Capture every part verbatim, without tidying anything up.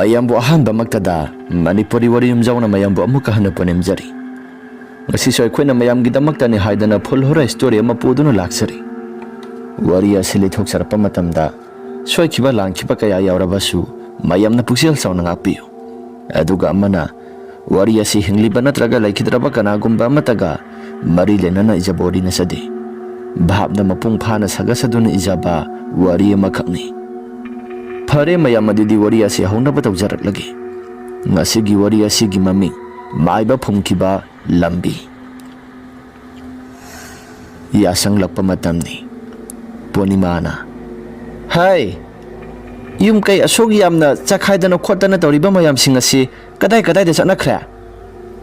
ꯃꯌꯥꯝꯕꯨ ꯑꯍꯥꯟꯕꯃꯛꯇꯗ ꯃꯅꯤꯄꯨꯔꯤ ꯋꯥꯔꯤ ꯌꯨꯝꯖꯥꯎꯅ ꯃꯌꯥꯝꯕꯨ ꯑꯃꯨꯛꯀ ꯍꯟꯅ ꯄꯨꯅꯤꯡꯖꯔꯤ꯫ ꯉꯁꯤꯁꯨ ꯑꯩꯈꯣꯏꯅ ꯃꯌꯥꯝꯒꯤꯗꯃꯛꯇꯅꯤ ꯍꯥꯏꯗꯅ full horror story ꯑꯃ ꯄꯨꯗꯨꯅ ꯂꯥꯛꯆꯔꯤ꯫ ꯋꯥꯔꯤ ꯑꯁꯤ ꯂꯤꯊꯣꯛꯆꯔꯛꯄ ꯃꯇꯝꯗ ꯁꯣꯏꯈꯤꯕ ꯂꯥꯟꯈꯤꯕ ꯀꯌꯥ ꯌꯥꯎꯔꯕꯁꯨ ꯃꯌꯥꯝꯅ ꯄꯨꯛꯆꯦꯜ ꯆꯥꯎꯅ ꯉꯥꯛꯄꯤꯌꯨ꯫ ꯑꯗꯨꯒ ꯑꯃꯅ, ꯋꯥꯔꯤ ꯑꯁꯤ ꯍꯤꯡꯂꯤꯕ ꯅꯠꯇ꯭ꯔꯒ ꯂꯩꯈꯤꯗ꯭ꯔꯕ ꯀꯅꯥꯒꯨꯝꯕ ꯑꯃꯠꯇꯒ ꯃꯔꯤ ꯂꯩꯅꯅ ꯏꯖꯕ ꯋꯥꯔꯤ ꯅꯠꯆꯗꯦ꯫ ꯚꯥꯞꯅ ꯃꯄꯨꯡ ꯐꯥꯅ ꯁꯥꯒꯠꯆꯗꯨꯅ ꯏꯖꯕ ꯋꯥꯔꯤ ꯑꯃꯈꯛꯅꯤ꯫ ꯐꯔꯦ ꯃꯌꯥꯝ, ꯑꯗꯨꯗꯤ ꯋꯥꯔꯤ ꯑꯁꯤ ꯍꯧꯅꯕ ꯇꯧꯖꯔꯛꯂꯒꯦ꯫ ꯉꯁꯤꯒꯤ ꯋꯥꯔꯤ ꯑꯁꯤꯒꯤ ꯃꯃꯤꯡ, ꯃꯥꯏꯕ ꯐꯨꯝꯈꯤꯕ ꯂꯝꯕꯤ꯫ ꯌꯥꯁꯪꯂꯛꯄ ꯃꯇꯝꯅꯤ꯫ ꯄꯨꯔꯅꯤꯃꯥꯅ, "ꯍꯥꯏ, ꯌꯨꯝ ꯀꯩ ꯑꯁꯨꯛ ꯌꯥꯝꯅ ꯆꯥꯛꯈꯥꯏꯗꯅ ꯈꯣꯠꯇꯅ ꯇꯧꯔꯤꯕ ꯃꯌꯥꯝꯁꯤꯡ ꯑꯁꯤ ꯀꯗꯥꯏ ꯀꯗꯥꯏꯗ ꯆꯠꯅꯈ꯭ꯔꯦ?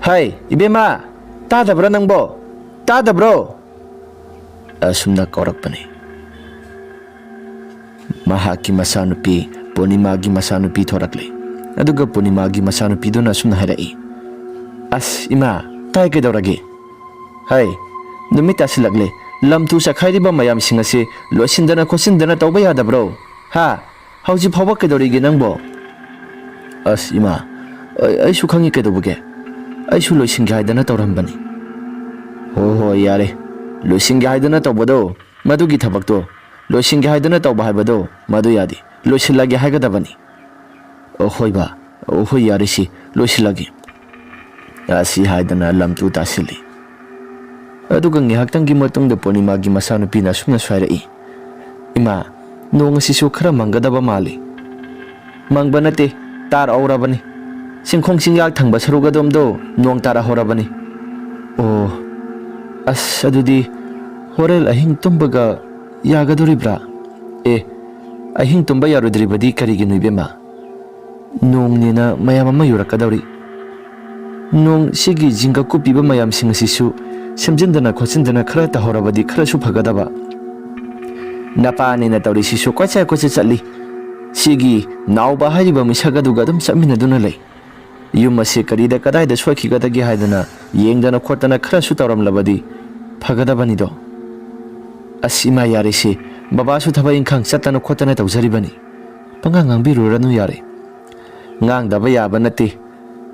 ꯍꯥꯏ, ꯏꯕꯦꯝꯃ, ꯇꯥꯗꯕ꯭ꯔꯥ ꯅꯪꯕꯣ? ꯇꯥꯗꯕ꯭ꯔꯣ?" ꯑꯁꯨꯝꯅ ꯀꯧꯔꯛꯄꯅꯤ꯫ ꯃꯍꯥꯛꯀꯤ ꯃꯆꯥꯅꯨꯄꯤ, ꯄꯨꯔꯅꯤꯃꯥꯒꯤ ꯃꯆꯥꯅꯨꯄꯤ ꯊꯣꯔꯛꯂꯦ꯫ ꯑꯗꯨꯒ ꯄꯨꯔꯅꯤꯃꯥꯒꯤ ꯃꯆꯥꯅꯨꯄꯤꯗꯨꯅ ꯑꯁꯨꯝꯅ ꯍꯥꯏꯔꯛꯏ, "ꯑꯁ, ꯏꯃꯥ, ꯇꯥꯏ, ꯀꯩꯗꯧꯔꯒꯦ? ꯍꯥꯏ, ꯅꯨꯃꯤꯠ ꯇꯥꯁꯤꯜꯂꯛꯂꯦ꯫ ꯂꯝ ꯇꯨ ꯆꯈꯥꯏꯔꯤꯕ ꯃꯌꯥꯝꯁꯤꯡ ꯑꯁꯤ ꯂꯣꯏꯁꯤꯟꯗꯅ ꯈꯣꯠꯆꯤꯟꯗꯅ ꯇꯧꯕ ꯌꯥꯗꯕ꯭ꯔꯣ? ꯍꯥ? ꯍꯧꯖꯤꯛ ꯐꯥꯎꯕ ꯀꯩꯗꯧꯔꯤꯒꯦ ꯅꯪꯕꯣ?" "ꯑꯁ, ꯏꯃꯥ, ꯑꯩ-, ꯑꯩꯁꯨ ꯈꯪꯉꯤ ꯀꯩꯗꯧꯕꯒꯦ꯫ ꯑꯩꯁꯨ ꯂꯣꯏꯁꯤꯟꯒꯦ ꯍꯥꯏꯗꯅ ꯇꯧꯔꯝꯕꯅꯤ꯫" "ꯍꯣ, ꯍꯣꯏ, ꯌꯥꯔꯦ꯫ ꯂꯣꯏꯁꯤꯟꯒꯦ ꯍꯥꯏꯗꯅ ꯇꯧꯕꯗꯣ, ꯃꯗꯨꯒꯤ ꯊꯕꯛꯇꯣ, ꯂꯣꯏꯁꯤꯟꯒꯦ ꯍꯥꯏꯗꯅ ꯇꯧꯕ ꯍꯥꯏꯕꯗꯣ, ꯃꯗꯨ ꯌꯥꯗꯦ꯫ ꯂꯣꯏꯁꯤꯜꯂꯒꯦ ꯍꯥꯏꯒꯗꯕꯅꯤ꯫" "ꯑꯣ, ꯍꯣꯏ ꯕꯥ, ꯑꯣ, ꯍꯣꯏ, ꯌꯥꯔꯦꯁꯤ, ꯂꯣꯏꯁꯤꯜꯂꯒꯦ꯫" ꯑꯁꯤ ꯍꯥꯏꯗꯅ ꯂꯝꯇꯨ ꯇꯥꯁꯤꯜꯂꯤ꯫ ꯑꯗꯨꯒ ꯉꯥꯏꯍꯥꯛꯇꯪꯒꯤ ꯃꯇꯨꯡꯗ ꯄꯨꯔꯅꯤꯃꯥꯒꯤ ꯃꯆꯥꯅꯨꯄꯤꯅ ꯑꯁꯨꯝꯅꯁꯨ ꯍꯥꯏꯔꯛꯏ, "ꯏꯃꯥ, ꯅꯣꯡ ꯑꯁꯤꯁꯨ ꯈꯔ ꯃꯪꯒꯗꯕ ꯃꯥꯜꯂꯤ꯫" "ꯃꯪꯕ ꯅꯠꯇꯦ, ꯇꯥꯔꯛꯍꯧꯔꯕꯅꯤ꯫ ꯆꯤꯡꯈꯣꯡ ꯆꯤꯡꯌꯥ ꯊꯪꯕ ꯁꯔꯨꯛ ꯑꯗꯣꯝꯗꯣ ꯅꯣꯡ ꯇꯥꯔꯛꯍꯧꯔꯕꯅꯤ꯫" "ꯑꯣ, ꯑꯁ, ꯑꯗꯨꯗꯤ ꯍꯣꯔꯦꯟ ꯑꯍꯤꯡ ꯇꯨꯝꯕꯒ ꯌꯥꯒꯗꯣꯔꯤꯕ꯭ꯔꯥ?" "ꯑꯦ, ꯑꯍꯤꯡ ꯇꯨꯝꯕ ꯌꯥꯔꯣꯏꯗ꯭ꯔꯤꯕꯗꯤ ꯀꯔꯤꯒꯤꯅꯣ, ꯏꯕꯦꯝꯃ? ꯅꯣꯡꯅꯦꯅ ꯃꯌꯥꯝ ꯑꯃ ꯌꯨꯔꯛꯀꯗꯧꯔꯤ꯫ ꯅꯣꯡ ꯁꯤꯒꯤ ꯖꯤꯡꯒ ꯀꯨꯞꯄꯤꯕ ꯃꯌꯥꯝꯁꯤꯡ ꯑꯁꯤꯁꯨ ꯁꯦꯝꯖꯤꯟꯗꯅ ꯈꯣꯠꯆꯤꯟꯗꯅ ꯈꯔ ꯇꯧꯍꯧꯔꯕꯗꯤ ꯈꯔꯁꯨ ꯐꯒꯗꯕ꯫ ꯅꯄꯥꯅꯦꯅ ꯇꯧꯔꯤꯁꯤꯁꯨ ꯀꯣꯏꯆꯠ ꯀꯣꯏꯆꯠ ꯆꯠꯂꯤ꯫ ꯁꯤꯒꯤ ꯅꯥꯎꯕ ꯍꯥꯏꯔꯤꯕ ꯃꯤꯁꯛ ꯑꯗꯨꯒ ꯑꯗꯨꯝ ꯆꯠꯃꯤꯟꯅꯗꯨꯅ ꯂꯩ꯫ ꯌꯨꯝ ꯑꯁꯤ ꯀꯔꯤꯗ ꯀꯗꯥꯏꯗ ꯁꯣꯏꯈꯤꯒꯗꯒꯦ ꯍꯥꯏꯗꯅ ꯌꯦꯡꯗꯅ ꯈꯣꯠꯇꯅ ꯈꯔꯁꯨ ꯇꯧꯔꯝꯂꯕꯗꯤ ꯐꯒꯗꯕꯅꯤꯗꯣ꯫" "ꯑꯁ, ꯏꯃꯥ, ꯌꯥꯔꯦꯁꯦ꯫ ꯕꯕꯥꯁꯨ ꯊꯕꯛ ꯏꯪꯈꯥꯡ ꯆꯠꯇꯅ ꯈꯣꯠꯇꯅ ꯇꯧꯖꯔꯤꯕꯅꯤ꯫ ꯄꯉꯥꯡ ꯉꯥꯡꯕꯤꯔꯨꯔꯅꯨ, ꯌꯥꯔꯦ꯫" ꯉꯥꯡꯗꯕ ꯌꯥꯕ ꯅꯠꯇꯦ꯫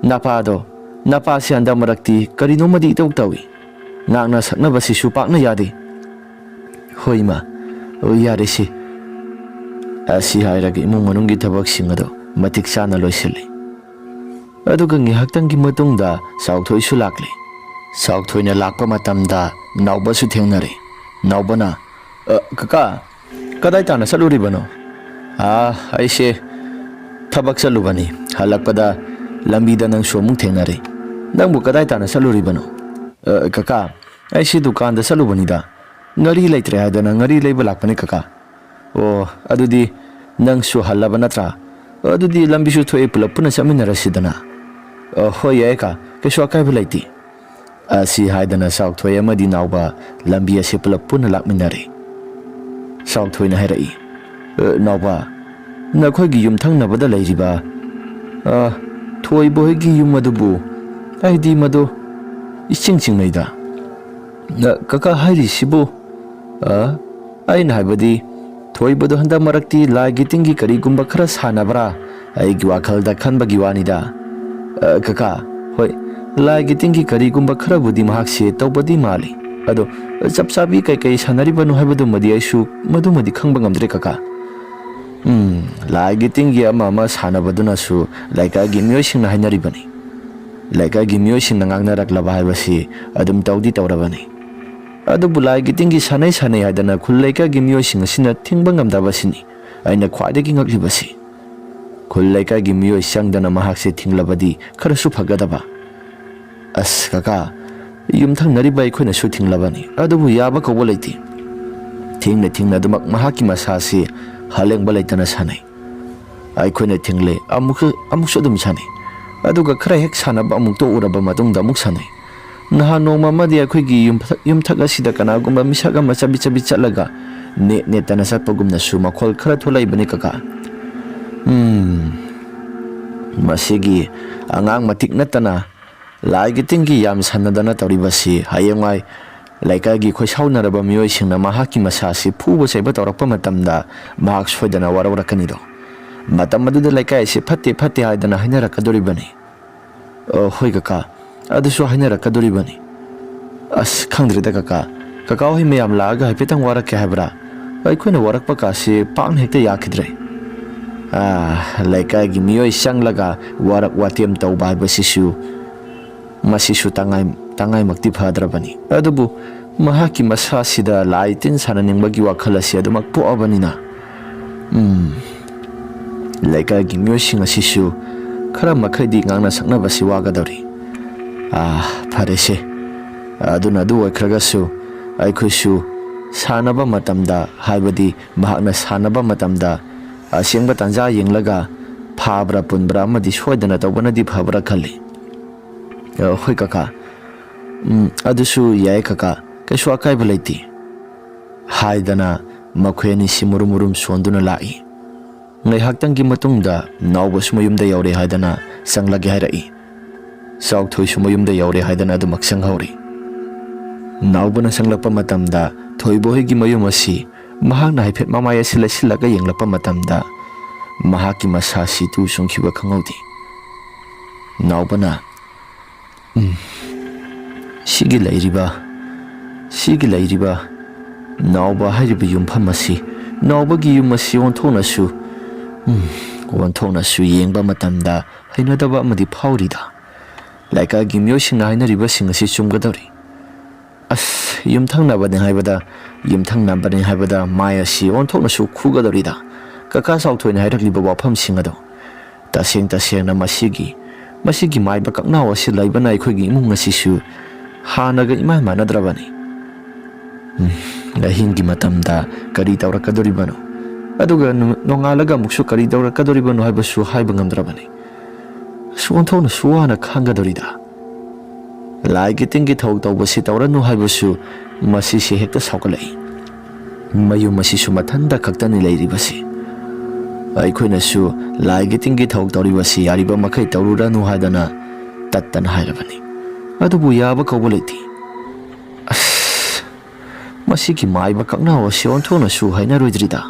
ꯅꯄꯥꯗꯣ, ꯅꯄꯥꯁꯤ ꯍꯟꯗꯛ ꯃꯔꯛꯇꯤ ꯀꯔꯤꯅꯣꯃꯗꯤ ꯏꯇꯧ ꯇꯧꯏ꯫ ꯉꯥꯡꯅ ꯁꯛꯅꯕꯁꯤꯁꯨ ꯄꯥꯛꯅ ꯌꯥꯗꯦ꯫ ꯍꯣꯏ ꯏꯃꯥ, ꯑꯣ, ꯌꯥꯔꯦꯁꯦ꯫ ꯑꯁꯤ ꯍꯥꯏꯔꯒ ꯏꯃꯨꯡ ꯃꯅꯨꯡꯒꯤ ꯊꯕꯛꯁꯤꯡ ꯑꯗꯨ ꯃꯇꯤꯛ ꯆꯥꯅ ꯂꯣꯏꯁꯤꯜꯂꯤ꯫ ꯑꯗꯨꯒ ꯉꯥꯏꯍꯥꯛꯇꯪꯒꯤ ꯃꯇꯨꯡꯗ ꯆꯥꯎꯊꯣꯏꯁꯨ ꯂꯥꯛꯂꯦ꯫ ꯆꯥꯎꯊꯣꯏꯅ ꯂꯥꯛꯄ ꯃꯇꯝꯗ ꯅꯥꯎꯕꯁꯨ ꯊꯦꯡꯅꯔꯦ꯫ ꯅꯥꯎꯕꯅ, "ꯑ, ꯀꯀꯥ, ꯀꯗꯥꯏ ꯇꯥꯟꯅ ꯆꯠꯂꯨꯔꯤꯕꯅꯣ?" "ꯑꯥ, ꯑꯩꯁꯦ ꯊꯕꯛ ꯆꯠꯂꯨꯕꯅꯤ꯫ ꯍꯜꯂꯛꯄꯗ ꯂꯝꯕꯤꯗ ꯅꯪꯁꯨ ꯑꯃꯨꯛ ꯊꯦꯡꯅꯔꯦ꯫ ꯅꯪꯕꯨ ꯀꯗꯥꯏ ꯇꯥꯟꯅ ꯆꯠꯂꯨꯔꯤꯕꯅꯣ?" "ꯑ, ꯀꯀꯥ, ꯑꯩꯁꯦ ꯗꯨꯀꯥꯟꯗ ꯆꯠꯂꯨꯕꯅꯤꯗ꯫ ꯉꯥꯔꯤ ꯂꯩꯇ꯭ꯔꯦ ꯍꯥꯏꯗꯅ ꯉꯥꯔꯤ ꯂꯩꯕ ꯂꯥꯛꯄꯅꯤ, ꯀꯀꯥ꯫" "ꯑꯣ, ꯑꯗꯨꯗꯤ ꯅꯪꯁꯨ ꯍꯜꯂꯕ ꯅꯠꯇ꯭ꯔꯥ? ꯑꯗꯨꯗꯤ ꯂꯝꯕꯤꯁꯨ ꯊꯣꯛꯑꯦ, ꯄꯨꯂꯞ ꯄꯨꯟꯅ ꯆꯠꯃꯤꯟꯅꯔꯁꯤꯗꯅ꯫" "ꯑ, ꯍꯣꯏ ꯌꯥꯏ ꯀꯥ, ꯀꯩꯁꯨ ꯑꯀꯥꯏꯕ ꯂꯩꯇꯦ꯫" ꯑꯁꯤ ꯍꯥꯏꯗꯅ ꯆꯥꯎꯊꯣꯏ ꯑꯃꯗꯤ ꯅꯥꯎꯕ ꯂꯝꯕꯤ ꯑꯁꯤ ꯄꯨꯂꯞ ꯄꯨꯟꯅ ꯂꯥꯛꯃꯤꯟꯅꯔꯦ꯫ ꯆꯥꯎꯊꯣꯏꯅ ꯍꯥꯏꯔꯛꯏ, "ꯑ, ꯅꯥꯎꯕ, ꯅꯈꯣꯏꯒꯤ ꯌꯨꯝꯊꯪꯅꯕꯗ ꯂꯩꯔꯤꯕ, ꯑ, ꯊꯣꯏꯕ ꯍꯣꯏꯒꯤ ꯌꯨꯝ ꯑꯗꯨꯕꯨ, ꯑꯩꯗꯤ ꯃꯗꯨ ꯏꯆꯤꯡ ꯆꯤꯡꯅꯩꯗ꯫" "ꯑ, ꯀꯀꯥ ꯍꯥꯏꯔꯤꯁꯤꯕꯨ?" "ꯑ, ꯑꯩꯅ ꯍꯥꯏꯕꯗꯤ, ꯊꯣꯏꯕꯗꯣ ꯍꯟꯗꯛ ꯃꯔꯛꯇꯤ ꯂꯥꯏꯒꯤ ꯇꯤꯟꯒꯤ ꯀꯔꯤꯒꯨꯝꯕ ꯈꯔ ꯁꯥꯟꯅꯕ꯭ꯔꯥ? ꯑꯩꯒꯤ ꯋꯥꯈꯜꯗ ꯈꯟꯕꯒꯤ ꯋꯥꯅꯤꯗ꯫" "ꯑ, ꯀꯀꯥ, ꯍꯣꯏ, ꯂꯥꯏꯒꯤ ꯇꯤꯟꯒꯤ ꯀꯔꯤꯒꯨꯝꯕ ꯈꯔꯕꯨꯗꯤ ꯃꯍꯥꯛꯁꯦ ꯇꯧꯕꯗꯤ ꯃꯥꯜꯂꯤ꯫ ꯑꯗꯣ ꯆꯞ ꯆꯥꯕꯤ ꯀꯩꯀꯩ ꯁꯥꯟꯅꯔꯤꯕꯅꯣ ꯍꯥꯏꯕꯗꯨꯃꯗꯤ ꯑꯩꯁꯨ ꯃꯗꯨꯃꯗꯤ ꯈꯪꯕ ꯉꯝꯗ꯭ꯔꯦ, ꯀꯀꯥ꯫" "ꯎꯝ, ꯂꯥꯏꯒꯤ ꯇꯤꯟꯒꯤ ꯑꯃ ꯑꯃ ꯁꯥꯟꯅꯕꯗꯨꯅꯁꯨ ꯂꯩꯀꯥꯏꯒꯤ ꯃꯤꯑꯣꯏꯁꯤꯡꯅ ꯍꯥꯏꯅꯔꯤꯕꯅꯤ꯫ ꯂꯩꯀꯥꯏꯒꯤ ꯃꯤꯑꯣꯏꯁꯤꯡꯅ ꯉꯥꯡꯅꯔꯛꯂꯕ ꯍꯥꯏꯕꯁꯤ ꯑꯗꯨꯝ ꯇꯧꯗꯤ ꯇꯧꯔꯕꯅꯤ꯫ ꯑꯗꯨꯕꯨ ꯂꯥꯏꯒꯤ ꯇꯤꯟꯒꯤ ꯁꯥꯟꯅꯩ ꯁꯥꯟꯅꯩ ꯍꯥꯏꯗꯅ ꯈꯨꯜ ꯂꯩꯀꯥꯏꯒꯤ ꯃꯤꯑꯣꯏꯁꯤꯡ ꯑꯁꯤꯅ ꯊꯤꯡꯕ ꯉꯝꯗꯕꯁꯤꯅꯤ ꯑꯩꯅ ꯈ꯭ꯋꯥꯏꯗꯒꯤ ꯉꯛꯂꯤꯕꯁꯤ꯫ ꯈꯨꯜ ꯂꯩꯀꯥꯏꯒꯤ ꯃꯤꯑꯣꯏ ꯆꯪꯗꯅ ꯃꯍꯥꯛꯁꯦ ꯊꯤꯡꯂꯕꯗꯤ ꯈꯔꯁꯨ ꯐꯒꯗꯕ꯫" "ꯑꯁ ꯀꯀꯥ, ꯌꯨꯝꯊꯪꯅꯔꯤꯕ ꯑꯩꯈꯣꯏꯅꯁꯨ ꯊꯤꯡꯂꯕꯅꯤ, ꯑꯗꯨꯕꯨ ꯌꯥꯕ ꯀꯧꯕ ꯂꯩꯇꯦ꯫ ꯊꯤꯡꯅ ꯊꯤꯡꯅ ꯑꯗꯨꯃꯛ ꯃꯍꯥꯛꯀꯤ ꯃꯁꯥꯁꯤ ꯍꯂꯦꯡꯕ ꯂꯩꯇꯅ ꯁꯥꯟꯅꯩ꯫ ꯑꯩꯈꯣꯏꯅ ꯊꯤꯡꯂꯦ, ꯑꯃꯨꯛꯁꯨ, ꯑꯃꯨꯛꯁꯨ ꯑꯗꯨꯝ ꯁꯥꯟꯅꯩ꯫ ꯑꯗꯨꯒ ꯈꯔ ꯍꯦꯛ ꯁꯥꯟꯅꯕ ꯑꯃꯨꯛ ꯇꯣꯛꯎꯔꯕ ꯃꯇꯨꯡꯗ ꯑꯃꯨꯛ ꯁꯥꯟꯅꯩ꯫ ꯅꯍꯥꯟ ꯅꯣꯡꯃ ꯑꯃꯗꯤ ꯑꯩꯈꯣꯏꯒꯤ ꯌꯨꯝꯊꯛ, ꯌꯨꯝꯊꯛ ꯑꯁꯤꯗ ꯀꯅꯥꯒꯨꯝꯕ ꯃꯤꯁꯛ ꯑꯃ ꯆꯕꯤꯠ ꯆꯕꯤꯠ ꯆꯠꯂꯒ ꯅꯦꯠ ꯅꯦꯠꯇꯅ ꯆꯠꯄꯒꯨꯝꯅꯁꯨ ꯃꯈꯣꯜ ꯈꯔ ꯊꯣꯛꯂꯛꯏꯕꯅꯤ, ꯀꯀꯥ꯫" "ꯎꯝ, ꯃꯁꯤꯒꯤ ꯑꯉꯥꯡ ꯃꯇꯤꯛ ꯅꯠꯇꯅ ꯂꯥꯏꯒꯤ ꯇꯤꯟꯒꯤ ꯌꯥꯝ ꯁꯥꯟꯅꯗꯅ ꯇꯧꯔꯤꯕꯁꯤ ꯍꯌꯦꯡꯋꯥꯏ ꯂꯩꯀꯥꯏꯒꯤ ꯈꯣꯏꯁꯥꯎꯅꯔꯕ ꯃꯤꯑꯣꯏꯁꯤꯡꯅ ꯃꯍꯥꯛꯀꯤ ꯃꯁꯥꯁꯤ ꯐꯨꯕ ꯆꯩꯕ ꯇꯧꯔꯛꯄ ꯃꯇꯝꯗ ꯃꯍꯥꯛ ꯁꯣꯏꯗꯅ ꯋꯥꯔꯧꯔꯛꯀꯅꯤꯗꯣ꯫ ꯃꯇꯝ ꯑꯗꯨꯗ ꯂꯩꯀꯥꯏ ꯑꯁꯤ ꯐꯠꯇꯦ ꯐꯠꯇꯦ ꯍꯥꯏꯗꯅ ꯍꯥꯏꯅꯔꯛꯀꯗꯣꯔꯤꯕꯅꯤ꯫ "ꯑ, ꯍꯣꯏ ꯀꯀꯥ, ꯑꯗꯨꯁꯨ ꯍꯥꯏꯅꯔꯛꯀꯗꯣꯔꯤꯕꯅꯤ꯫ ꯑꯁ, ꯈꯪꯗ꯭ꯔꯦꯗ ꯀꯀꯥ, ꯀꯀꯥ ꯍꯣꯏ ꯃꯌꯥꯝ ꯂꯥꯛꯑꯒ ꯍꯥꯏꯐꯦꯠꯇꯪ ꯋꯥꯔꯛꯀꯦ ꯍꯥꯏꯕ꯭ꯔꯥ? ꯑꯩꯈꯣꯏꯅ ꯋꯥꯔꯛꯄ ꯀꯥꯁꯤ ꯄꯥꯛꯅ ꯍꯦꯛꯇ ꯌꯥꯈꯤꯗ꯭ꯔꯦ꯫ ꯑꯥ, ꯂꯩꯀꯥꯏꯒꯤ ꯃꯤꯑꯣꯏ ꯆꯪꯂꯒ ꯋꯥꯔꯛ ꯋꯥꯇꯦꯝ ꯇꯧꯕ ꯍꯥꯏꯕꯁꯤꯁꯨ, ꯃꯁꯤꯁꯨ ꯇꯉꯥꯏ-, ꯇꯉꯥꯏꯃꯛꯇꯤ ꯐꯗ꯭ꯔꯕꯅꯤ꯫ ꯑꯗꯨꯕꯨ ꯃꯍꯥꯛꯀꯤ ꯃꯁꯥꯁꯤꯗ ꯂꯥꯏ ꯇꯤꯟ ꯁꯥꯟꯅꯅꯤꯡꯕꯒꯤ ꯋꯥꯈꯜ ꯑꯁꯤ ꯑꯗꯨꯃꯛ ꯄꯣꯛꯑꯕꯅꯤꯅ, ꯎꯝ, ꯂꯩꯀꯥꯏꯒꯤ ꯃꯤꯑꯣꯏꯁꯤꯡ ꯑꯁꯤꯁꯨ ꯈꯔ ꯃꯈꯩꯗꯤ ꯉꯥꯡꯅ ꯁꯛꯅꯕꯁꯤ ꯋꯥꯒꯗꯧꯔꯤ꯫ ꯑꯥ, ꯐꯔꯦꯁꯦ꯫ ꯑꯗꯨꯅ ꯑꯗꯨ ꯑꯣꯏꯈ꯭ꯔꯒꯁꯨ, ꯑꯩꯈꯣꯏꯁꯨ ꯁꯥꯟꯅꯕ ꯃꯇꯝꯗ, ꯍꯥꯏꯕꯗꯤ ꯃꯍꯥꯛꯅ ꯁꯥꯟꯅꯕ ꯃꯇꯝꯗ ꯑꯁꯦꯡꯕ ꯇꯥꯟꯖꯥ ꯌꯦꯡꯂꯒ ꯐꯥꯕ꯭ꯔꯥ ꯄꯨꯟꯕ꯭ꯔꯥ ꯑꯃꯗꯤ ꯁꯣꯏꯗꯅ ꯇꯧꯕꯅꯗꯤ ꯐꯕ꯭ꯔꯥ ꯈꯜꯂꯤ꯫ "ꯑ, ꯍꯣꯏ ꯀꯀꯥ꯫ ꯎꯝ, ꯑꯗꯨꯁꯨ ꯌꯥꯏ ꯀꯀꯥ, ꯀꯩꯁꯨ ꯑꯀꯥꯏꯕ ꯂꯩꯇꯦ," ꯍꯥꯏꯗꯅ ꯃꯈꯣꯏ ꯑꯅꯤꯁꯤ ꯃꯨꯔꯨꯝ ꯃꯨꯔꯨꯝ ꯁꯣꯟꯗꯨꯅ ꯂꯥꯛꯏ꯫ ꯉꯥꯏꯍꯥꯛꯇꯪꯒꯤ ꯃꯇꯨꯡꯗ ꯅꯥꯎꯕꯁꯨ ꯃꯌꯨꯝꯗ ꯌꯧꯔꯦ ꯍꯥꯏꯗꯅ ꯆꯪꯂꯒꯦ ꯍꯥꯏꯔꯛꯏ꯫ ꯆꯥꯎꯊꯣꯏꯁꯨ ꯃꯌꯨꯝꯗ ꯌꯧꯔꯦ ꯍꯥꯏꯗꯅ ꯑꯗꯨꯃꯛ ꯆꯪꯍꯧꯔꯤ꯫ ꯅꯥꯎꯕꯅ ꯆꯪꯂꯛꯄ ꯃꯇꯝꯗ ꯊꯣꯏꯕ ꯍꯣꯏꯒꯤ ꯃꯌꯨꯝ ꯑꯁꯤ ꯃꯍꯥꯛꯅ ꯍꯥꯏꯐꯦꯠ ꯃꯃꯥꯏ ꯑꯁꯤ ꯂꯩꯁꯤꯜꯂꯒ ꯌꯦꯡꯂꯛꯄ ꯃꯇꯝꯗ ꯃꯍꯥꯛꯀꯤ ꯃꯁꯥꯁꯤ ꯇꯨ ꯆꯨꯡꯈꯤꯕ ꯈꯪꯍꯧꯗꯦ꯫ ꯅꯥꯎꯕꯅ, "ꯎꯝ, ꯁꯤꯒꯤ ꯂꯩꯔꯤꯕ, ꯁꯤꯒꯤ ꯂꯩꯔꯤꯕ ꯅꯥꯎꯕ ꯍꯥꯏꯔꯤꯕ ꯌꯨꯝꯐꯝ ꯑꯁꯤ, ꯅꯥꯎꯕꯒꯤ ꯌꯨꯝ ꯑꯁꯤ ꯑꯣꯟꯊꯣꯛꯅꯁꯨ, ꯎꯝ, ꯑꯣꯟꯊꯣꯛꯅꯁꯨ ꯌꯦꯡꯕ ꯃꯇꯝꯗ ꯍꯩꯅꯗꯕ ꯑꯃꯗꯤ ꯐꯥꯎꯔꯤꯗ꯫ ꯂꯩꯀꯥꯏꯒꯤ ꯃꯤꯑꯣꯏꯁꯤꯡꯅ ꯍꯥꯏꯅꯔꯤꯕꯁꯤꯡ ꯑꯁꯤ ꯆꯨꯝꯒꯗꯧꯔꯤ꯫ ꯑꯁ, ꯌꯨꯝꯊꯪꯅꯕꯅꯤ ꯍꯥꯏꯕꯗ, ꯌꯨꯝꯊꯪꯅꯕꯅꯤ ꯍꯥꯏꯕꯗ ꯃꯥꯏ ꯑꯁꯤ ꯑꯣꯟꯊꯣꯛꯅꯁꯨ ꯈꯨꯒꯗꯧꯔꯤꯗ꯫ ꯀꯀꯥ ꯆꯥꯎꯊꯣꯏꯅ ꯍꯥꯏꯔꯛꯂꯤꯕ ꯋꯥꯐꯝꯁꯤꯡ ꯑꯗꯣ ꯇꯁꯦꯡ ꯇꯁꯦꯡꯅ ꯃꯁꯤꯒꯤ, ꯃꯁꯤꯒꯤ ꯃꯥꯏꯕ ꯀꯛꯅꯥꯎ ꯑꯁꯤ ꯂꯩꯕꯅ ꯑꯩꯈꯣꯏꯒꯤ ꯏꯃꯨꯡ ꯑꯁꯤꯁꯨ ꯍꯥꯟꯅꯒ ꯏꯃꯥꯟ ꯃꯥꯟꯅꯗ꯭ꯔꯕꯅꯤ꯫ ꯎꯝ, ꯑꯍꯤꯡꯒꯤ ꯃꯇꯝꯗ ꯀꯔꯤ ꯇꯧꯔꯛꯀꯗꯧꯔꯤꯕꯅꯣ? ꯑꯗꯨꯒ ꯅꯨ-, ꯅꯣꯡꯉꯥꯜꯂꯒ ꯑꯃꯨꯛꯁꯨ ꯀꯔꯤ ꯇꯧꯔꯛꯀꯗꯧꯔꯤꯕꯅꯣ ꯍꯥꯏꯕꯁꯨ ꯍꯥꯏꯕ ꯉꯝꯗ꯭ꯔꯕꯅꯤ꯫ ꯑꯁꯨꯛ ꯑꯣꯟꯊꯣꯛꯅꯁꯨ ꯋꯥꯅ ꯈꯥꯡꯒꯗꯧꯔꯤꯗ꯫ ꯂꯥꯏꯒꯤ ꯇꯤꯟꯒꯤ ꯊꯧ ꯇꯧꯕꯁꯤ ꯇꯧꯔꯅꯨ ꯍꯥꯏꯕꯁꯨ ꯃꯁꯤꯁꯦ ꯍꯦꯛꯇ ꯁꯥꯎꯒꯠꯂꯛꯏ꯫ ꯃꯌꯨꯝ ꯑꯁꯤꯁꯨ ꯃꯊꯟꯇ ꯈꯛꯇꯅꯤ ꯂꯩꯔꯤꯕꯁꯤ꯫ ꯑꯩꯈꯣꯏꯅꯁꯨ ꯂꯥꯏꯒꯤ ꯇꯤꯟꯒꯤ ꯊꯧ ꯇꯧꯔꯤꯕꯁꯤ ꯌꯥꯔꯤꯕ ꯃꯈꯩ ꯇꯧꯔꯨꯔꯅꯨ ꯍꯥꯏꯗꯅ ꯇꯠꯇꯅ ꯍꯥꯏꯔꯕꯅꯤ꯫ ꯑꯗꯨꯕꯨ ꯌꯥꯕ ꯀꯧꯕ ꯂꯩꯇꯦ꯫ ꯑꯁ, ꯃꯁꯤꯒꯤ ꯃꯥꯏꯕ ꯀꯛꯅꯥꯎ ꯑꯁꯤ ꯑꯣꯟꯊꯣꯛꯅꯁꯨ ꯍꯩꯅꯔꯣꯏꯗ꯭ꯔꯤꯗ꯫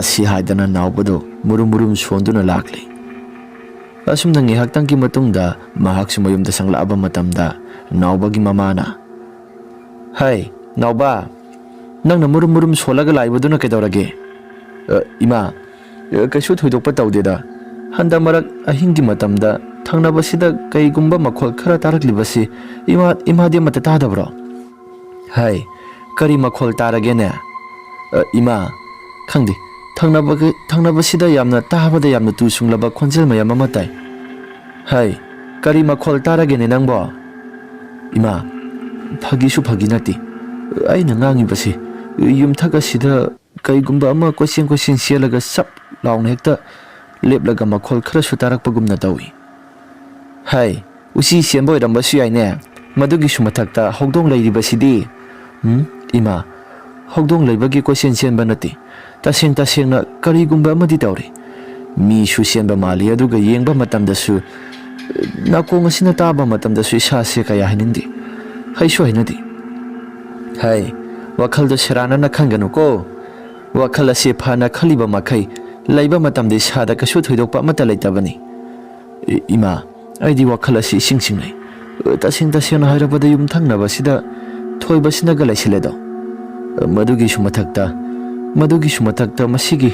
ꯑꯁꯤ ꯍꯥꯏꯗꯅ ꯅꯥꯎꯕꯗꯨ ꯃꯨꯔꯨꯝ ꯃꯨꯔꯨꯝ ꯁꯣꯟꯗꯨꯅ ꯂꯥꯛꯂꯤ꯫ ꯑꯁꯨꯝꯅ ꯉꯥꯏꯍꯥꯛꯇꯪꯒꯤ ꯃꯇꯨꯡꯗ ꯃꯍꯥꯛꯁꯨ ꯃꯌꯨꯝꯗ ꯆꯪꯂꯛꯂꯕ ꯃꯇꯝꯗ ꯅꯥꯎꯕꯒꯤ ꯃꯃꯥꯅ, "ꯍꯩ, ꯅꯥꯎꯕ, ꯅꯪꯅ ꯃꯨꯔꯨꯝ ꯃꯨꯔꯨꯝ ꯁꯣꯜꯂꯒ ꯂꯥꯛꯏꯕꯗꯨꯅ ꯀꯩꯗꯧꯔꯒꯦ?" "ꯑ, ꯏꯃꯥ, ꯑ, ꯀꯩꯁꯨ ꯊꯣꯏꯗꯣꯛꯄ ꯇꯧꯗꯦꯗ꯫ ꯍꯟꯗꯛ ꯃꯔꯛ ꯑꯍꯤꯡꯒꯤ ꯃꯇꯝꯗ ꯊꯪꯅꯕꯁꯤꯗ ꯀꯩꯒꯨꯝꯕ ꯃꯈꯣꯜ ꯈꯔ ꯇꯥꯔꯛꯂꯤꯕꯁꯤ ꯏꯃꯥ, ꯏꯃꯥꯗꯤ ꯑꯃꯠꯇ ꯇꯥꯗꯕ꯭ꯔꯣ?" "ꯍꯩ, ꯀꯔꯤ ꯃꯈꯣꯜ ꯇꯥꯔꯒꯦꯅꯦ?" "ꯑ, ꯏꯃꯥ, ꯈꯪꯗꯦ, ꯊꯪꯅꯕꯒ-, ꯊꯪꯅꯕꯁꯤꯗ ꯌꯥꯝꯅ ꯇꯥꯕꯗ ꯌꯥꯝꯅ ꯇꯨ ꯁꯨꯡꯂꯕ ꯈꯣꯟꯖꯦꯜ ꯃꯌꯥꯝ ꯑꯃ ꯇꯥꯏ꯫ ꯍꯩ, ꯀꯔꯤ ꯃꯈꯣꯜ ꯇꯥꯔꯒꯦꯅꯦ ꯅꯪꯕꯣ?" "ꯏꯃꯥ, ꯐꯥꯒꯤꯁꯨ ꯐꯥꯒꯤ ꯅꯠꯇꯦ꯫ ꯑꯩꯅ ꯉꯥꯡꯉꯤꯕꯁꯤ ꯌꯨꯝꯊꯛ ꯑꯁꯤꯗ ꯀꯩꯒꯨꯝꯕ ꯑꯃ ꯀꯣꯏꯆꯦꯟ ꯀꯣꯏꯆꯦꯟ ꯆꯦꯜꯂꯒ ꯆꯞ ꯂꯥꯎꯅ ꯍꯦꯛꯇ ꯂꯦꯞꯂꯒ ꯃꯈꯣꯜ ꯈꯔꯁꯨ ꯇꯥꯔꯛꯄꯒꯨꯝꯅ ꯇꯧꯏ꯫ ꯍꯥꯏ, ꯎꯆꯤ ꯆꯦꯟꯕ ꯑꯣꯏꯔꯝꯕꯁꯨ ꯌꯥꯏꯅꯦ꯫ ꯃꯗꯨꯒꯤꯁꯨ ꯃꯊꯛꯇ ꯍꯧꯗꯣꯡ ꯂꯩꯔꯤꯕꯁꯤꯗꯤ꯫ ꯎꯝ, ꯏꯃꯥ, ꯍꯧꯗꯣꯡ ꯂꯩꯕꯒꯤ ꯀꯣꯏꯆꯦꯟ ꯆꯦꯟꯕ ꯅꯠꯇꯦ꯫ ꯇꯁꯦꯡ ꯇꯁꯦꯡꯅ ꯀꯔꯤꯒꯨꯝꯕ ꯑꯃꯗꯤ ꯇꯧꯔꯤ꯫ ꯃꯤꯁꯨ ꯆꯦꯟꯕ ꯃꯥꯜꯂꯤ, ꯑꯗꯨꯒ ꯌꯦꯡꯕ ꯃꯇꯝꯗꯁꯨ, ꯅꯥꯀꯣꯡ ꯑꯁꯤꯅ ꯇꯥꯕ ꯃꯇꯝꯗꯁꯨ ꯏꯁꯥꯁꯦ ꯀꯌꯥ ꯍꯩꯅꯤꯡꯗꯦ꯫ ꯍꯩꯁꯨ ꯍꯩꯅꯗꯦ꯫ ꯍꯥꯏ, ꯋꯥꯈꯜꯗꯣ ꯁꯦꯔꯥꯟꯅꯅ ꯈꯟꯒꯅꯨꯀꯣ꯫ ꯋꯥꯈꯜ ꯑꯁꯤ ꯐꯅ ꯈꯜꯂꯤꯕ ꯃꯈꯩ ꯂꯩꯕ ꯃꯇꯝꯗ ꯏꯁꯥꯗ ꯀꯩꯁꯨ ꯊꯣꯏꯗꯣꯛꯄ ꯑꯃꯠꯇ ꯂꯩꯇꯕꯅꯤ꯫ ꯏ-, ꯏꯃꯥ, ꯑꯩꯗꯤ ꯋꯥꯈꯜ ꯑꯁꯤ ꯏꯁꯤꯡ ꯆꯤꯡꯅꯩ꯫ ꯇꯁꯦꯡ ꯇꯁꯦꯡꯅ ꯍꯥꯏꯔꯕꯗ ꯌꯨꯝꯊꯪꯅꯕꯁꯤꯗ ꯊꯣꯏꯕꯁꯤꯅꯒ ꯂꯩꯁꯤꯜꯂꯦꯗꯣ꯫ ꯃꯗꯨꯒꯤꯁꯨ ꯃꯊꯛꯇ, ꯃꯗꯨꯒꯤꯁꯨ ꯃꯊꯛꯇ ꯃꯁꯤꯒꯤ,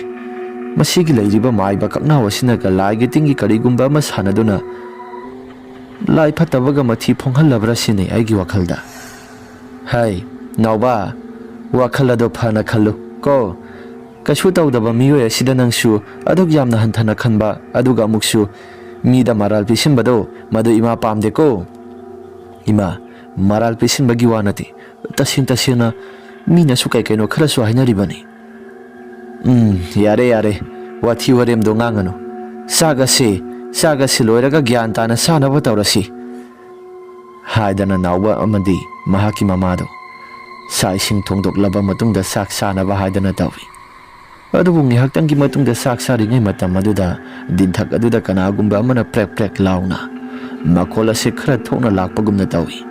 ꯃꯁꯤꯒꯤ ꯂꯩꯔꯤꯕ ꯃꯥꯏꯕ ꯀꯛꯅꯥꯎ ꯑꯁꯤꯅꯒ ꯂꯥꯏꯒꯤ ꯇꯤꯟꯒꯤ ꯀꯔꯤꯒꯨꯝꯕ ꯑꯃ ꯁꯥꯟꯅꯗꯨꯅ ꯂꯥꯏ ꯐꯠꯇꯕꯒ ꯃꯊꯤ ꯐꯣꯡꯍꯜꯂꯕ꯭ꯔꯥ ꯁꯤꯅꯤ ꯑꯩꯒꯤ ꯋꯥꯈꯜꯗ꯫ ꯍꯥꯏ, ꯅꯥꯎꯕ, ꯋꯥꯈꯜ ꯑꯗꯣ ꯐꯅ ꯈꯜꯂꯨ ꯀꯣ꯫ ꯀꯩꯁꯨ ꯇꯧꯗꯕ ꯃꯤꯑꯣꯏ ꯑꯁꯤꯗ ꯅꯪꯁꯨ ꯑꯗꯨꯛ ꯌꯥꯝꯅ ꯍꯟꯊꯅ ꯈꯟꯕ, ꯑꯗꯨꯒ ꯑꯃꯨꯛꯁꯨ ꯃꯤꯗ ꯃꯔꯥꯜ ꯄꯤꯁꯤꯟꯕꯗꯣ, ꯃꯗꯨ ꯏꯃꯥ ꯄꯥꯝꯗꯦꯀꯣ꯫ ꯏꯃꯥ, ꯃꯔꯥꯜ ꯄꯤꯁꯤꯟꯕꯒꯤ ꯋꯥ ꯅꯠꯇꯦ, ꯇꯁꯦꯡ ꯇꯁꯦꯡꯅ ꯃꯤꯅꯁꯨ ꯀꯩ ꯀꯩꯅꯣ ꯈꯔꯁꯨ ꯍꯥꯏꯅꯔꯤꯕꯅꯤ꯫ ꯎꯝ, ꯌꯥꯔꯦ, ꯌꯥꯔꯦ, ꯋꯥꯊꯤ ꯋꯥꯔꯦꯝꯗꯣ ꯉꯥꯡꯒꯅꯨ꯫ ꯆꯥꯛ ꯑꯁꯤ, ꯆꯥꯛ ꯑꯁꯤ ꯂꯣꯏꯔꯒ ꯒ꯭ꯌꯥꯟ ꯇꯥꯅ ꯆꯥꯅꯕ ꯇꯧꯔꯁꯤ꯫ ꯍꯥꯏꯗꯅ ꯅꯥꯎꯕ ꯑꯃꯗꯤ ꯃꯍꯥꯛꯀꯤ ꯃꯃꯥꯗꯨ ꯆꯥꯛ ꯏꯁꯤꯡ ꯊꯣꯡꯗꯣꯛꯂꯕ ꯃꯇꯨꯡꯗ ꯆꯥꯛ ꯆꯥꯅꯕ ꯍꯥꯏꯗꯅ ꯇꯧꯏ꯫ ꯑꯗꯨꯕꯨ ꯉꯥꯏꯍꯥꯛꯇꯪꯒꯤ ꯃꯇꯨꯡꯗ ꯆꯥꯛ ꯆꯥꯔꯤꯉꯩ ꯃꯇꯝ ꯑꯗꯨꯗ ꯗꯤꯟꯊꯛ ꯑꯗꯨꯗ ꯀꯅꯥꯒꯨꯝꯕ ꯑꯃꯅ ꯄ꯭ꯔꯦꯛ ꯄ꯭ꯔꯦꯛ ꯂꯥꯎꯅ ꯃꯈꯣꯜ ꯑꯁꯤ ꯈꯔ ꯊꯣꯛꯅ ꯂꯥꯛꯄꯒꯨꯝꯅ ꯇꯧꯏ꯫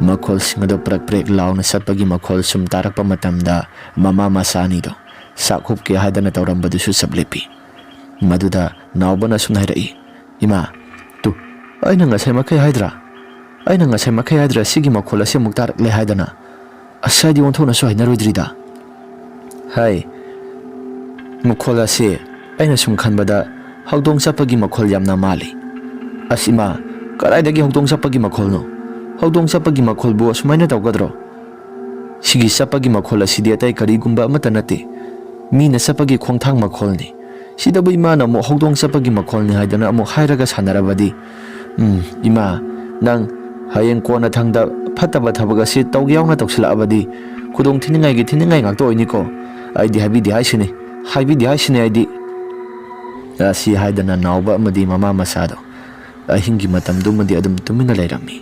ꯃꯈꯣꯜꯁꯤꯡ ꯑꯗꯨ ꯄ꯭ꯔꯦꯛ ꯄ꯭ꯔꯦꯛ ꯂꯥꯎꯅ ꯆꯠꯄꯒꯤ ꯃꯈꯣꯜ ꯁꯨꯝ ꯇꯥꯔꯛꯄ ꯃꯇꯝꯗ ꯃꯃꯥ ꯃꯆꯥ ꯑꯅꯤꯗꯨ ꯆꯥꯛ ꯍꯨꯞꯀꯦ ꯍꯥꯏꯗꯅ ꯇꯧꯔꯝꯕꯗꯨꯁꯨ ꯆꯞ ꯂꯦꯞꯄꯤ꯫ ꯃꯗꯨꯗ ꯅꯥꯎꯕꯅ ꯁꯨꯝ ꯍꯥꯏꯔꯛꯏ, "ꯏꯃꯥ, ꯇꯨ, ꯑꯩꯅ ꯉꯁꯥꯏ ꯃꯈꯩ ꯍꯥꯏꯗ꯭ꯔꯥ? ꯑꯩꯅ ꯉꯁꯥꯏ ꯃꯈꯩ ꯍꯥꯏꯗ꯭ꯔꯥ ꯁꯤꯒꯤ ꯃꯈꯣꯜ ꯑꯁꯤ ꯑꯃꯨꯛ ꯇꯥꯔꯛꯂꯦ ꯍꯥꯏꯗꯅ? ꯑꯁ, ꯑꯩꯗꯤ ꯑꯣꯟꯊꯣꯛꯅꯁꯨ ꯍꯩꯅꯔꯣꯏꯗ꯭ꯔꯤꯗ"꯫ ꯍꯥꯏ, ꯃꯈꯣꯜ ꯑꯁꯤ ꯑꯩꯅ ꯁꯨꯝ ꯈꯟꯕꯗ ꯍꯧꯗꯣꯡ ꯆꯠꯄꯒꯤ ꯃꯈꯣꯜ ꯌꯥꯝꯅ ꯃꯥꯜꯂꯤ꯫ "ꯑꯁ ꯏꯃꯥ, ꯀꯗꯥꯏꯗꯒꯤ ꯍꯧꯗꯣꯡ ꯆꯠꯄꯒꯤ ꯃꯈꯣꯜꯅꯣ? ꯍꯧꯗꯣꯡ ꯆꯠꯄꯒꯤ ꯃꯈꯣꯜꯕꯨ ꯑꯁꯨꯃꯥꯏꯅ ꯇꯧꯒꯗ꯭ꯔꯣ? ꯁꯤꯒꯤ ꯆꯠꯄꯒꯤ ꯃꯈꯣꯜ ꯑꯁꯤꯗꯤ ꯑꯇꯩ ꯀꯔꯤꯒꯨꯝꯕ ꯑꯃꯠꯇ ꯅꯠꯇꯦ꯫ ꯃꯤꯅ ꯆꯠꯄꯒꯤ ꯈꯣꯡꯊꯥꯡ ꯃꯈꯣꯜꯅꯤ꯫ ꯁꯤꯗꯕꯨ ꯏꯃꯥꯅ ꯑꯃꯨꯛ ꯍꯧꯗꯣꯡ ꯆꯠꯄꯒꯤ ꯃꯈꯣꯜꯅꯤ ꯍꯥꯏꯗꯅ ꯑꯃꯨꯛ ꯍꯥꯏꯔꯒ ꯁꯥꯟꯅꯔꯕꯗꯤ? ꯎꯝ, ꯏꯃꯥ, ꯅꯪ ꯍꯌꯦꯡ ꯀꯣꯟꯅ ꯊꯪꯗ ꯐꯠꯇꯕ ꯊꯕꯛ ꯑꯁꯤ ꯇꯧꯒꯦ ꯌꯥꯎꯅ ꯇꯧꯁꯤꯜꯂꯛꯑꯕꯗꯤ ꯈꯨꯗꯣꯡ ꯊꯤꯅꯤꯡꯉꯥꯏꯒꯤ ꯊꯤꯅꯤꯡꯉꯥꯏ ꯉꯥꯛꯇ ꯑꯣꯏꯅꯤꯀꯣ꯫ ꯑꯩꯗꯤ ꯍꯥꯏꯕꯤꯗꯦ ꯍꯥꯏꯁꯤꯅꯤ, ꯍꯥꯏꯕꯤꯗꯦ ꯍꯥꯏꯁꯤꯅꯤ ꯑꯩꯗꯤ"꯫ ꯑꯁꯤ ꯍꯥꯏꯗꯅ ꯅꯥꯎꯕ ꯑꯃꯗꯤ ꯃꯃꯥ ꯃꯆꯥꯗꯣ ꯑꯍꯤꯡꯒꯤ ꯃꯇꯝꯗꯨꯃꯗꯤ ꯑꯗꯨꯝ ꯇꯨꯃꯤꯟꯅ ꯂꯩꯔꯝꯃꯤ꯫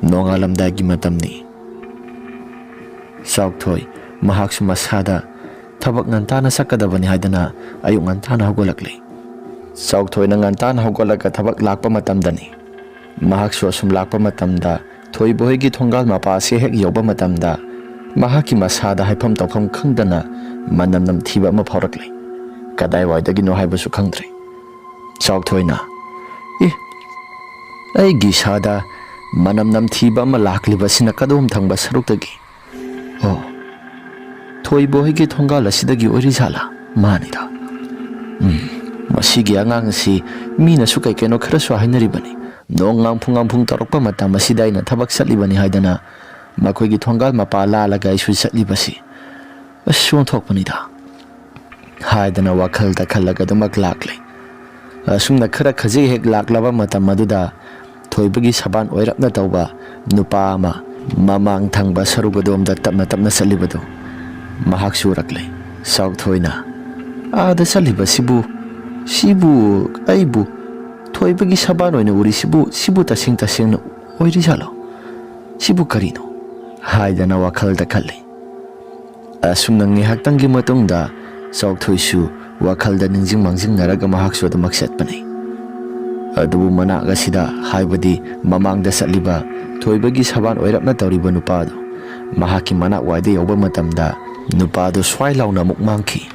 ꯅꯣꯡꯉꯥꯜꯂꯝꯗꯥꯏꯒꯤ ꯃꯇꯝꯅꯤ꯫ ꯆꯥꯎꯊꯣꯏ ꯃꯍꯥꯛꯁꯨ ꯃꯁꯥꯗ ꯊꯕꯛ ꯉꯟꯇꯥꯅ ꯆꯠꯀꯗꯕꯅꯤ ꯍꯥꯏꯗꯅ ꯑꯌꯨꯛ ꯉꯟꯇꯥꯅ ꯍꯧꯒꯠꯂꯛꯂꯤ꯫ ꯆꯥꯎꯊꯣꯏꯅ ꯉꯟꯇꯥꯅ ꯍꯧꯒꯠꯂꯒ ꯊꯕꯛ ꯂꯥꯛꯄ ꯃꯇꯝꯗꯅꯤ꯫ ꯃꯍꯥꯛꯁꯨ ꯑꯁꯨꯝ ꯂꯥꯛꯄ ꯃꯇꯝꯗ ꯊꯣꯏꯕ ꯍꯣꯏꯒꯤ ꯊꯣꯡꯒꯥꯜ ꯃꯄꯥ ꯑꯁꯤ ꯍꯦꯛ ꯌꯧꯕ ꯃꯇꯝꯗ ꯃꯍꯥꯛꯀꯤ ꯃꯁꯥꯗ ꯍꯥꯏꯐꯝ ꯇꯧꯐꯝ ꯈꯪꯗꯅ ꯃꯅꯝ ꯅꯝꯊꯤꯕ ꯑꯃ ꯐꯥꯎꯔꯛꯂꯤ꯫ ꯀꯗꯥꯏꯋꯥꯏꯗꯒꯤꯅꯣ ꯍꯥꯏꯕꯁꯨ ꯈꯪꯗ꯭ꯔꯦ꯫ ꯆꯥꯎꯊꯣꯏꯅ, "ꯑꯦ, ꯑꯩꯒꯤ ꯏꯁꯥꯗ ꯃꯅꯝ ꯅꯝꯊꯤꯕ ꯑꯃ ꯂꯥꯛꯂꯤꯕꯁꯤꯅ ꯀꯗꯣꯝ ꯊꯪꯕ ꯁꯔꯨꯛꯇꯒꯤ? ꯑꯣ, ꯊꯣꯏꯕ ꯍꯣꯏꯒꯤ ꯊꯣꯡꯒꯥꯜ ꯑꯁꯤꯗꯒꯤ ꯑꯣꯏꯔꯤꯖꯥꯠꯂꯥ? ꯃꯥꯅꯤꯗ꯫ ꯎꯝ, ꯃꯁꯤꯒꯤ ꯑꯉꯥꯡ ꯑꯁꯤ ꯃꯤꯅꯁꯨ ꯀꯩ ꯀꯩꯅꯣ ꯈꯔꯁꯨ ꯍꯥꯏꯅꯔꯤꯕꯅꯤ꯫ ꯅꯣꯡ ꯉꯥꯡꯐꯨ ꯉꯥꯡꯐꯨꯡ ꯇꯧꯔꯛꯄ ꯃꯇꯝ ꯑꯁꯤꯗ ꯑꯩꯅ ꯊꯕꯛ ꯆꯠꯂꯤꯕꯅꯤ ꯍꯥꯏꯗꯅ ꯃꯈꯣꯏꯒꯤ ꯊꯣꯡꯒꯥꯜ ꯃꯄꯥ ꯂꯥꯜꯂꯒ ꯑꯩꯁꯨ ꯆꯠꯂꯤꯕꯁꯤ꯫ ꯑꯁ, ꯑꯣꯟꯊꯣꯛꯄꯅꯤꯗ" ꯍꯥꯏꯗꯅ ꯋꯥꯈꯜꯗ ꯈꯜꯂꯒ ꯑꯗꯨꯃꯛ ꯂꯥꯛꯂꯦ꯫ ꯑꯁꯨꯝꯅ ꯈꯔ ꯈꯖꯤꯛ ꯍꯦꯛ ꯂꯥꯛꯂꯕ ꯃꯇꯝ ꯑꯗꯨꯗ ꯊꯣꯏꯕꯒꯤ ꯁꯕꯥꯟ ꯑꯣꯏꯔꯞꯅ ꯇꯧꯕ ꯅꯨꯄꯥ ꯑꯃ ꯃꯃꯥꯡ ꯊꯪꯕ ꯁꯔꯨꯛ ꯑꯗꯣꯝꯗ ꯇꯞꯅ ꯇꯞꯅ ꯆꯠꯂꯤꯕꯗꯨ ꯃꯍꯥꯛꯁꯨ ꯎꯔꯛꯂꯦ꯫ ꯆꯥꯎꯊꯣꯏꯅ, "ꯑꯥꯗ ꯆꯠꯂꯤꯕꯁꯤꯕꯨ, ꯁꯤꯕꯨ, ꯑꯩꯕꯨ ꯊꯣꯏꯕꯒꯤ ꯁꯕꯥꯟ ꯑꯣꯏꯅ ꯎꯔꯤꯁꯤꯕꯨ, ꯁꯤꯕꯨ ꯇꯁꯦꯡ ꯇꯁꯦꯡꯅ ꯑꯣꯏꯔꯤꯖꯥꯠꯂꯣ? ꯁꯤꯕꯨ ꯀꯔꯤꯅꯣ?" ꯍꯥꯏꯗꯅ ꯋꯥꯈꯜꯗ ꯈꯜꯂꯤ꯫ ꯑꯁꯨꯝꯅ ꯉꯥꯏꯍꯥꯛꯇꯪꯒꯤ ꯃꯇꯨꯡꯗ ꯆꯥꯎꯊꯣꯏꯁꯨ ꯋꯥꯈꯜꯗ ꯅꯤꯡꯁꯤꯡ ꯃꯥꯡꯖꯤꯡꯅꯔꯒ ꯃꯍꯥꯛꯁꯨ ꯑꯗꯨꯃꯛ ꯆꯠꯄꯅꯤ꯫ ꯑꯗꯨꯕꯨ ꯃꯅꯥꯛ ꯑꯁꯤꯗ, ꯍꯥꯏꯕꯗꯤ ꯃꯃꯥꯡꯗ ꯆꯠꯂꯤꯕ ꯊꯣꯏꯕꯒꯤ ꯁꯕꯥꯟ ꯑꯣꯏꯔꯞꯅ ꯇꯧꯔꯤꯕ ꯅꯨꯄꯥꯗꯨ, ꯃꯍꯥꯛꯀꯤ ꯃꯅꯥꯛ ꯋꯥꯏꯗ ꯌꯧꯕ ꯃꯇꯝꯗ ꯅꯨꯄꯥꯗꯨ ꯁ꯭ꯋꯥꯏ ꯂꯥꯎꯅ ꯑꯃꯨꯛ ꯃꯥꯡꯈꯤ꯫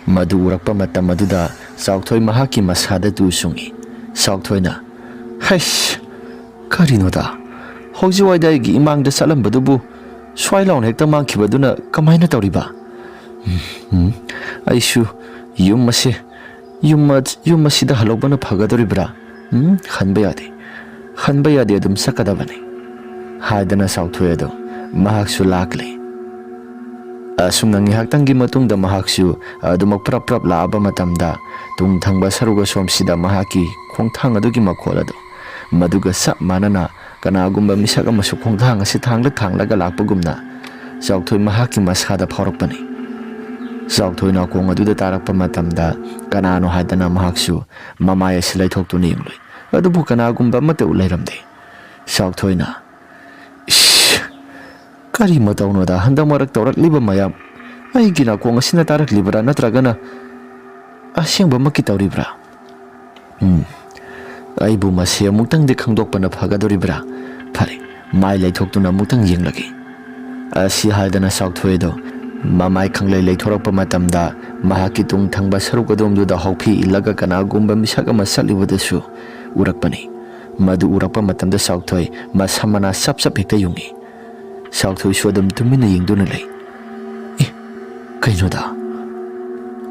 ꯃꯗꯨ ꯎꯔꯛꯄ ꯃꯇꯝ ꯑꯗꯨꯗ ꯆꯥꯎꯊꯣꯏ ꯃꯍꯥꯛꯀꯤ ꯃꯁꯥꯗ ꯇꯨ ꯆꯨꯡꯉꯤ꯫ ꯆꯥꯎꯊꯣꯏꯅ, "ꯍꯩꯁ, ꯀꯔꯤꯅꯣꯗ? ꯍꯧꯖꯤꯛꯋꯥꯏꯗ ꯑꯩꯒꯤ ꯏꯃꯥꯡꯗ ꯆꯠꯂꯝꯕꯗꯨꯕꯨ ꯁ꯭ꯋꯥꯏ ꯂꯥꯎꯅ ꯍꯦꯛꯇ ꯃꯥꯡꯈꯤꯕꯗꯨꯅ ꯀꯃꯥꯏꯅ ꯇꯧꯔꯤꯕ? ꯎꯝ, ꯎꯝ, ꯑꯩꯁꯨ ꯌꯨꯝ ꯑꯁꯦ, ꯌꯨꯝ ꯑ-, ꯌꯨꯝ ꯑꯁꯤꯗ ꯍꯜꯂꯛꯄꯅ ꯐꯒꯗꯧꯔꯤꯕ꯭ꯔꯥ? ꯎꯝ, ꯍꯟꯕ ꯌꯥꯗꯦ, ꯍꯟꯕ ꯌꯥꯗꯦ, ꯑꯗꯨꯝ ꯆꯠꯀꯗꯕꯅꯤ," ꯍꯥꯏꯗꯅ ꯆꯥꯎꯊꯣꯏ ꯑꯗꯣ ꯃꯍꯥꯛꯁꯨ ꯂꯥꯛꯂꯦ꯫ ꯑꯁꯨꯝꯅ ꯉꯥꯏꯍꯥꯛꯇꯪꯒꯤ ꯃꯇꯨꯡꯗ ꯃꯍꯥꯛꯁꯨ ꯑꯗꯨꯃꯛ ꯄ꯭ꯔꯞ ꯄ꯭ꯔꯞ ꯂꯥꯛꯑꯕ ꯃꯇꯝꯗ, ꯇꯨꯡ ꯊꯪꯕ ꯁꯔꯨꯛ ꯑꯁꯣꯝꯁꯤꯗ ꯃꯍꯥꯛꯀꯤ ꯈꯣꯡꯊꯥꯡ ꯑꯗꯨꯒꯤ ꯃꯈꯣꯜ ꯑꯗꯨ ꯃꯗꯨꯒ ꯆꯞ ꯃꯥꯟꯅꯅ ꯀꯅꯥꯒꯨꯝꯕ ꯃꯤꯁꯛ ꯑꯃꯁꯨ ꯈꯣꯡꯊꯥꯡ ꯑꯁꯤ ꯊꯥꯡꯂ ꯊꯥꯡꯂꯒ ꯂꯥꯛꯄꯒꯨꯝꯅ ꯆꯥꯎꯊꯣꯏ ꯃꯍꯥꯛꯀꯤ ꯃꯁꯥꯗ ꯐꯥꯎꯔꯛꯄꯅꯤ꯫ ꯆꯥꯎꯊꯣꯏ ꯅꯥꯀꯣꯡ ꯑꯗꯨꯗ ꯇꯥꯔꯛꯄ ꯃꯇꯝꯗ ꯀꯅꯥꯅꯣ ꯍꯥꯏꯗꯅ ꯃꯍꯥꯛꯁꯨ ꯃꯃꯥꯏ ꯑꯁꯤ ꯂꯩꯊꯣꯛꯇꯨꯅ ꯌꯦꯡꯂꯨꯏ꯫ ꯑꯗꯨꯕꯨ ꯀꯅꯥꯒꯨꯝꯕ ꯑꯃꯠꯇ ꯎ ꯂꯩꯔꯝꯗꯦ꯫ ꯆꯥꯎꯊꯣꯏꯅ, "ꯏꯁ! ꯀꯔꯤ ꯃꯇꯧꯅꯣꯗ ꯍꯟꯗꯛ ꯃꯔꯛ ꯇꯧꯔꯛꯂꯤꯕ ꯃꯌꯥꯝ? ꯑꯩꯒꯤ ꯅꯥꯀꯣꯡ ꯑꯁꯤꯅ ꯇꯥꯔꯛꯂꯤꯕ꯭ꯔꯥ, ꯅꯠꯇ꯭ꯔꯒꯅ ꯑꯁꯦꯡꯕꯃꯛꯀꯤ ꯇꯧꯔꯤꯕ꯭ꯔꯥ? ꯎꯝ, ꯑꯩꯕꯨ ꯃꯁꯤ ꯑꯃꯨꯛꯇꯪꯗꯤ ꯈꯪꯗꯣꯛꯄꯅ ꯐꯒꯗꯧꯔꯤꯕ꯭ꯔꯥ? ꯐꯔꯦ, ꯃꯥꯏ ꯂꯩꯊꯣꯛꯇꯨꯅ ꯑꯃꯨꯛꯇꯪ ꯌꯦꯡꯂꯒꯦ," ꯑꯁꯤ ꯍꯥꯏꯗꯅ ꯆꯥꯎꯊꯣꯏ ꯑꯗꯣ ꯃꯃꯥꯏ ꯈꯪꯂꯩ ꯂꯩꯊꯣꯔꯛꯄ ꯃꯇꯝꯗ, ꯃꯍꯥꯛꯀꯤ ꯇꯨꯡ ꯊꯪꯕ ꯁꯔꯨꯛ ꯑꯗꯣꯝꯗꯨꯗ ꯍꯥꯎꯐꯤ ꯏꯜꯂꯒ ꯀꯅꯥꯒꯨꯝꯕ ꯃꯤꯁꯛ ꯑꯃ ꯆꯠꯂꯤꯕꯗꯨꯁꯨ ꯎꯔꯛꯄꯅꯤ꯫ ꯃꯗꯨ ꯎꯔꯛꯄ ꯃꯇꯝꯗ ꯆꯥꯎꯊꯣꯏ ꯃꯁꯝ ꯃꯅꯥ ꯆꯞ ꯆꯞ ꯍꯦꯛꯇ ꯌꯨꯡꯏ꯫ ꯆꯥꯎꯊꯣꯏꯁꯨ ꯑꯗꯨꯝ ꯇꯨꯃꯤꯟꯅ ꯌꯦꯡꯗꯨꯅ ꯂꯩ꯫ "ꯑꯦ, ꯀꯩꯅꯣꯗ?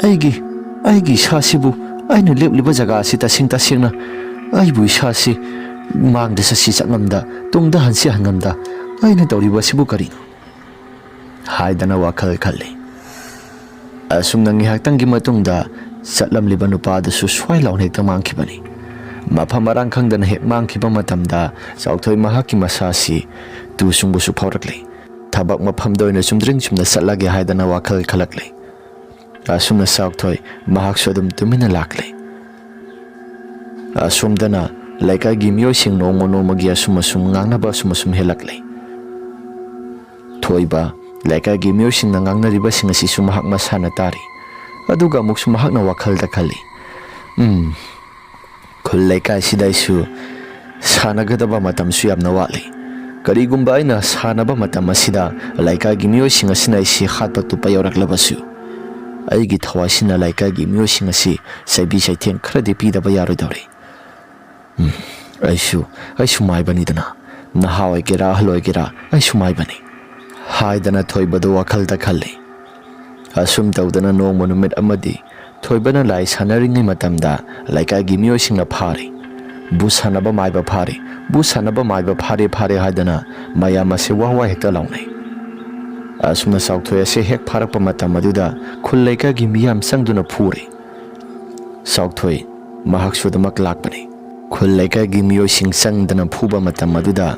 ꯑꯩꯒꯤ, ꯑꯩꯒꯤ ꯏꯁꯥꯁꯤꯕꯨ, ꯑꯩꯅ ꯂꯦꯞꯂꯤꯕ ꯖꯒꯥ ꯑꯁꯤ ꯇꯁꯦꯡ ꯇꯁꯦꯡꯅ ꯑꯩꯕꯨ ꯏꯁꯥꯁꯤ ꯃꯥꯡꯗ ꯆꯠꯁꯤ ꯆꯠꯉꯝꯗ, ꯇꯨꯡꯗ ꯍꯟꯁꯤ ꯍꯟꯉꯝꯗ ꯑꯩꯅ ꯇꯧꯔꯤꯕ ꯑꯁꯤꯕꯨ ꯀꯔꯤꯅꯣ?" ꯍꯥꯏꯗꯅ ꯋꯥꯈꯜ ꯈꯜꯂꯤ꯫ ꯑꯁꯨꯝꯅ ꯉꯥꯏꯍꯥꯛꯇꯪꯒꯤ ꯃꯇꯨꯡꯗ ꯆꯠꯂꯝꯂꯤꯕ ꯅꯨꯄꯥ ꯑꯗꯨꯁꯨ ꯁ꯭ꯋꯥꯏ ꯂꯥꯎꯅ ꯍꯦꯛꯇ ꯃꯥꯡꯈꯤꯕꯅꯤ꯫ ꯃꯐꯝ ꯃꯔꯥꯡ ꯈꯪꯗꯅ ꯍꯦꯛ ꯃꯥꯡꯈꯤꯕ ꯃꯇꯝꯗ ꯆꯥꯎꯊꯣꯏ ꯃꯍꯥꯛꯀꯤ ꯃꯁꯥꯁꯤ ꯇꯨ ꯆꯨꯡꯕꯁꯨ ꯐꯥꯎꯔꯛꯂꯤ꯫ ꯊꯕꯛ ꯃꯐꯝꯗ ꯑꯣꯏꯅ ꯆꯨꯝꯗ꯭ꯔꯤꯡ ꯆꯨꯝꯅ ꯆꯠꯂꯒꯦ ꯍꯥꯏꯗꯅ ꯋꯥꯈꯜ ꯈꯜꯂꯛꯂꯤ꯫ ꯑꯁꯨꯝꯅ ꯆꯥꯎꯊꯣꯏ ꯃꯍꯥꯛꯁꯨ ꯑꯗꯨꯝ ꯇꯨꯃꯤꯟꯅ ꯂꯥꯛꯂꯤ꯫ ꯑꯁꯣꯝꯗꯅ ꯂꯩꯀꯥꯏꯒꯤ ꯃꯤꯑꯣꯏꯁꯤꯡ ꯅꯣꯡꯃ ꯅꯣꯡꯃꯒꯤ ꯑꯁꯨꯝ ꯑꯁꯨꯝ ꯉꯥꯡꯅꯕ ꯑꯁꯨꯝ ꯑꯁꯨꯝ ꯍꯦꯜꯂꯛꯂꯤ꯫ ꯊꯣꯏꯕ, ꯂꯩꯀꯥꯏꯒꯤ ꯃꯤꯑꯣꯏꯁꯤꯡꯅ ꯉꯥꯡꯅꯔꯤꯕꯁꯤꯡ ꯑꯁꯤꯁꯨ ꯃꯍꯥꯛ ꯃꯁꯥꯅ ꯇꯥꯔꯤ꯫ ꯑꯗꯨꯒ ꯑꯃꯨꯛꯁꯨ ꯃꯍꯥꯛꯅ ꯋꯥꯈꯜꯗ ꯈꯜꯂꯤ, "ꯎꯝ, ꯈꯨꯜ ꯂꯩꯀꯥꯏꯁꯤꯗ ꯑꯩꯁꯨ ꯁꯥꯟꯅꯒꯗꯕ ꯃꯇꯝꯁꯨ ꯌꯥꯝꯅ ꯋꯥꯠꯂꯤ꯫ ꯀꯔꯤꯒꯨꯝꯕ ꯑꯩꯅ ꯁꯥꯟꯅꯕ ꯃꯇꯝ ꯑꯁꯤꯗ ꯂꯩꯀꯥꯏꯒꯤ ꯃꯤꯑꯣꯏꯁꯤꯡ ꯑꯁꯤꯅ ꯑꯩꯁꯤ ꯍꯥꯠꯄ ꯇꯨꯞꯄ ꯌꯧꯔꯛꯂꯕꯁꯨ, ꯑꯩꯒꯤ ꯊꯋꯥꯏꯁꯤꯅ ꯂꯩꯀꯥꯏꯒꯤ ꯃꯤꯑꯣꯏꯁꯤꯡ ꯑꯁꯤ ꯆꯩꯕꯤ ꯆꯩꯊꯦꯡ ꯈꯔꯗꯤ ꯄꯤꯗꯕ ꯌꯥꯔꯣꯏꯗꯧꯔꯤ꯫ ꯎꯝ, ꯑꯩꯁꯨ, ꯑꯩꯁꯨ ꯃꯥꯏꯕꯅꯤꯗꯅ, ꯅꯍꯥ ꯑꯣꯏꯒꯦꯔꯥ ꯑꯍꯜ ꯑꯣꯏꯒꯦꯔꯥ, ꯑꯩꯁꯨ ꯃꯥꯏꯕꯅꯤ ꯍꯥꯏꯗꯅ ꯊꯣꯏꯕꯗꯨ ꯋꯥꯈꯜꯗ ꯈꯜꯂꯤ꯫ ꯑꯁꯨꯝ ꯇꯧꯗꯅ ꯅꯣꯡꯃ ꯅꯨꯃꯤꯠ ꯑꯃꯗꯤ ꯊꯣꯏꯕꯅ ꯂꯥꯏ ꯁꯥꯟꯅꯔꯤꯉꯩ ꯃꯇꯝꯗ ꯂꯩꯀꯥꯏꯒꯤ ꯃꯤꯑꯣꯏꯁꯤꯡꯅ ꯐꯥꯔꯦ꯫ "ꯕꯨ ꯁꯥꯟꯅꯕ ꯃꯥꯏꯕ ꯐꯥꯔꯦ, ꯕꯨ ꯁꯥꯟꯅꯕ ꯃꯥꯏꯕ ꯐꯥꯔꯦ, ꯐꯥꯔꯦ" ꯍꯥꯏꯗꯅ ꯃꯌꯥꯝ ꯑꯁꯦ ꯋꯥ ꯋꯥ ꯍꯦꯛꯇ ꯂꯥꯎꯅꯩ꯫ ꯑꯁꯨꯝꯅ ꯆꯥꯎꯊꯣꯏ ꯑꯁꯦ ꯍꯦꯛ ꯐꯥꯔꯛꯄ ꯃꯇꯝ ꯑꯗꯨꯗ ꯈꯨꯜ ꯂꯩꯀꯥꯏꯒꯤ ꯃꯤꯌꯥꯝ ꯆꯪꯗꯨꯅ ꯐꯨꯔꯦ꯫ ꯆꯥꯎꯊꯣꯏ ꯃꯍꯥꯛꯁꯨ ꯑꯗꯨꯃꯛ ꯂꯥꯛꯄꯅꯤ꯫ ꯈꯨꯜ ꯂꯩꯀꯥꯏꯒꯤ ꯃꯤꯑꯣꯏꯁꯤꯡ ꯆꯪꯗꯅ ꯐꯨꯕ ꯃꯇꯝ ꯑꯗꯨꯗ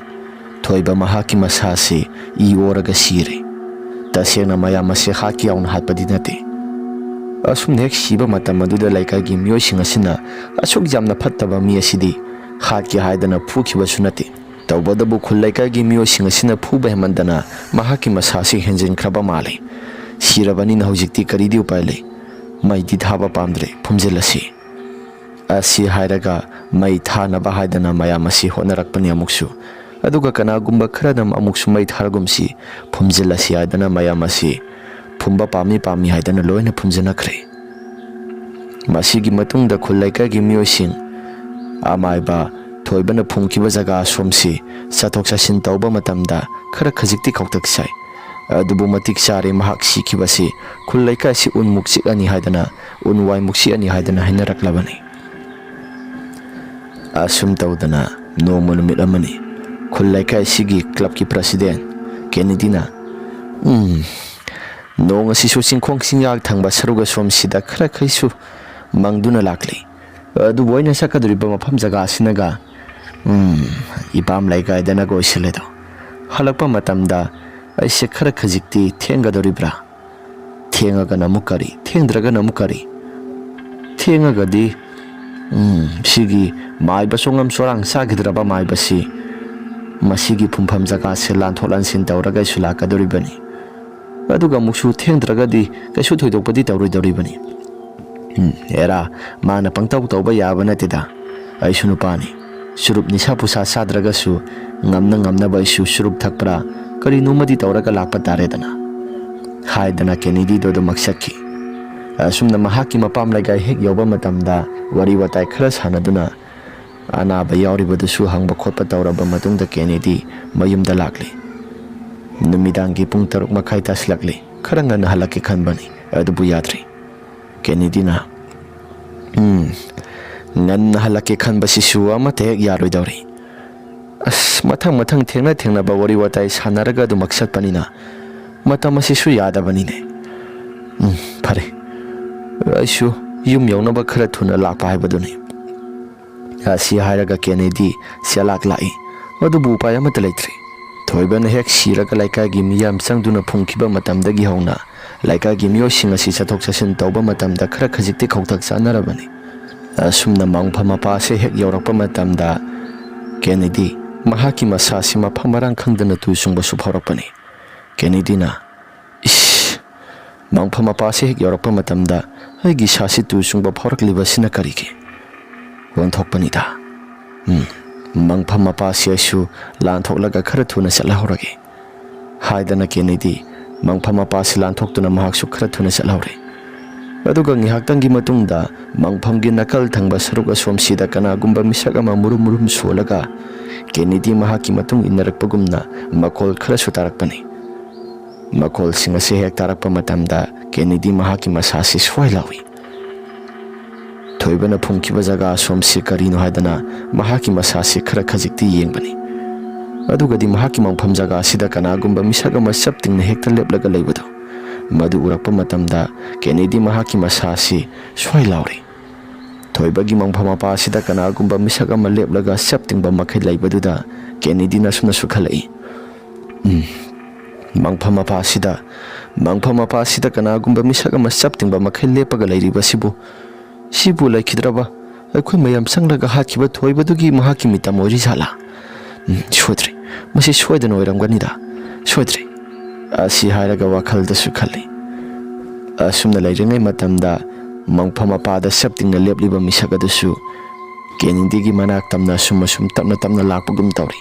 ꯊꯣꯏꯕ ꯃꯍꯥꯛꯀꯤ ꯃꯁꯥꯁꯤ ꯏ ꯑꯣꯔꯒ ꯁꯤꯔꯦ꯫ ꯇꯁꯦꯡꯅ ꯃꯌꯥꯝ ꯑꯁꯦ ꯍꯥꯠꯀꯦ ꯌꯥꯎꯅ ꯍꯥꯠꯄꯗꯤ ꯅꯠꯇꯦ꯫ ꯑꯁꯨꯝꯅ ꯍꯦꯛ ꯁꯤꯕ ꯃꯇꯝ ꯑꯗꯨꯗ ꯂꯩꯀꯥꯏꯒꯤ ꯃꯤꯑꯣꯏꯁꯤꯡ ꯑꯁꯤꯅ ꯑꯁꯨꯛ ꯌꯥꯝꯅ ꯐꯠꯇꯕ ꯃꯤ ꯑꯁꯤꯗꯤ ꯍꯥꯠꯀꯦ ꯍꯥꯏꯗꯅ ꯐꯨꯈꯤꯕꯁꯨ ꯅꯠꯇꯦ꯫ ꯇꯧꯕꯇꯕꯨ ꯈꯨꯜ ꯂꯩꯀꯥꯏꯒꯤ ꯃꯤꯑꯣꯏꯁꯤꯡ ꯑꯁꯤꯅ ꯐꯨꯕ ꯍꯦꯟꯃꯟꯗꯅ ꯃꯍꯥꯛꯀꯤ ꯃꯁꯥꯁꯤ ꯍꯦꯟꯖꯤꯟꯈ꯭ꯔꯕ ꯃꯥꯜꯂꯦ꯫ ꯁꯤꯔꯕꯅꯤꯅ ꯍꯧꯖꯤꯛꯇꯤ ꯀꯔꯤꯗꯤ ꯎꯄꯥꯏ ꯂꯩ? ꯃꯩꯗꯤ ꯊꯥꯕ ꯄꯥꯝꯗ꯭ꯔꯦ, ꯐꯨꯝꯖꯤꯜꯂꯁꯤ꯫ ꯑꯁꯤ ꯍꯥꯏꯔꯒ ꯃꯩ ꯊꯥꯅꯕ ꯍꯥꯏꯗꯅ ꯃꯌꯥꯝ ꯑꯁꯤ ꯍꯣꯠꯅꯔꯛꯄꯅꯤ ꯑꯃꯨꯛꯁꯨ꯫ ꯑꯗꯨꯒ ꯀꯅꯥꯒꯨꯝꯕ ꯈꯔꯅ ꯑꯃꯨꯛꯁꯨ ꯃꯩ ꯊꯥꯔꯒꯨꯝꯁꯤ, ꯐꯨꯝꯖꯤꯜꯂꯁꯤ ꯍꯥꯏꯗꯅ ꯃꯌꯥꯝ ꯑꯁꯤ ꯐꯨꯝꯕ ꯄꯥꯝꯃꯤ ꯄꯥꯝꯃꯤ ꯍꯥꯏꯗꯅ ꯂꯣꯏꯅ ꯐꯨꯝꯖꯤꯟꯅꯈ꯭ꯔꯦ꯫ ꯃꯁꯤꯒꯤ ꯃꯇꯨꯡꯗ ꯈꯨꯜ ꯂꯩꯀꯥꯏꯒꯤ ꯃꯤꯑꯣꯏꯁꯤꯡ ꯑꯃꯥꯏꯕ ꯊꯣꯏꯕꯅ ꯐꯨꯝꯈꯤꯕ ꯖꯒꯥ ꯑꯁꯣꯝꯁꯤ ꯆꯠꯊꯣꯛ ꯆꯠꯁꯤꯟ ꯇꯧꯕ ꯃꯇꯝꯗ ꯈꯔ ꯈꯖꯤꯛꯇꯤ ꯈꯧꯇꯛ ꯆꯥꯏ꯫ ꯑꯗꯨꯕꯨ ꯃꯇꯤꯛ ꯆꯥꯔꯦ, ꯃꯍꯥꯛ ꯁꯤꯈꯤꯕꯁꯤ ꯈꯨꯜ ꯂꯩꯀꯥꯏꯁꯤ ꯎꯟꯃꯨꯛ ꯆꯤꯛꯑꯅꯤ ꯍꯥꯏꯗꯅ, ꯎꯟ ꯋꯥꯏꯃꯨꯛ ꯆꯤꯛꯑꯅꯤ ꯍꯥꯏꯗꯅ ꯍꯥꯏꯅꯔꯛꯂꯕꯅꯤ꯫ ꯑꯁꯨꯝ ꯇꯧꯗꯅ ꯅꯣꯡꯃ ꯅꯨꯃꯤꯠ ꯑꯃꯅꯤ꯫ ꯈꯨꯜ ꯂꯩꯀꯥꯏꯁꯤꯒꯤ ꯀ꯭ꯂꯕꯀꯤ ꯄ꯭ꯔꯁꯤꯗꯦꯟ ꯀꯦꯅꯦꯗꯤꯅ, "ꯎꯝ, ꯅꯣꯡ ꯑꯁꯤꯁꯨ ꯆꯤꯡꯈꯣꯡ ꯆꯤꯡꯌꯥ ꯊꯪꯕ ꯁꯔꯨꯛ ꯑꯁꯣꯝꯁꯤꯗ ꯈꯔ ꯈꯩꯁꯨ ꯃꯪꯗꯨꯅ ꯂꯥꯛꯂꯤ꯫ ꯑꯗꯨꯕꯨ ꯑꯩꯅ ꯆꯠꯀꯗꯧꯔꯤꯕ ꯃꯐꯝ ꯖꯒꯥ ꯑꯁꯤꯅꯒ, ꯎꯝ, ꯏꯄꯥꯝ ꯂꯩꯀꯥꯏꯗꯅꯒ ꯑꯣꯏꯁꯤꯜꯂꯦꯗꯣ꯫ ꯍꯜꯂꯛꯄ ꯃꯇꯝꯗ ꯑꯩꯁꯦ ꯈꯔ ꯈꯖꯤꯛꯇꯤ ꯊꯦꯡꯒꯗꯧꯔꯤꯕ꯭ꯔꯥ? ꯊꯦꯡꯉꯒꯅ ꯑꯃꯨꯛ ꯀꯔꯤ, ꯊꯦꯡꯗ꯭ꯔꯒꯅ ꯑꯃꯨꯛ ꯀꯔꯤ? ꯊꯦꯡꯉꯒꯗꯤ, ꯎꯝ, ꯁꯤꯒꯤ ꯃꯥꯏꯕ ꯆꯣꯉꯝ ꯆꯣꯔꯥꯡ ꯆꯥꯈꯤꯗ꯭ꯔꯕ ꯃꯥꯏꯕꯁꯤ ꯃꯁꯤꯒꯤ ꯐꯨꯝꯐꯝ ꯖꯒꯥꯁꯦ ꯂꯥꯟꯊꯣꯛ ꯂꯥꯟꯁꯤꯟ ꯇꯧꯔꯒ ꯑꯩꯁꯨ ꯂꯥꯛꯀꯗꯧꯔꯤꯕꯅꯤ꯫ ꯑꯗꯨꯒ ꯑꯃꯨꯛꯁꯨ ꯊꯦꯡꯗ꯭ꯔꯒꯗꯤ ꯀꯩꯁꯨ ꯊꯣꯏꯗꯣꯛꯄꯗꯤ ꯇꯧꯔꯣꯏꯗꯧꯔꯤꯕꯅꯤ꯫ ꯎꯝ, ꯑꯦꯔꯥ, ꯃꯥꯅ ꯄꯪꯇꯧ ꯇꯧꯕ ꯌꯥꯕ ꯅꯠꯇꯦꯗ꯫ ꯑꯩꯁꯨ ꯅꯨꯄꯥꯅꯤ꯫ ꯆꯨꯔꯨꯞ ꯅꯤꯁꯥ ꯄꯨꯁꯥ ꯆꯥꯗ꯭ꯔꯒꯁꯨ ꯉꯝꯅ ꯉꯝꯅꯕ ꯑꯩꯁꯨ ꯆꯨꯔꯨꯞ ꯊꯛꯄ꯭ꯔꯥ ꯀꯔꯤꯅꯣꯃꯗꯤ ꯇꯧꯔꯒ ꯂꯥꯛꯄ ꯇꯥꯔꯦꯗꯅ" ꯍꯥꯏꯗꯅ ꯀꯦꯅꯦꯗꯤꯗꯣ ꯑꯗꯨꯝ ꯃꯛꯁꯛꯈꯤ꯫ ꯑꯁꯨꯝꯅ ꯃꯍꯥꯛꯀꯤ ꯃꯄꯥꯝ ꯂꯩꯀꯥꯏ ꯍꯦꯛ ꯌꯧꯕ ꯃꯇꯝꯗ ꯋꯥꯔꯤ ꯋꯥꯇꯥꯏ ꯈꯔ ꯁꯥꯟꯅꯗꯨꯅ ꯑꯅꯥꯕ ꯌꯥꯎꯔꯤꯕꯗꯨꯁꯨ ꯍꯪꯕ ꯈꯣꯠꯄ ꯇꯧꯔꯕ ꯃꯇꯨꯡꯗ ꯀꯦꯅꯦꯗꯤ ꯃꯌꯨꯝꯗ ꯂꯥꯛꯂꯤ꯫ ꯅꯨꯃꯤꯗꯥꯡꯒꯤ ꯄꯨꯡ ꯇꯔꯨꯛ ꯃꯈꯥꯏ ꯇꯥꯁꯤꯜꯂꯛꯂꯤ꯫ ꯈꯔ ꯉꯟꯅ ꯍꯜꯂꯛꯀꯦ ꯈꯟꯕꯅꯤ, ꯑꯗꯨꯕꯨ ꯌꯥꯗ꯭ꯔꯤ꯫ ꯀꯦꯅꯦꯗꯤꯅ, "ꯎꯝ, ꯉꯟꯅ ꯍꯜꯂꯛꯀꯦ ꯈꯟꯕꯁꯤꯁꯨ ꯑꯃꯠꯇ ꯍꯦꯛ ꯌꯥꯔꯣꯏꯗꯧꯔꯤ꯫ ꯑꯁ, ꯃꯊꯪ ꯃꯊꯪ ꯊꯦꯡꯅ ꯊꯦꯡꯅꯕ ꯋꯥꯔꯤ ꯋꯥꯇꯥꯏ ꯁꯥꯟꯅꯔꯒ ꯑꯗꯨꯃꯛ ꯆꯠꯄꯅꯤꯅ ꯃꯇꯝ ꯑꯁꯤꯁꯨ ꯌꯥꯗꯕꯅꯤꯅꯦ꯫ ꯎꯝ, ꯐꯔꯦ, ꯑꯩꯁꯨ ꯌꯨꯝ ꯌꯧꯅꯕ ꯈꯔ ꯊꯨꯅ ꯂꯥꯛꯄ ꯍꯥꯏꯕꯗꯨꯅꯤ"꯫ ꯑꯁꯤ ꯍꯥꯏꯔꯒ ꯀꯦꯅꯦꯗꯤ ꯆꯦꯂꯥꯛ ꯂꯥꯛꯏ꯫ ꯑꯗꯨꯕꯨ ꯎꯄꯥꯏ ꯑꯃꯠꯇ ꯂꯩꯇ꯭ꯔꯦ꯫ ꯊꯣꯏꯕꯅ ꯍꯦꯛ ꯁꯤꯔꯒ ꯂꯩꯀꯥꯏꯒꯤ ꯃꯤꯌꯥꯝ ꯆꯪꯗꯨꯅ ꯐꯨꯝꯈꯤꯕ ꯃꯇꯝꯗꯒꯤ ꯍꯧꯅ ꯂꯩꯀꯥꯏꯒꯤ ꯃꯤꯑꯣꯏꯁꯤꯡ ꯑꯁꯤ ꯆꯠꯊꯣꯛ ꯆꯠꯁꯤꯟ ꯇꯧꯕ ꯃꯇꯝꯗ ꯈꯔ ꯈꯖꯤꯛꯇꯤ ꯈꯧꯇꯛ ꯆꯥꯅꯔꯕꯅꯤ꯫ ꯑꯁꯨꯝꯅ ꯃꯪꯐꯝ ꯃꯄꯥꯁꯦ ꯍꯦꯛ ꯌꯧꯔꯛꯄ ꯃꯇꯝꯗ ꯀꯦꯅꯦꯗꯤ ꯃꯍꯥꯛꯀꯤ ꯃꯁꯥꯁꯤ ꯃꯐꯝ ꯃꯔꯥꯡ ꯈꯪꯗꯅ ꯇꯨ ꯆꯨꯡꯕꯁꯨ ꯐꯥꯎꯔꯛꯄꯅꯤ꯫ ꯀꯦꯅꯦꯗꯤꯅ, "ꯏꯁ! ꯃꯪꯐꯝ ꯃꯄꯥꯁꯦ ꯍꯦꯛ ꯌꯧꯔꯛꯄ ꯃꯇꯝꯗ ꯑꯩꯒꯤ ꯏꯁꯥꯁꯤ ꯇꯨ ꯆꯨꯡꯕ ꯐꯥꯎꯔꯛꯂꯤꯕꯁꯤꯅ ꯀꯔꯤꯒꯤ?" ꯑꯣꯟꯊꯣꯛꯄꯅꯤꯗ꯫ ꯎꯝ, ꯃꯪꯐꯝ ꯃꯄꯥꯁꯤ ꯑꯩꯁꯨ ꯂꯥꯟꯊꯣꯛꯂꯒ ꯈꯔ ꯊꯨꯅ ꯆꯠꯍꯧꯔꯒꯦ ꯍꯥꯏꯗꯅ ꯀꯦꯅꯦꯗꯤ ꯃꯪꯐꯝ ꯃꯄꯥꯁꯤ ꯂꯥꯟꯊꯣꯛꯇꯨꯅ ꯃꯍꯥꯛꯁꯨ ꯈꯔ ꯊꯨꯅ ꯆꯠꯍꯧꯔꯦ꯫ ꯑꯗꯨꯒ ꯉꯥꯏꯍꯥꯛꯇꯪꯒꯤ ꯃꯇꯨꯡꯗ ꯃꯪꯐꯝꯒꯤ ꯅꯥꯀꯜ ꯊꯪꯕ ꯁꯔꯨꯛ ꯑꯁꯣꯝꯁꯤꯗ ꯀꯅꯥꯒꯨꯝꯕ ꯃꯤꯁꯛ ꯑꯃ ꯃꯨꯔꯨꯝ ꯃꯨꯔꯨꯝ ꯁꯣꯜꯂꯒ ꯀꯦꯅꯦꯗꯤ ꯃꯍꯥꯛꯀꯤ ꯃꯇꯨꯡ ꯏꯟꯅꯔꯛꯄꯒꯨꯝꯅ ꯃꯈꯣꯜ ꯈꯔꯁꯨ ꯇꯥꯔꯛꯄꯅꯤ꯫ ꯃꯈꯣꯜꯁꯤꯡ ꯑꯁꯤ ꯍꯦꯛ ꯇꯥꯔꯛꯄ ꯃꯇꯝꯗ ꯀꯦꯅꯦꯗꯤ ꯃꯍꯥꯛꯀꯤ ꯃꯁꯥꯁꯤ ꯁ꯭ꯋꯥꯏ ꯂꯥꯎꯏ꯫ ꯊꯣꯏꯕꯅ ꯐꯨꯝꯈꯤꯕ ꯖꯒꯥ ꯑꯁꯣꯝꯁꯤ ꯀꯔꯤꯅꯣ ꯍꯥꯏꯗꯅ ꯃꯍꯥꯛꯀꯤ ꯃꯁꯥꯁꯤ ꯈꯔ ꯈꯖꯤꯛꯇꯤ ꯌꯦꯡꯕꯅꯤ꯫ ꯑꯗꯨꯒꯗꯤ ꯃꯍꯥꯛꯀꯤ ꯃꯪꯐꯝ ꯖꯒꯥ ꯑꯁꯤꯗ ꯀꯅꯥꯒꯨꯝꯕ ꯃꯤꯁꯛ ꯑꯃ ꯆꯞ ꯇꯤꯡꯅ ꯍꯦꯛꯇ ꯂꯦꯞꯂꯒ ꯂꯩꯕꯗꯨ ꯃꯗꯨ ꯎꯔꯛꯄ ꯃꯇꯝꯗ ꯀꯦꯅꯦꯗꯤ ꯃꯍꯥꯛꯀꯤ ꯃꯁꯥꯁꯤ ꯁ꯭ꯋꯥꯏ ꯂꯥꯎꯔꯤ꯫ ꯊꯣꯏꯕꯒꯤ ꯃꯪꯐꯝ ꯃꯄꯥ ꯑꯁꯤꯗ ꯀꯅꯥꯒꯨꯝꯕ ꯃꯤꯁꯛ ꯑꯃ ꯂꯦꯞꯂꯒ ꯆꯞ ꯇꯤꯡꯕ ꯃꯈꯩ ꯂꯩꯕꯗꯨꯗ ꯀꯦꯅꯦꯗꯤꯅ ꯑꯁꯨꯝꯅꯁꯨ ꯈꯜꯂꯛꯏ, "ꯎꯝ, ꯃꯪꯐꯝ ꯃꯄꯥ ꯑꯁꯤꯗ, ꯃꯪꯐꯝ ꯃꯄꯥ ꯑꯁꯤꯗ ꯀꯅꯥꯒꯨꯝꯕ ꯃꯤꯁꯛ ꯑꯃ ꯆꯞ ꯇꯤꯡꯕ ꯃꯈꯩ ꯂꯦꯞꯄꯒ ꯂꯩꯔꯤꯕꯁꯤꯕꯨ, ꯁꯤꯕꯨ ꯂꯩꯈꯤꯗ꯭ꯔꯕ ꯑꯩꯈꯣꯏ ꯃꯌꯥꯝ ꯆꯪꯂꯒ ꯍꯥꯠꯈꯤꯕ ꯊꯣꯏꯕꯗꯨꯒꯤ ꯃꯍꯥꯛꯀꯤ ꯃꯤꯇꯝ ꯑꯣꯏꯔꯤ ꯖꯥꯠꯂꯥ? ꯎꯝ, ꯁꯣꯏꯗ꯭ꯔꯦ, ꯃꯁꯤ ꯁꯣꯏꯗꯅ ꯑꯣꯏꯔꯝꯒꯅꯤꯗ, ꯁꯣꯏꯗ꯭ꯔꯦ"꯫ ꯑꯁꯤ ꯍꯥꯏꯔꯒ ꯋꯥꯈꯜꯗꯁꯨ ꯈꯜꯂꯤ꯫ ꯑꯁꯨꯝꯅ ꯂꯩꯔꯤꯉꯩ ꯃꯇꯝꯗ ꯃꯪꯐꯝ ꯃꯄꯥꯗ ꯆꯞ ꯇꯤꯡꯅ ꯂꯦꯞꯂꯤꯕ ꯃꯤꯁꯛ ꯑꯗꯨꯁꯨ ꯀꯦꯅꯦꯗꯤꯒꯤ ꯃꯅꯥꯛ ꯇꯝꯅ ꯑꯁꯨꯝ ꯑꯁꯨꯝ ꯇꯞꯅ ꯇꯞꯅ ꯂꯥꯛꯄꯒꯨꯝ ꯇꯧꯔꯤ꯫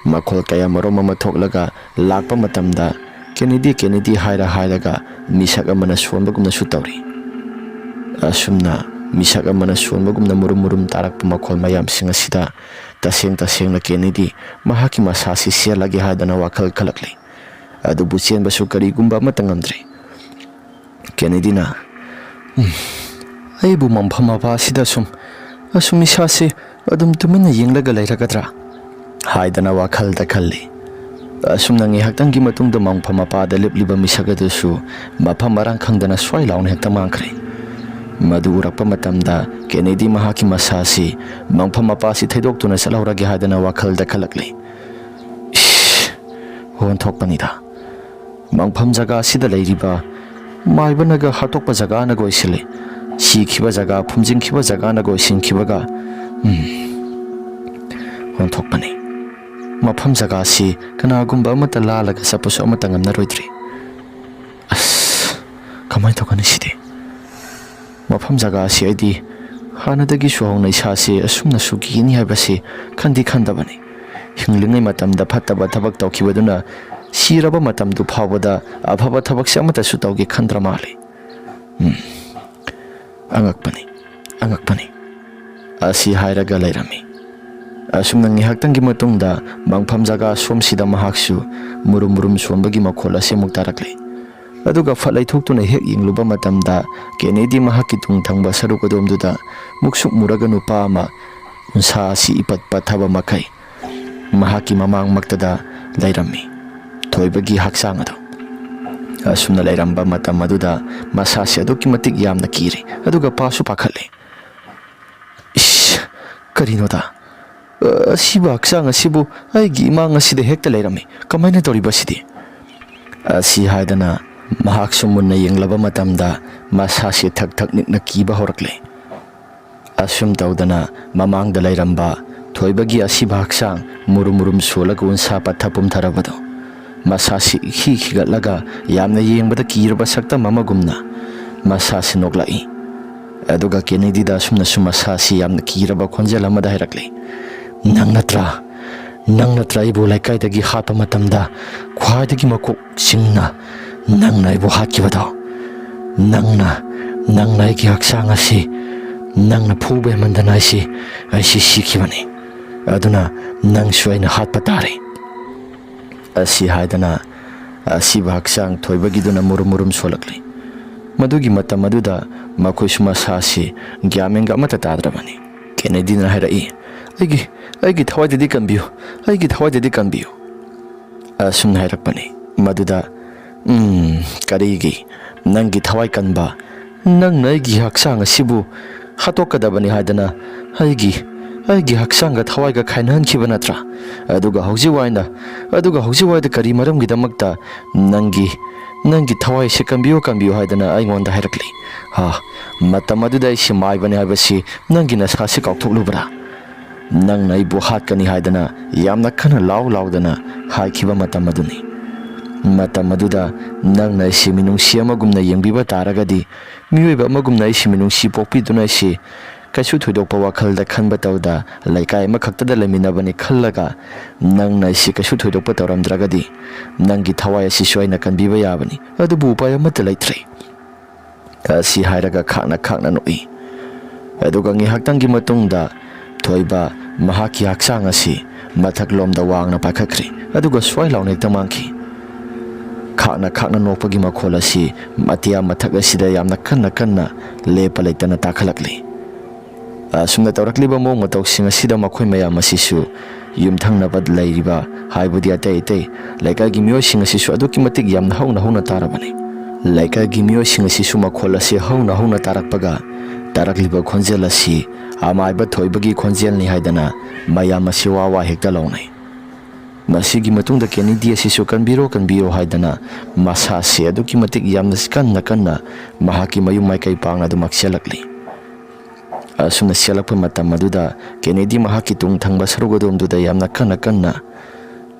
ꯃꯈꯣꯜ ꯀꯌꯥ ꯃꯔꯨꯝ ꯑꯃ ꯊꯣꯛꯂꯒ ꯂꯥꯛꯄ ꯃꯇꯝꯗ, "ꯀꯦꯅꯦꯗꯤ, ꯀꯦꯅꯦꯗꯤ" ꯍꯥꯏꯔ ꯍꯥꯏꯔꯒ ꯃꯤꯁꯛ ꯑꯃꯅ ꯁꯣꯟꯕꯒꯨꯝꯅꯁꯨ ꯇꯧꯔꯤ꯫ ꯑꯁꯨꯝꯅ ꯃꯤꯁꯛ ꯑꯃꯅ ꯁꯣꯟꯕꯒꯨꯝꯅ ꯃꯨꯔꯨꯝ ꯃꯨꯔꯨꯝ ꯇꯥꯔꯛꯄ ꯃꯈꯣꯜ ꯃꯌꯥꯝꯁꯤꯡ ꯑꯁꯤꯗ ꯇꯁꯦꯡ ꯇꯁꯦꯡꯅ ꯀꯦꯅꯦꯗꯤ ꯃꯍꯥꯛꯀꯤ ꯃꯁꯥꯁꯤ ꯆꯦꯜꯂꯒꯦ ꯍꯥꯏꯗꯅ ꯋꯥꯈꯜ ꯈꯜꯂꯛꯂꯤ꯫ ꯑꯗꯨꯕꯨ ꯆꯦꯟꯕꯁꯨ ꯀꯔꯤꯒꯨꯝꯕ ꯑꯃꯠꯇ ꯉꯝꯗ꯭ꯔꯦ꯫ ꯀꯦꯅꯦꯗꯤꯅ, "ꯎꯝ, ꯑꯩꯕꯨ ꯃꯪꯐꯝ ꯃꯄꯥ ꯑꯁꯤꯗ ꯁꯨꯝ, ꯑꯁꯨꯝ ꯏꯁꯥꯁꯤ ꯑꯗꯨꯝ ꯇꯨꯃꯤꯟꯅ ꯌꯦꯡꯂꯒ ꯂꯩꯔꯒꯗ꯭ꯔꯥ?" ꯍꯥꯏꯗꯅ ꯋꯥꯈꯜꯗ ꯈꯜꯂꯤ꯫ ꯑꯁꯨꯝꯅ ꯉꯥꯏꯍꯥꯛꯇꯪꯒꯤ ꯃꯇꯨꯡꯗ ꯃꯪꯐꯝ ꯃꯄꯥꯗ ꯂꯦꯞꯂꯤꯕ ꯃꯤꯁꯛ ꯑꯗꯨꯁꯨ ꯃꯐꯝ ꯃꯔꯥꯡ ꯈꯪꯗꯅ ꯁ꯭ꯋꯥꯏ ꯂꯥꯎꯅ ꯍꯦꯛꯇ ꯃꯥꯡꯈ꯭ꯔꯦ꯫ ꯃꯗꯨ ꯎꯔꯛꯄ ꯃꯇꯝꯗ ꯀꯦꯅꯦꯗꯤ ꯃꯍꯥꯛꯀꯤ ꯃꯁꯥ ꯑꯁꯤ ꯃꯪꯐꯝ ꯃꯄꯥ ꯑꯁꯤ ꯊꯩꯗꯣꯛꯇꯨꯅ ꯆꯠꯍꯧꯔꯒꯦ ꯍꯥꯏꯗꯅ ꯋꯥꯈꯜꯗ ꯈꯜꯂꯛꯂꯤ꯫ ꯏꯁ! ꯑꯣꯟꯊꯣꯛꯄꯅꯤꯗ꯫ ꯃꯪꯐꯝ ꯖꯒꯥ ꯑꯁꯤꯗ ꯂꯩꯔꯤꯕ ꯃꯥꯏꯕꯅꯒ ꯍꯥꯠꯇꯣꯛꯄ ꯖꯒꯥꯅꯒ ꯑꯣꯏꯁꯤꯜꯂꯤ꯫ ꯁꯤꯈꯤꯕ ꯖꯒꯥ, ꯐꯨꯝꯖꯤꯟꯈꯤꯕ ꯖꯒꯥꯅꯒ ꯑꯣꯏꯁꯤꯟꯈꯤꯕꯒ, ꯎꯝ, ꯑꯣꯟꯊꯣꯛꯄꯅꯤ꯫ ꯃꯐꯝ ꯖꯒꯥ ꯑꯁꯤ ꯀꯅꯥꯒꯨꯝꯕ ꯑꯃꯠꯇ ꯂꯥꯜꯂꯒ ꯆꯠꯄꯁꯨ ꯑꯃꯠꯇ ꯉꯝꯅꯔꯣꯏꯗ꯭ꯔꯤ꯫ ꯑꯁ, ꯀꯃꯥꯏꯅ ꯇꯧꯒꯅꯤ ꯁꯤꯗꯤ? ꯃꯐꯝ ꯖꯒꯥ ꯑꯁꯤ ꯑꯩꯗꯤ ꯍꯥꯟꯅꯗꯒꯤꯁꯨ ꯍꯧꯅ ꯏꯁꯥꯁꯦ ꯑꯁꯨꯝꯅꯁꯨ ꯀꯤꯒꯅꯤ ꯍꯥꯏꯕꯁꯤ ꯈꯟꯗꯤ ꯈꯟꯗꯕꯅꯤ꯫ ꯍꯤꯡꯂꯤꯉꯩ ꯃꯇꯝꯗ ꯐꯠꯇꯕ ꯊꯕꯛ ꯇꯧꯈꯤꯕꯗꯨꯅ ꯁꯤꯔꯕ ꯃꯇꯝꯗꯨ ꯐꯥꯎꯕꯗ ꯑꯐꯕ ꯊꯕꯛꯁꯦ ꯑꯃꯠꯇꯁꯨ ꯇꯧꯒꯦ ꯈꯟꯗ꯭ꯔ ꯃꯥꯜꯂꯤ꯫ ꯎꯝ, ꯑꯉꯛꯄꯅꯤ, ꯑꯉꯛꯄꯅꯤ꯫ ꯑꯁꯤ ꯍꯥꯏꯔꯒ ꯂꯩꯔꯝꯃꯤ꯫ ꯑꯁꯨꯝꯅ ꯉꯥꯏꯍꯥꯛꯇꯪꯒꯤ ꯃꯇꯨꯡꯗ ꯃꯪꯐꯝ ꯖꯒꯥ ꯁꯣꯝꯁꯤꯗ ꯃꯍꯥꯛꯁꯨ ꯃꯨꯔꯨꯝ ꯃꯨꯔꯨꯝ ꯁꯣꯟꯕꯒꯤ ꯃꯈꯣꯜ ꯑꯁꯤ ꯑꯃꯨꯛ ꯇꯥꯔꯛꯂꯦ꯫ ꯑꯗꯨꯒ ꯐꯠ ꯂꯩꯊꯣꯛꯇꯨꯅ ꯍꯦꯛ ꯌꯦꯡꯂꯨꯕ ꯃꯇꯝꯗ ꯀꯦꯅꯦꯗꯤ ꯃꯍꯥꯛꯀꯤ ꯇꯨꯡ ꯊꯪꯕ ꯁꯔꯨꯛ ꯑꯗꯣꯝꯗꯨꯗ ꯃꯨꯛꯁꯨꯛ ꯃꯨꯔꯒ ꯅꯨꯄꯥ ꯑꯃ ꯎꯟꯁꯥ ꯑꯁꯤ ꯏꯄꯠ ꯄꯠꯊꯕ ꯃꯈꯩ ꯃꯍꯥꯛꯀꯤ ꯃꯃꯥꯡꯃꯛꯇꯗ ꯂꯩꯔꯝꯃꯤ꯫ ꯊꯣꯏꯕꯒꯤ ꯍꯛꯆꯥꯡ ꯑꯗꯨ ꯑꯁꯨꯝꯅ ꯂꯩꯔꯝꯕ ꯃꯇꯝ ꯑꯗꯨꯗ ꯃꯁꯥꯁꯤ ꯑꯗꯨꯛꯀꯤ ꯃꯇꯤꯛ ꯌꯥꯝꯅ ꯀꯤꯔꯦ, ꯑꯗꯨꯒ ꯄꯥꯁꯨ ꯄꯥꯈꯠꯂꯦ꯫ "ꯏꯁ, ꯀꯔꯤꯅꯣꯗ? ꯑ, ꯑꯁꯤꯕ ꯍꯛꯆꯥꯡ ꯑꯁꯤꯕꯨ ꯑꯩꯒꯤ ꯏꯃꯥꯡ ꯑꯁꯤꯗ ꯍꯦꯛꯇ ꯂꯩꯔꯝꯃꯤ꯫ ꯀꯃꯥꯏꯅ ꯇꯧꯔꯤꯕ ꯑꯁꯤꯗꯤ?" ꯑꯁꯤ ꯍꯥꯏꯗꯅ ꯃꯍꯥꯛꯁꯨ ꯃꯨꯟꯅ ꯌꯦꯡꯂꯕ ꯃꯇꯝꯗ ꯃꯁꯥꯁꯤ ꯊꯛ ꯊꯛ ꯅꯤꯛꯅ ꯀꯤꯕ ꯍꯧꯔꯛꯂꯦ꯫ ꯑꯁꯨꯝ ꯇꯧꯗꯅ ꯃꯃꯥꯡꯗ ꯂꯩꯔꯝꯕ ꯊꯣꯏꯕꯒꯤ ꯑꯁꯤꯕ ꯍꯛꯆꯥꯡ ꯃꯨꯔꯨꯝ ꯃꯨꯔꯨꯝ ꯁꯣꯜꯂꯒ ꯎꯟꯁꯥ ꯄꯠꯊ ꯄꯨꯝꯊꯔꯕꯗꯣ ꯃꯁꯥꯁꯤ ꯏꯈꯤ ꯈꯤꯒꯠꯂꯒ ꯌꯥꯝꯅ ꯌꯦꯡꯕꯗ ꯀꯤꯔꯕ ꯁꯛꯇꯝ ꯑꯃꯒꯨꯝꯅ ꯃꯁꯥꯁꯤ ꯅꯣꯛꯂꯛꯏ꯫ ꯑꯗꯨꯒ ꯀꯦꯅꯦꯗꯤꯗ ꯑꯁꯨꯝꯅꯁꯨ ꯃꯁꯥꯁꯤ ꯌꯥꯝꯅ ꯀꯤꯔꯕ ꯈꯣꯟꯖꯦꯜ ꯑꯃꯗ ꯍꯥꯏꯔꯛꯂꯤ, "ꯅꯪ ꯅꯠꯇ꯭ꯔꯥ? ꯅꯪ ꯅꯠꯇ꯭ꯔꯥ ꯑꯩꯕꯨ ꯂꯩꯀꯥꯏꯗꯒꯤ ꯍꯥꯠꯄ ꯃꯇꯝꯗ ꯈ꯭ꯋꯥꯏꯗꯒꯤ ꯃꯀꯣꯛ ꯆꯤꯡꯅ ꯅꯪꯅ ꯑꯩꯕꯨ ꯍꯥꯠꯈꯤꯕꯗꯣ? ꯅꯪꯅ, ꯅꯪꯅ ꯑꯩꯒꯤ ꯍꯛꯆꯥꯡ ꯑꯁꯤ ꯅꯪꯅ ꯐꯨꯕ ꯍꯦꯟꯃꯟꯗꯅ ꯑꯩꯁꯤ, ꯑꯩꯁꯤ ꯁꯤꯈꯤꯕꯅꯤ꯫ ꯑꯗꯨꯅ ꯅꯪꯁꯨ ꯑꯩꯅ ꯍꯥꯠꯄ ꯇꯥꯔꯦ꯫ ꯑꯁꯤ ꯍꯥꯏꯗꯅ ꯑꯁꯤꯕ ꯍꯛꯆꯥꯡ ꯊꯣꯏꯕꯒꯤꯗꯨꯅ ꯃꯨꯔꯨꯝ ꯃꯨꯔꯨꯝ ꯁꯣꯜꯂꯛꯂꯤ꯫ ꯃꯗꯨꯒꯤ ꯃꯇꯝ ꯑꯗꯨꯗ ꯃꯈꯣꯏꯁꯨ ꯃꯁꯥꯁꯤ ꯒ꯭ꯌꯥꯟ ꯃꯦꯟꯒ ꯑꯃꯠꯇ ꯇꯥꯗ꯭ꯔꯕꯅꯤ꯫ ꯀꯦꯅꯦꯗꯤꯅ ꯍꯥꯏꯔꯛꯏ, "ꯑꯩꯒꯤ, ꯑꯩꯒꯤ ꯊꯋꯥꯏꯗꯗꯤ ꯀꯟꯕꯤꯌꯨ, ꯑꯩꯒꯤ ꯊꯋꯥꯏꯗꯗꯤ ꯀꯟꯕꯤꯌꯨ"꯫ ꯑꯁꯨꯝꯅ ꯍꯥꯏꯔꯛꯄꯅꯤ꯫ ꯃꯗꯨꯗ, "ꯎꯝ, ꯀꯔꯤꯒꯤ? ꯅꯪꯒꯤ ꯊꯋꯥꯏ ꯀꯟꯕ, ꯅꯪꯅ ꯑꯩꯒꯤ ꯍꯛꯆꯥꯡ ꯑꯁꯤꯕꯨ ꯍꯥꯠꯇꯣꯛꯀꯗꯕꯅꯤ ꯍꯥꯏꯗꯅ ꯑꯩꯒꯤ, ꯑꯩꯒꯤ ꯍꯛꯆꯥꯡꯒ ꯊꯋꯥꯏꯒ ꯈꯥꯏꯅꯍꯟꯈꯤꯕ ꯅꯠꯇ꯭ꯔꯥ? ꯑꯗꯨꯒ ꯍꯧꯖꯤꯛ ꯋꯥꯏꯅ, ꯑꯗꯨꯒ ꯍꯧꯖꯤꯛ ꯋꯥꯏꯗ ꯀꯔꯤ ꯃꯔꯝꯒꯤꯗꯃꯛꯇ ꯅꯪꯒꯤ, ꯅꯪꯒꯤ ꯊꯋꯥꯏ ꯑꯁꯤ ꯀꯟꯕꯤꯌꯨ, ꯀꯟꯕꯤꯌꯨ ꯍꯥꯏꯗꯅ ꯑꯩꯉꯣꯟꯗ ꯍꯥꯏꯔꯛꯂꯤ? ꯍꯥ, ꯃꯇꯝ ꯑꯗꯨꯗ ꯑꯩꯁꯤ ꯃꯥꯏꯕꯅꯤ ꯍꯥꯏꯕꯁꯤ ꯅꯪꯒꯤ ꯅꯁꯥꯁꯤ ꯀꯥꯎꯊꯣꯛꯂꯨꯕ꯭ꯔꯥ? ꯅꯪꯅ ꯑꯩꯕꯨ ꯍꯥꯠꯀꯅꯤ ꯍꯥꯏꯗꯅ ꯌꯥꯝꯅ ꯀꯟꯅ ꯂꯥꯎ ꯂꯥꯎꯗꯅ ꯍꯥꯏꯈꯤꯕ ꯃꯇꯝ ꯑꯗꯨꯅꯤ꯫ ꯃꯇꯝ ꯑꯗꯨꯗ ꯅꯪꯅ ꯑꯩꯁꯤ ꯃꯤꯅꯨꯡꯁꯤ ꯑꯃꯒꯨꯝꯅ ꯌꯦꯡꯕꯤꯕ ꯇꯥꯔꯒꯗꯤ, ꯃꯤꯑꯣꯏꯕ ꯑꯃꯒꯨꯝꯅ ꯑꯩꯁꯤ ꯃꯤꯅꯨꯡꯁꯤ ꯄꯣꯛꯄꯤꯗꯨꯅ ꯑꯩꯁꯤ ꯀꯩꯁꯨ ꯊꯣꯏꯗꯣꯛꯄ ꯋꯥꯈꯜꯗ ꯈꯟꯕ ꯇꯧꯗ, ꯂꯩꯀꯥꯏ ꯑꯃꯈꯛꯇꯗ ꯂꯩꯃꯤꯟꯅꯕꯅꯤ ꯈꯜꯂꯒ ꯅꯪꯅ ꯑꯩꯁꯤ ꯀꯩꯁꯨ ꯊꯣꯏꯗꯣꯛꯄ ꯇꯧꯔꯝꯗ꯭ꯔꯒꯗꯤ, ꯅꯪꯒꯤ ꯊꯋꯥꯏ ꯑꯁꯤꯁꯨ ꯑꯩꯅ ꯀꯟꯕꯤꯕ ꯌꯥꯕꯅꯤ꯫ ꯑꯗꯨꯕꯨ ꯎꯄꯥꯏ ꯑꯃꯠꯇ ꯂꯩꯇ꯭ꯔꯦ"꯫ ꯑꯁꯤ ꯍꯥꯏꯔꯒ ꯈꯥꯛꯅ ꯈꯥꯛꯅ ꯅꯣꯛꯏ꯫ ꯑꯗꯨꯒ ꯉꯥꯏꯍꯥꯛꯇꯪꯒꯤ ꯃꯇꯨꯡꯗ ꯊꯣꯏꯕ ꯃꯍꯥꯛꯀꯤ ꯍꯛꯆꯥꯡ ꯑꯁꯤ ꯃꯊꯛꯂꯣꯝꯗ ꯋꯥꯡꯅ ꯄꯥꯏꯈꯠꯈ꯭ꯔꯦ, ꯑꯗꯨꯒ ꯁ꯭ꯋꯥꯏ ꯂꯥꯎꯅ ꯍꯦꯛꯇ ꯃꯥꯡꯈꯤ꯫ ꯈꯥꯛꯅ ꯈꯥꯛꯅ ꯅꯣꯛꯄꯒꯤ ꯃꯈꯣꯜ ꯑꯁꯤ ꯑꯇꯤꯌꯥ ꯃꯊꯛ ꯑꯁꯤꯗ ꯌꯥꯝꯅ ꯀꯟꯅ ꯀꯟꯅ ꯂꯦꯞꯄ ꯂꯩꯇꯅ ꯇꯥꯈꯠꯂꯛꯂꯤ꯫ ꯑꯁꯨꯝꯅ ꯇꯧꯔꯛꯂꯤꯕ ꯃꯑꯣꯡ ꯃꯇꯧꯁꯤꯡ ꯑꯁꯤꯗ ꯃꯈꯣꯏ ꯃꯌꯥꯝ ꯑꯁꯤꯁꯨ ꯌꯨꯝꯊꯪꯅꯕ ꯂꯩꯔꯤꯕ, ꯍꯥꯏꯕꯗꯤ ꯑꯇꯩ ꯑꯇꯩ ꯂꯩꯀꯥꯏꯒꯤ ꯃꯤꯑꯣꯏꯁꯤꯡ ꯑꯁꯤꯁꯨ ꯑꯗꯨꯛꯀꯤ ꯃꯇꯤꯛ ꯌꯥꯝꯅ ꯍꯧꯅ ꯍꯧꯅ ꯇꯥꯔꯕꯅꯤ꯫ ꯂꯩꯀꯥꯏꯒꯤ ꯃꯤꯑꯣꯏꯁꯤꯡ ꯑꯁꯤꯁꯨ ꯃꯈꯣꯜ ꯑꯁꯤ ꯍꯧꯅ ꯍꯧꯅ ꯇꯥꯔꯛꯄꯒ, ꯇꯥꯔꯛꯂꯤꯕ ꯈꯣꯟꯖꯦꯜ ꯑꯁꯤ ꯑꯃꯥꯏꯕ ꯊꯣꯏꯕꯒꯤ ꯈꯣꯟꯖꯦꯜꯅꯤ ꯍꯥꯏꯗꯅ ꯃꯌꯥꯝ ꯑꯁꯤ ꯋꯥ ꯋꯥ ꯍꯦꯛꯇ ꯂꯥꯎꯅꯩ꯫ ꯃꯁꯤꯒꯤ ꯃꯇꯨꯡꯗ ꯀꯦꯅꯤꯗꯤ ꯑꯁꯤꯁꯨ "ꯀꯟꯕꯤꯔꯣ, ꯀꯟꯕꯤꯔꯣ" ꯍꯥꯏꯗꯅ ꯃꯁꯥꯁꯤ ꯑꯗꯨꯛꯀꯤ ꯃꯇꯤꯛ ꯌꯥꯝꯅ ꯀꯟꯅ ꯀꯟꯅ ꯃꯍꯥꯛꯀꯤ ꯃꯌꯨꯝ ꯃꯥꯏꯀꯩ ꯄꯥꯡꯅ ꯑꯗꯨꯃꯛ ꯆꯦꯜꯂꯛꯂꯤ꯫ ꯑꯁꯨꯝꯅ ꯆꯦꯜꯂꯛꯄ ꯃꯇꯝ ꯑꯗꯨꯗ ꯀꯦꯅꯦꯗꯤ ꯃꯍꯥꯛꯀꯤ ꯇꯨꯡ ꯊꯪꯕ ꯁꯔꯨꯛ ꯑꯗꯣꯝꯗꯨꯗ ꯌꯥꯝꯅ ꯀꯟꯅ ꯀꯟꯅ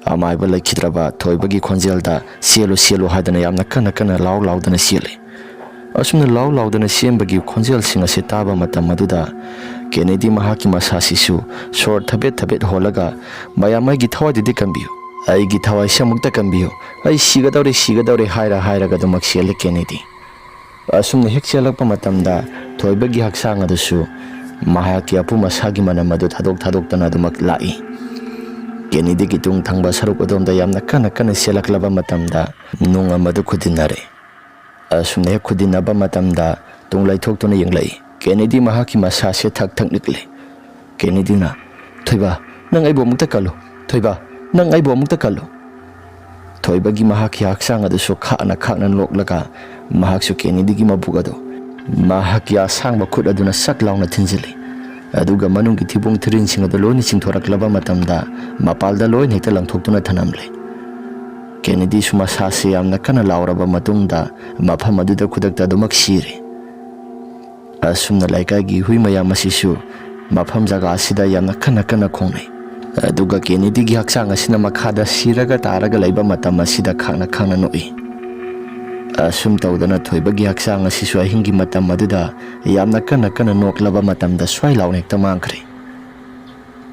ꯑꯃꯥꯏꯕ ꯂꯩꯈꯤꯗ꯭ꯔꯕ ꯊꯣꯏꯕꯒꯤ ꯈꯣꯟꯖꯦꯜꯗ "ꯆꯦꯜꯂꯨ, ꯆꯦꯜꯂꯨ" ꯍꯥꯏꯗꯅ ꯌꯥꯝꯅ ꯀꯟꯅ ꯀꯟꯅ ꯂꯥꯎ ꯂꯥꯎꯗꯅ ꯆꯦꯜꯂꯤ꯫ ꯑꯁꯨꯝꯅ ꯂꯥꯎ ꯂꯥꯎꯗꯅ ꯆꯦꯟꯕꯒꯤ ꯈꯣꯟꯖꯦꯜꯁꯤꯡ ꯑꯁꯤ ꯇꯥꯕ ꯃꯇꯝ ꯑꯗꯨꯗ ꯀꯦꯅꯦꯗꯤ ꯃꯍꯥꯛꯀꯤ ꯃꯁꯥꯁꯤꯁꯨ ꯁꯣꯔ ꯊꯕꯦꯠ ꯊꯕꯦꯠ ꯍꯣꯜꯂꯒ, "ꯃꯌꯥꯝ, ꯑꯩꯒꯤ ꯊꯋꯥꯏꯗꯨꯗꯤ ꯀꯟꯕꯤꯌꯨ, ꯑꯩꯒꯤ ꯊꯋꯥꯏꯁꯤ ꯑꯃꯨꯛꯇ ꯀꯟꯕꯤꯌꯨ, ꯑꯩ ꯁꯤꯒꯗꯧꯔꯦ, ꯁꯤꯒꯗꯧꯔꯦ" ꯍꯥꯏꯔ ꯍꯥꯏꯔꯒ ꯑꯗꯨꯃꯛ ꯆꯦꯜꯂꯦ ꯀꯦꯅꯦꯗꯤ꯫ ꯑꯁꯨꯝꯅ ꯍꯦꯛ ꯆꯦꯜꯂꯛꯄ ꯃꯇꯝꯗ ꯊꯣꯏꯕꯒꯤ ꯍꯛꯆꯥꯡ ꯑꯗꯨꯁꯨ ꯃꯍꯥꯛꯀꯤ ꯑꯄꯨꯝ ꯑꯁꯥꯒꯤ ꯃꯅꯝ ꯑꯗꯨ ꯊꯥꯗꯣꯛ ꯊꯥꯗꯣꯛꯇꯅ ꯑꯗꯨꯃꯛ ꯂꯥꯛꯏ꯫ ꯀꯦꯅꯦꯗꯤꯒꯤ ꯇꯨꯡ ꯊꯪꯕ ꯁꯔꯨꯛ ꯑꯗꯣꯝꯗ ꯌꯥꯝꯅ ꯀꯟꯅ ꯀꯟꯅ ꯆꯦꯜꯂꯛꯂꯕ ꯃꯇꯝꯗ ꯅꯨꯡ ꯑꯃꯗꯨ ꯈꯨꯗꯤꯟꯅꯔꯦ꯫ ꯑꯁꯨꯝꯅ ꯍꯦꯛ ꯈꯨꯗꯤꯟꯅꯕ ꯃꯇꯝꯗ ꯇꯨꯡ ꯂꯩꯊꯣꯛꯇꯨꯅ ꯌꯦꯡꯂꯛꯏ꯫ ꯀꯦꯅꯦꯗꯤ ꯃꯍꯥꯛꯀꯤ ꯃꯁꯥꯁꯦ ꯊꯛ ꯊꯛ ꯅꯤꯛꯂꯦ꯫ ꯀꯦꯅꯦꯗꯤꯅ, "ꯊꯣꯏꯕ, ꯅꯪ ꯑꯩꯕꯨ ꯑꯃꯨꯛꯇ ꯀꯜꯂꯨ꯫ ꯊꯣꯏꯕ, ꯅꯪ ꯑꯩꯕꯨ ꯑꯃꯨꯛꯇ ꯀꯜꯂꯨ"꯫ ꯊꯣꯏꯕꯒꯤ ꯃꯍꯥꯛꯀꯤ ꯍꯛꯆꯥꯡ ꯑꯗꯨꯁꯨ ꯈꯥꯛꯅ ꯈꯥꯛꯅ ꯅꯣꯛꯂꯒ ꯃꯍꯥꯛꯁꯨ ꯀꯦꯅꯦꯗꯤꯒꯤ ꯃꯕꯨꯛ ꯑꯗꯨ ꯃꯍꯥꯛꯀꯤ ꯑꯁꯥꯡꯕ ꯈꯨꯠ ꯑꯗꯨꯅ ꯁꯠ ꯂꯥꯎꯅ ꯊꯤꯟꯖꯤꯜꯂꯤ꯫ ꯑꯗꯨꯒ ꯃꯅꯨꯡꯒꯤ ꯊꯤꯕꯣꯡ ꯊꯤꯔꯤꯟꯁꯤꯡ ꯑꯗꯨ ꯂꯣꯏꯅ ꯆꯤꯡꯊꯣꯔꯛꯂꯕ ꯃꯇꯝꯗ ꯃꯄꯥꯜꯗ ꯂꯣꯏꯅ ꯍꯦꯛꯇ ꯂꯪꯊꯣꯛꯇꯨꯅ ꯊꯅꯝꯂꯦ꯫ ꯀꯦꯅꯦꯗꯤꯁꯨ ꯃꯁꯥꯁꯤ ꯌꯥꯝꯅ ꯀꯟꯅ ꯂꯥꯎꯔꯕ ꯃꯇꯨꯡꯗ ꯃꯐꯝ ꯑꯗꯨꯗ ꯈꯨꯗꯛꯇ ꯑꯗꯨꯃꯛ ꯁꯤꯔꯦ꯫ ꯑꯁꯨꯝꯅ ꯂꯩꯀꯥꯏꯒꯤ ꯍꯨꯏ ꯃꯌꯥꯝ ꯑꯁꯤꯁꯨ ꯃꯐꯝ ꯖꯒꯥ ꯑꯁꯤꯗ ꯌꯥꯝꯅ ꯀꯟꯅ ꯀꯟꯅ ꯈꯣꯡꯅꯩ꯫ ꯑꯗꯨꯒ ꯀꯦꯅꯦꯗꯤꯒꯤ ꯍꯛꯆꯥꯡ ꯑꯁꯤꯅ ꯃꯈꯥꯗ ꯁꯤꯔꯒ ꯇꯥꯔꯒ ꯂꯩꯕ ꯃꯇꯝ ꯑꯁꯤꯗ ꯈꯥꯡꯅ ꯈꯥꯡꯅ ꯅꯣꯛꯏ꯫ ꯑꯁꯨꯝ ꯇꯧꯗꯅ ꯊꯣꯏꯕꯒꯤ ꯍꯛꯆꯥꯡ ꯑꯁꯤꯁꯨ ꯑꯍꯤꯡꯒꯤ ꯃꯇꯝ ꯑꯗꯨꯗ ꯌꯥꯝꯅ ꯀꯟꯅ ꯀꯟꯅ ꯅꯣꯛꯂꯕ ꯃꯇꯝꯗ ꯁ꯭ꯋꯥꯏ ꯂꯥꯎꯅ ꯍꯦꯛꯇ ꯃꯥꯡꯈ꯭ꯔꯦ꯫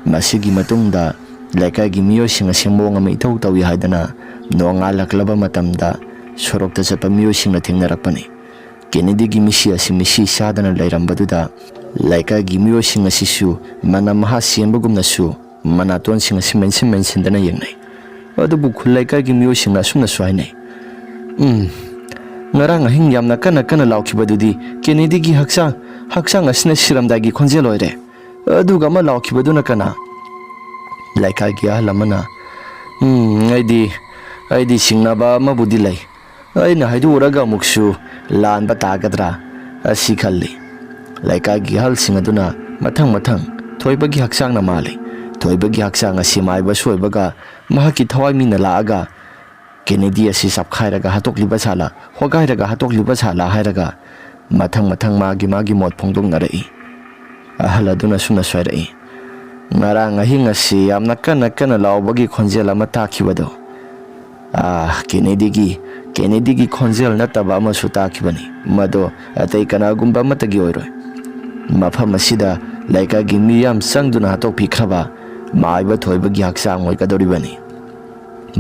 ꯃꯁꯤꯒꯤ ꯃꯇꯨꯡꯗ ꯂꯩꯀꯥꯏꯒꯤ ꯃꯤꯑꯣꯏꯁꯤꯡ ꯑꯁꯤ ꯃꯑꯣꯡ ꯑꯃ ꯏꯊꯧ ꯇꯧꯏ ꯍꯥꯏꯗꯅ ꯅꯣꯡꯉꯥꯜꯂꯛꯂꯕ ꯃꯇꯝꯗ ꯁꯣꯔꯣꯛꯇ ꯆꯠꯄ ꯃꯤꯑꯣꯏꯁꯤꯡꯅ ꯊꯦꯡꯅꯔꯛꯄꯅꯤ꯫ ꯀꯦꯅꯦꯗꯤꯒꯤ ꯃꯤꯁꯤ ꯑꯁꯤ ꯃꯤꯁꯤ ꯆꯥꯗꯅ ꯂꯩꯔꯝꯕꯗꯨꯗ ꯂꯩꯀꯥꯏꯒꯤ ꯃꯤꯑꯣꯏꯁꯤꯡ ꯑꯁꯤꯁꯨ ꯃꯅꯝ ꯃꯍꯥ ꯆꯦꯟꯕꯒꯨꯝꯅꯁꯨ ꯃꯅꯥꯇꯣꯟꯁꯤꯡ ꯑꯁꯤ ꯃꯦꯟꯁꯤꯟ ꯃꯦꯟꯁꯤꯟꯗꯅ ꯌꯦꯡꯅꯩ꯫ ꯑꯗꯨꯕꯨ ꯈꯨꯜ ꯂꯩꯀꯥꯏꯒꯤ ꯃꯤꯑꯣꯏꯁꯤꯡꯅ ꯑꯁꯨꯝꯅꯁꯨ ꯍꯥꯏꯅꯩ, "ꯎꯝ, ꯉꯔꯥꯡ ꯑꯍꯤꯡ ꯌꯥꯝꯅ ꯀꯟꯅ ꯀꯟꯅ ꯂꯥꯎꯈꯤꯕꯗꯨꯗꯤ ꯀꯦꯅꯦꯗꯤꯒꯤ ꯍꯛꯆꯥꯡ, ꯍꯛꯆꯥꯡ ꯑꯁꯤꯅ ꯁꯤꯔꯝꯗꯥꯏꯒꯤ ꯈꯣꯟꯖꯦꯜ ꯑꯣꯏꯔꯦ꯫ ꯑꯗꯨꯒ ꯑꯃ ꯂꯥꯎꯈꯤꯕꯗꯨꯅ ꯀꯅꯥ?" ꯂꯩꯀꯥꯏꯒꯤ ꯑꯍꯜ ꯑꯃꯅ, "ꯎꯝ, ꯑꯩꯗꯤ, ꯑꯩꯗꯤ ꯆꯤꯡꯅꯕ ꯑꯃꯕꯨꯗꯤ ꯂꯩ꯫ ꯑꯩꯅ ꯍꯥꯏꯗꯣꯛꯎꯔꯒ ꯑꯃꯨꯛꯁꯨ ꯂꯥꯟꯕ ꯇꯥꯒꯗ꯭ꯔꯥ ꯑꯁꯤ ꯈꯜꯂꯤ꯫" ꯂꯩꯀꯥꯏꯒꯤ ꯑꯍꯜꯁꯤꯡ ꯑꯗꯨꯅ ꯃꯊꯪ ꯃꯊꯪ ꯊꯣꯏꯕꯒꯤ ꯍꯛꯆꯥꯡꯅ ꯃꯥꯜꯂꯤ꯫ ꯊꯣꯏꯕꯒꯤ ꯍꯛꯆꯥꯡ ꯑꯁꯤ ꯃꯥꯏꯕ ꯁꯣꯏꯕꯒ ꯃꯍꯥꯛꯀꯤ ꯊꯋꯥꯏ ꯃꯤꯅ ꯂꯥꯛꯑꯒ ꯀꯦꯅꯦꯗꯤ ꯑꯁꯤ ꯆꯞꯈꯥꯏꯔꯒ ꯍꯥꯠꯇꯣꯛꯂꯤꯕ ꯁꯥꯂꯥ, ꯍꯣꯒꯥꯏꯔꯒ ꯍꯥꯠꯇꯣꯛꯂꯤꯕ ꯁꯥꯂꯥ ꯍꯥꯏꯔꯒ ꯃꯊꯪ ꯃꯊꯪ ꯃꯥꯒꯤ ꯃꯥꯒꯤ ꯃꯣꯠ ꯐꯣꯡꯗꯣꯛꯅꯔꯛꯏ꯫ ꯑꯍꯜ ꯑꯗꯨꯅ ꯁꯨꯝꯅ ꯁꯣꯏꯔꯛꯏ, "ꯉꯔꯥꯡ ꯑꯍꯤꯡ ꯑꯁꯤ ꯌꯥꯝꯅ ꯀꯟꯅ ꯀꯟꯅ ꯂꯥꯎꯕꯒꯤ ꯈꯣꯟꯖꯦꯜ ꯑꯃ ꯇꯥꯈꯤꯕꯗꯣ, ꯑꯥ, ꯀꯦꯅꯦꯗꯤꯒꯤ, ꯀꯦꯅꯦꯗꯤꯒꯤ ꯈꯣꯟꯖꯦꯜ ꯅꯠꯇꯕ ꯑꯃꯁꯨ ꯇꯥꯈꯤꯕꯅꯤ꯫ ꯃꯗꯣ ꯑꯇꯩ ꯀꯅꯥꯒꯨꯝꯕ ꯑꯃꯠꯇꯒꯤ ꯑꯣꯏꯔꯣꯏ꯫ ꯃꯐꯝ ꯑꯁꯤꯗ ꯂꯩꯀꯥꯏꯒꯤ ꯃꯤꯌꯥꯝ ꯆꯪꯗꯨꯅ ꯍꯥꯠꯇꯣꯛꯄꯤꯈ꯭ꯔꯕ ꯃꯥꯏꯕ ꯊꯣꯏꯕꯒꯤ ꯍꯛꯆꯥꯡ ꯑꯣꯏꯒꯗꯧꯔꯤꯕꯅꯤ꯫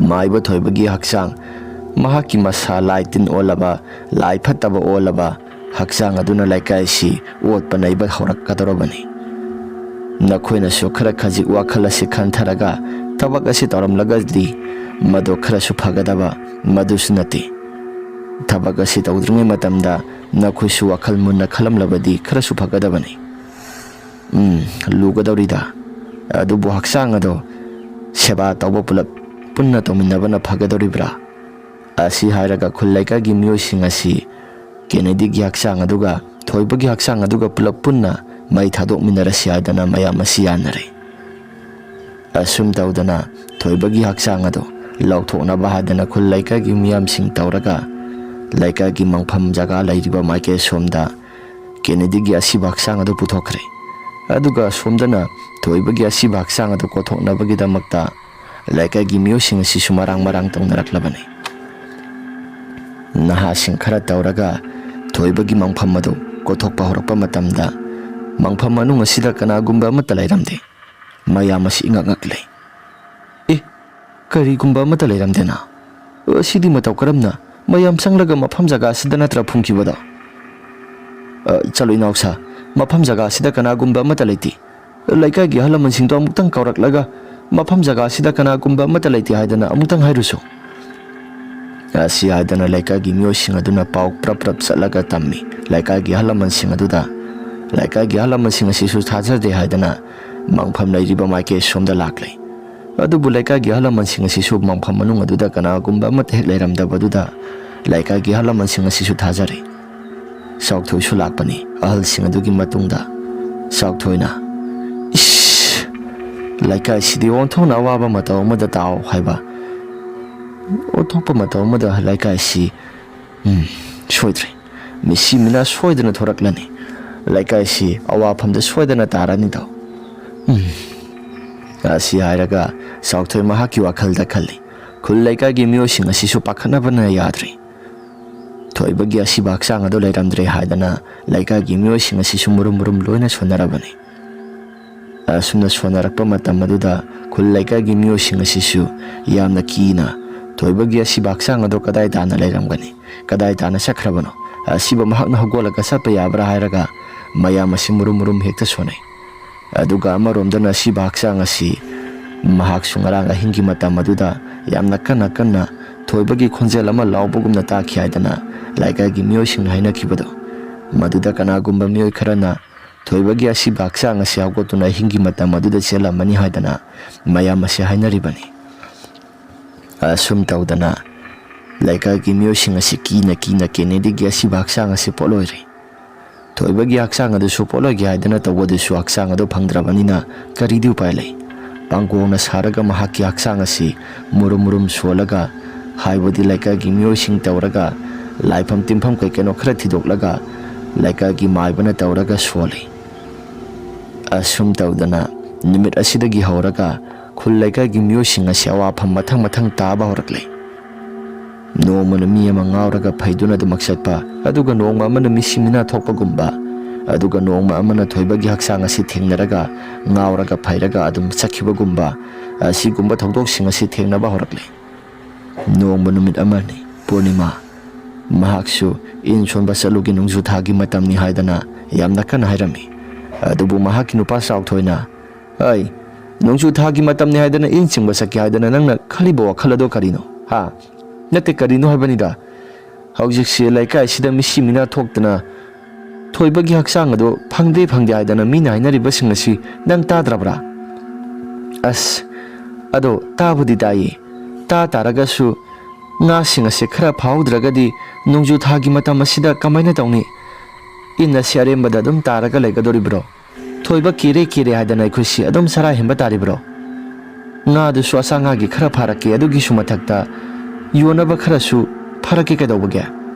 ꯃꯥꯏꯕ ꯊꯣꯏꯕꯒꯤ ꯍꯛꯆꯥꯡ, ꯃꯍꯥꯛꯀꯤ ꯃꯁꯥ ꯂꯥꯏ ꯇꯤꯟ ꯑꯣꯜꯂꯕ, ꯂꯥꯏ ꯐꯠꯇꯕ ꯑꯣꯜꯂꯕ ꯍꯛꯆꯥꯡ ꯑꯗꯨꯅ ꯂꯩꯀꯥꯏ ꯑꯁꯤ ꯑꯣꯠꯄ ꯅꯩꯕ ꯍꯧꯔꯛꯀꯗꯧꯔꯕꯅꯤ꯫ ꯅꯈꯣꯏꯅꯁꯨ ꯈꯔ ꯈꯖꯤꯛ ꯋꯥꯈꯜ ꯑꯁꯤ ꯈꯟꯊꯔꯒ ꯊꯕꯛ ꯑꯁꯤ ꯇꯧꯔꯝꯂꯒꯗꯤ ꯃꯗꯨ ꯈꯔꯁꯨ ꯐꯒꯗꯕ, ꯃꯗꯨꯁꯨ ꯅꯠꯇꯦ꯫ ꯊꯕꯛ ꯑꯁꯤ ꯇꯧꯗ꯭ꯔꯤꯉꯩ ꯃꯇꯝꯗ ꯅꯈꯣꯏꯁꯨ ꯋꯥꯈꯜ ꯃꯨꯟꯅ ꯈꯜꯂꯝꯂꯕꯗꯤ ꯈꯔꯁꯨ ꯐꯒꯗꯕꯅꯤ꯫ ꯎꯝ, ꯂꯨꯒꯗꯧꯔꯤꯗ꯫ ꯑꯗꯨꯕꯨ ꯍꯛꯆꯥꯡ ꯑꯗꯣ ꯁꯦꯕꯥ ꯇꯧꯕ ꯄꯨꯂꯞ ꯄꯨꯟꯅ ꯇꯧꯃꯤꯟꯅꯕꯅ ꯐꯒꯗꯧꯔꯤꯕ꯭ꯔꯥ? ꯑꯁꯤ ꯍꯥꯏꯔꯒ ꯈꯨꯜ ꯂꯩꯀꯥꯏꯒꯤ ꯃꯤꯑꯣꯏꯁꯤꯡ ꯑꯁꯤ ꯀꯦꯅꯦꯗꯤꯒꯤ ꯍꯛꯆꯥꯡ ꯑꯗꯨꯒ ꯊꯣꯏꯕꯒꯤ ꯍꯛꯆꯥꯡ ꯑꯗꯨꯒ ꯄꯨꯂꯞ ꯄꯨꯟꯅ ꯃꯩ ꯊꯥꯗꯣꯛꯃꯤꯟꯅꯔꯁꯤ ꯍꯥꯏꯗꯅ ꯃꯌꯥꯝ ꯑꯁꯤ ꯌꯥꯅꯔꯦ꯫ ꯑꯁꯨꯝ ꯇꯧꯗꯅ ꯊꯣꯏꯕꯒꯤ ꯍꯛꯆꯥꯡ ꯑꯗꯨ ꯂꯧꯊꯣꯛꯅꯕ ꯍꯥꯏꯗꯅ ꯈꯨꯜ ꯂꯩꯀꯥꯏꯒꯤ ꯃꯤꯌꯥꯝꯁꯤꯡ ꯇꯧꯔꯒ ꯂꯩꯀꯥꯏꯒꯤ ꯃꯪꯐꯝ ꯖꯒꯥ ꯂꯩꯔꯤꯕ ꯃꯥꯏꯀꯩ ꯁꯣꯝꯗ ꯀꯦꯅꯦꯗꯤꯒꯤ ꯑꯁꯤꯕ ꯍꯛꯆꯥꯡ ꯑꯗꯨ ꯄꯨꯊꯣꯛꯈ꯭ꯔꯦ꯫ ꯑꯗꯨꯒ ꯁꯣꯝꯗꯅ ꯊꯣꯏꯕꯒꯤ ꯑꯁꯤꯕ ꯍꯛꯆꯥꯡ ꯑꯗꯨ ꯀꯣꯊꯣꯛꯅꯕꯒꯤꯗꯃꯛꯇ ꯂꯩꯀꯥꯏꯒꯤ ꯃꯤꯑꯣꯏꯁꯤꯡ ꯑꯁꯤꯁꯨ ꯃꯔꯥꯡ ꯃꯔꯥꯡ ꯇꯧꯅꯔꯛꯂꯕꯅꯤ꯫ ꯅꯍꯥꯁꯤꯡ ꯈꯔ ꯇꯧꯔꯒ ꯊꯣꯏꯕꯒꯤ ꯃꯪꯐꯝ ꯑꯗꯨ ꯀꯣꯊꯣꯛꯄ ꯍꯧꯔꯛꯄ ꯃꯇꯝꯗ, ꯃꯪꯐꯝ ꯃꯅꯨꯡ ꯑꯁꯤꯗ ꯀꯅꯥꯒꯨꯝꯕ ꯑꯃꯠꯇ ꯂꯩꯔꯝꯗꯦ꯫ ꯃꯌꯥꯝ ꯑꯁꯤ ꯏꯉꯛ ꯉꯛꯂꯦ꯫ "ꯑꯦ, ꯀꯔꯤꯒꯨꯝꯕ ꯑꯃꯠꯇ ꯂꯩꯔꯝꯗꯦꯅ? ꯑ, ꯁꯤꯗꯤ ꯃꯇꯧ ꯀꯔꯝꯅ? ꯃꯌꯥꯝ ꯆꯪꯂꯒ ꯃꯐꯝ ꯖꯒꯥ ꯑꯁꯤꯗ ꯅꯠꯇ꯭ꯔ ꯐꯨꯝꯈꯤꯕꯗꯣ?" "ꯑ, ꯆꯠꯂꯣ ꯏꯅꯥꯎꯁꯥ, ꯃꯐꯝ ꯖꯒꯥ ꯑꯁꯤꯗ ꯀꯅꯥꯒꯨꯝꯕ ꯑꯃꯠꯇ ꯂꯩꯇꯦ꯫ ꯂꯩꯀꯥꯏꯒꯤ ꯑꯍꯜ ꯂꯃꯟꯁꯤꯡꯗꯣ ꯑꯃꯨꯛꯇꯪ ꯀꯧꯔꯛꯂꯒ ꯃꯐꯝ ꯖꯒꯥ ꯑꯁꯤꯗ ꯀꯅꯥꯒꯨꯝꯕ ꯑꯃꯠꯇ ꯂꯩꯇꯦ ꯍꯥꯏꯗꯅ ꯑꯃꯨꯛꯇꯪ ꯍꯥꯏꯔꯨꯁꯨ꯫" ꯑꯁꯤ ꯍꯥꯏꯗꯅ ꯂꯩꯀꯥꯏꯒꯤ ꯃꯤꯑꯣꯏꯁꯤꯡ ꯑꯗꯨꯅ ꯄꯥꯎ ꯄ꯭ꯔꯞ ꯄ꯭ꯔꯞ ꯆꯠꯂꯒ ꯇꯝꯃꯤ꯫ ꯂꯩꯀꯥꯏꯒꯤ ꯑꯍꯜ ꯂꯃꯟꯁꯤꯡ ꯑꯗꯨꯗ, ꯂꯩꯀꯥꯏꯒꯤ ꯑꯍꯜ ꯂꯃꯟꯁꯤꯡ ꯑꯁꯤꯁꯨ ꯊꯥꯖꯗꯦ ꯍꯥꯏꯗꯅ ꯃꯪꯐꯝ ꯂꯩꯔꯤꯕ ꯃꯥꯏꯀꯩ ꯁꯣꯝꯗ ꯂꯥꯛꯂꯦ꯫ ꯑꯗꯨꯕꯨ ꯂꯩꯀꯥꯏꯒꯤ ꯑꯍꯜ ꯂꯃꯟꯁꯤꯡ ꯑꯁꯤꯁꯨ ꯃꯪꯐꯝ ꯃꯅꯨꯡ ꯑꯗꯨꯗ ꯀꯅꯥꯒꯨꯝꯕ ꯑꯃꯠꯇ ꯍꯦꯛ ꯂꯩꯔꯝꯗꯕꯗꯨꯗ ꯂꯩꯀꯥꯏꯒꯤ ꯑꯍꯜ ꯂꯃꯟꯁꯤꯡ ꯑꯁꯤꯁꯨ ꯊꯥꯖꯔꯦ꯫ ꯆꯥꯎꯊꯣꯏꯁꯨ ꯂꯥꯛꯄꯅꯤ꯫ ꯑꯍꯜꯁꯤꯡ ꯑꯗꯨꯒꯤ ꯃꯇꯨꯡꯗ ꯆꯥꯎꯊꯣꯏꯅ, "ꯏꯁ! ꯂꯩꯀꯥꯏꯁꯤꯗꯤ ꯑꯣꯟꯊꯣꯛꯅ ꯑꯋꯥꯕ ꯃꯇꯧ ꯑꯃꯗ ꯇꯥꯎ ꯍꯥꯏꯕ꯫ ꯑꯣꯟꯊꯣꯛꯄ ꯃꯇꯧ ꯑꯃꯗ ꯂꯩꯀꯥꯏꯁꯤ, ꯎꯝ, ꯁꯣꯏꯗ꯭ꯔꯦ꯫ ꯃꯤꯁꯤ ꯃꯤꯅꯥ ꯁꯣꯏꯗꯅ ꯊꯣꯔꯛꯂꯅꯤ꯫ ꯂꯩꯀꯥꯏꯁꯤ ꯑꯋꯥꯐꯝꯗ ꯁꯣꯏꯗꯅ ꯇꯥꯔꯅꯤꯗꯣ꯫ ꯎꯝ꯫" ꯑꯁꯤ ꯍꯥꯏꯔꯒ ꯆꯥꯎꯊꯣꯏ ꯃꯍꯥꯛꯀꯤ ꯋꯥꯈꯜꯗ ꯈꯜꯂꯤ꯫ ꯈꯨꯜ ꯂꯩꯀꯥꯏꯒꯤ ꯃꯤꯑꯣꯏꯁꯤꯡ ꯑꯁꯤꯁꯨ ꯄꯥꯈꯠꯅꯕꯅ ꯌꯥꯗ꯭ꯔꯦ꯫ ꯊꯣꯏꯕꯒꯤ ꯑꯁꯤꯕ ꯍꯛꯆꯥꯡ ꯑꯗꯨ ꯂꯩꯔꯝꯗ꯭ꯔꯦ ꯍꯥꯏꯗꯅ ꯂꯩꯀꯥꯏꯒꯤ ꯃꯤꯑꯣꯏꯁꯤꯡ ꯑꯁꯤꯁꯨ ꯃꯨꯔꯨꯝ ꯃꯨꯔꯨꯝ ꯂꯣꯏꯅ ꯁꯣꯟꯅꯔꯕꯅꯤ꯫ ꯑꯁꯨꯝꯅ ꯁꯣꯟꯅꯔꯛꯄ ꯃꯇꯝ ꯑꯗꯨꯗ ꯈꯨꯜ ꯂꯩꯀꯥꯏꯒꯤ ꯃꯤꯑꯣꯏꯁꯤꯡ ꯑꯁꯤꯁꯨ ꯌꯥꯝꯅ ꯀꯤꯅ ꯊꯣꯏꯕꯒꯤ ꯑꯁꯤꯕ ꯍꯛꯆꯥꯡ ꯑꯗꯨ ꯀꯗꯥꯏ ꯇꯥꯅ ꯂꯩꯔꯝꯒꯅꯤ, ꯀꯗꯥꯏ ꯇꯥꯅ ꯆꯠꯈ꯭ꯔꯕꯅꯣ, ꯑꯁꯤꯕ ꯃꯍꯥꯛꯅ ꯍꯧꯒꯠꯂꯒ ꯆꯠꯄ ꯌꯥꯕ꯭ꯔꯥ ꯍꯥꯏꯔꯒ ꯃꯌꯥꯝ ꯑꯁꯤ ꯃꯨꯔꯨꯝ ꯃꯨꯔꯨꯝ ꯍꯦꯛꯇ ꯁꯣꯟꯅꯩ꯫ ꯑꯗꯨꯒ ꯑꯃꯔꯣꯝꯗꯅ ꯑꯁꯤꯕ ꯍꯛꯆꯥꯡ ꯑꯁꯤ ꯃꯍꯥꯛꯁꯨ ꯉꯔꯥꯡ ꯑꯍꯤꯡꯒꯤ ꯃꯇꯝ ꯑꯗꯨꯗ ꯌꯥꯝꯅ ꯀꯟꯅ ꯀꯟꯅ ꯊꯣꯏꯕꯒꯤ ꯈꯣꯟꯖꯦꯜ ꯑꯃ ꯂꯥꯎꯕꯒꯨꯝꯅ ꯇꯥꯈꯤ ꯍꯥꯏꯗꯅ ꯂꯩꯀꯥꯏꯒꯤ ꯃꯤꯑꯣꯏꯁꯤꯡꯅ ꯍꯥꯏꯅꯈꯤꯕꯗꯣ, ꯃꯗꯨꯗ ꯀꯅꯥꯒꯨꯝꯕ ꯃꯤꯑꯣꯏ ꯈꯔꯅ ꯊꯣꯏꯕꯒꯤ ꯑꯁꯤꯕ ꯍꯛꯆꯥꯡ ꯑꯁꯤ ꯍꯧꯒꯠꯇꯨꯅ ꯑꯍꯤꯡꯒꯤ ꯃꯇꯝ ꯑꯗꯨꯗ ꯆꯦꯜꯂꯝꯃꯅꯤ ꯍꯥꯏꯗꯅ ꯃꯌꯥꯝ ꯑꯁꯤ ꯍꯥꯏꯅꯔꯤꯕꯅꯤ꯫ ꯑꯁꯨꯝ ꯇꯧꯗꯅ ꯂꯩꯀꯥꯏꯒꯤ ꯃꯤꯑꯣꯏꯁꯤꯡ ꯑꯁꯤ ꯀꯤꯅ ꯀꯤꯅ ꯀꯦꯅꯦꯗꯤꯒꯤ ꯑꯁꯤꯕ ꯍꯛꯆꯥꯡ ꯑꯁꯤ ꯄꯣꯠꯂꯣꯏꯔꯦ꯫ ꯊꯣꯏꯕꯒꯤ ꯍꯛꯆꯥꯡ ꯑꯗꯨꯁꯨ ꯄꯣꯠꯂꯣꯏꯒꯦ ꯍꯥꯏꯗꯅ ꯇꯧꯕꯗꯨꯁꯨ ꯍꯛꯆꯥꯡ ꯑꯗꯨ ꯐꯪꯗ꯭ꯔꯕꯅꯤꯅ ꯀꯔꯤꯗꯤ ꯎꯄꯥꯏ ꯂꯩ? ꯄꯥꯡꯒꯣꯡꯅ ꯁꯥꯔꯒ ꯃꯍꯥꯛꯀꯤ ꯍꯛꯆꯥꯡ ꯑꯁꯤ ꯃꯨꯔꯨꯝ ꯃꯨꯔꯨꯝ ꯁꯣꯜꯂꯒ, ꯍꯥꯏꯕꯗꯤ ꯂꯩꯀꯥꯏꯒꯤ ꯃꯤꯑꯣꯏꯁꯤꯡ ꯇꯧꯔꯒ, ꯂꯥꯏꯐꯝ ꯇꯤꯟꯐꯝ ꯀꯩ ꯀꯩꯅꯣ ꯈꯔ ꯊꯤꯗꯣꯛꯂꯒ, ꯂꯩꯀꯥꯏꯒꯤ ꯃꯥꯏꯕꯅ ꯇꯧꯔꯒ ꯁꯣꯜꯂꯤ꯫ ꯑꯁꯨꯝ ꯇꯧꯗꯅ ꯅꯨꯃꯤꯠ ꯑꯁꯤꯗꯒꯤ ꯍꯧꯔꯒ ꯈꯨꯜ ꯂꯩꯀꯥꯏꯒꯤ ꯃꯤꯑꯣꯏꯁꯤꯡ ꯑꯁꯤ ꯑꯋꯥꯐꯝ ꯃꯊꯪ ꯃꯊꯪ ꯇꯥꯕ ꯍꯧꯔꯛꯂꯦ꯫ ꯅꯣꯡꯃꯅ ꯃꯤ ꯑꯃ ꯉꯥꯎꯔꯒ ꯐꯩꯗꯨꯅ ꯑꯗꯨꯃꯛ ꯆꯠꯄ, ꯑꯗꯨꯒ ꯅꯣꯡꯃ ꯑꯃꯅ ꯃꯤꯁꯤ ꯃꯤꯅꯥ ꯊꯣꯛꯄꯒꯨꯝꯕ, ꯑꯗꯨꯒ ꯅꯣꯡꯃ ꯑꯃꯅ ꯊꯣꯏꯕꯒꯤ ꯍꯛꯆꯥꯡ ꯑꯁꯤ ꯊꯦꯡꯅꯔꯒ ꯉꯥꯎꯔꯒ ꯐꯩꯔꯒ ꯑꯗꯨꯝ ꯆꯠꯈꯤꯕꯒꯨꯝꯕ, ꯑꯁꯤꯒꯨꯝꯕ ꯊꯧꯗꯣꯛꯁꯤꯡ ꯑꯁꯤ ꯊꯦꯡꯅꯕ ꯍꯧꯔꯛꯂꯦ꯫ ꯅꯣꯡꯃ ꯅꯨꯃꯤꯠ ꯑꯃꯅꯤ, ꯄꯨꯔꯅꯤꯃꯥ꯫ ꯃꯍꯥꯛꯁꯨ ꯏꯟ ꯁꯣꯟꯕ ꯆꯠꯂꯨꯒꯦ, ꯅꯣꯡꯖꯨ ꯊꯥꯒꯤ ꯃꯇꯝꯅꯤ ꯍꯥꯏꯗꯅ ꯌꯥꯝꯅ ꯀꯟꯅ ꯍꯥꯏꯔꯝꯃꯤ꯫ ꯑꯗꯨꯕꯨ ꯃꯍꯥꯛꯀꯤ ꯅꯨꯄꯥ ꯆꯥꯎꯊꯣꯏꯅ, "ꯑꯩ, ꯅꯣꯡꯖꯨ ꯊꯥꯒꯤ ꯃꯇꯝꯅꯤ ꯍꯥꯏꯗꯅ ꯏꯟ ꯆꯤꯡꯕ ꯆꯠꯀꯦ ꯍꯥꯏꯗꯅ ꯅꯪꯅ ꯈꯜꯂꯤꯕ ꯋꯥꯈꯜ ꯑꯗꯣ ꯀꯔꯤꯅꯣ? ꯍꯥ? ꯅꯠꯇꯦ, ꯀꯔꯤꯅꯣ ꯍꯥꯏꯕꯅꯤꯗ꯫ ꯍꯧꯖꯤꯛꯁꯤ ꯂꯩꯀꯥꯏꯁꯤꯗ ꯃꯤꯁꯤ ꯃꯤꯅꯥ ꯊꯣꯛꯇꯅ ꯊꯣꯏꯕꯒꯤ ꯍꯛꯆꯥꯡ ꯑꯗꯨ ꯐꯪꯗꯦ ꯐꯪꯗꯦ ꯍꯥꯏꯗꯅ ꯃꯤꯅ ꯍꯥꯏꯅꯔꯤꯕꯁꯤꯡ ꯑꯁꯤ ꯅꯪ ꯇꯥꯗ꯭ꯔꯕ꯭ꯔꯥ?" "ꯑꯁ, ꯑꯗꯣ ꯇꯥꯕꯨꯗꯤ ꯇꯥꯏꯌꯦ꯫ ꯇꯥ ꯇꯥꯔꯒꯁꯨ ꯉꯥꯁꯤꯡ ꯑꯁꯦ ꯈꯔ ꯐꯥꯍꯧꯗ꯭ꯔꯒꯗꯤ ꯅꯣꯡꯖꯨ ꯊꯥꯒꯤ ꯃꯇꯝ ꯑꯁꯤꯗ ꯀꯃꯥꯏꯅ ꯇꯧꯅꯤ? ꯏꯟ ꯑꯁꯤ ꯑꯔꯦꯝꯕꯗ ꯑꯗꯨꯝ ꯇꯥꯔꯒ ꯂꯩꯒꯗꯧꯔꯤꯕ꯭ꯔꯣ? ꯊꯣꯏꯕ ꯀꯤꯔꯦ ꯀꯤꯔꯦ ꯍꯥꯏꯗꯅ ꯑꯩꯈꯣꯏꯁꯤ ꯑꯗꯨꯝ ꯆꯔꯥ ꯍꯦꯟꯕ ꯇꯥꯔꯤꯕ꯭ꯔꯣ? ꯉꯥꯗꯨꯁꯨ ꯑꯆꯥ ꯉꯥꯒꯤ ꯈꯔ ꯐꯥꯔꯛꯀꯦ, ꯑꯗꯨꯒꯤꯁꯨ ꯃꯊꯛꯇ ꯌꯣꯟꯅꯕ ꯈꯔꯁꯨ ꯐꯥꯔꯛꯀꯦ ꯀꯩꯗꯧꯕꯒꯦ?"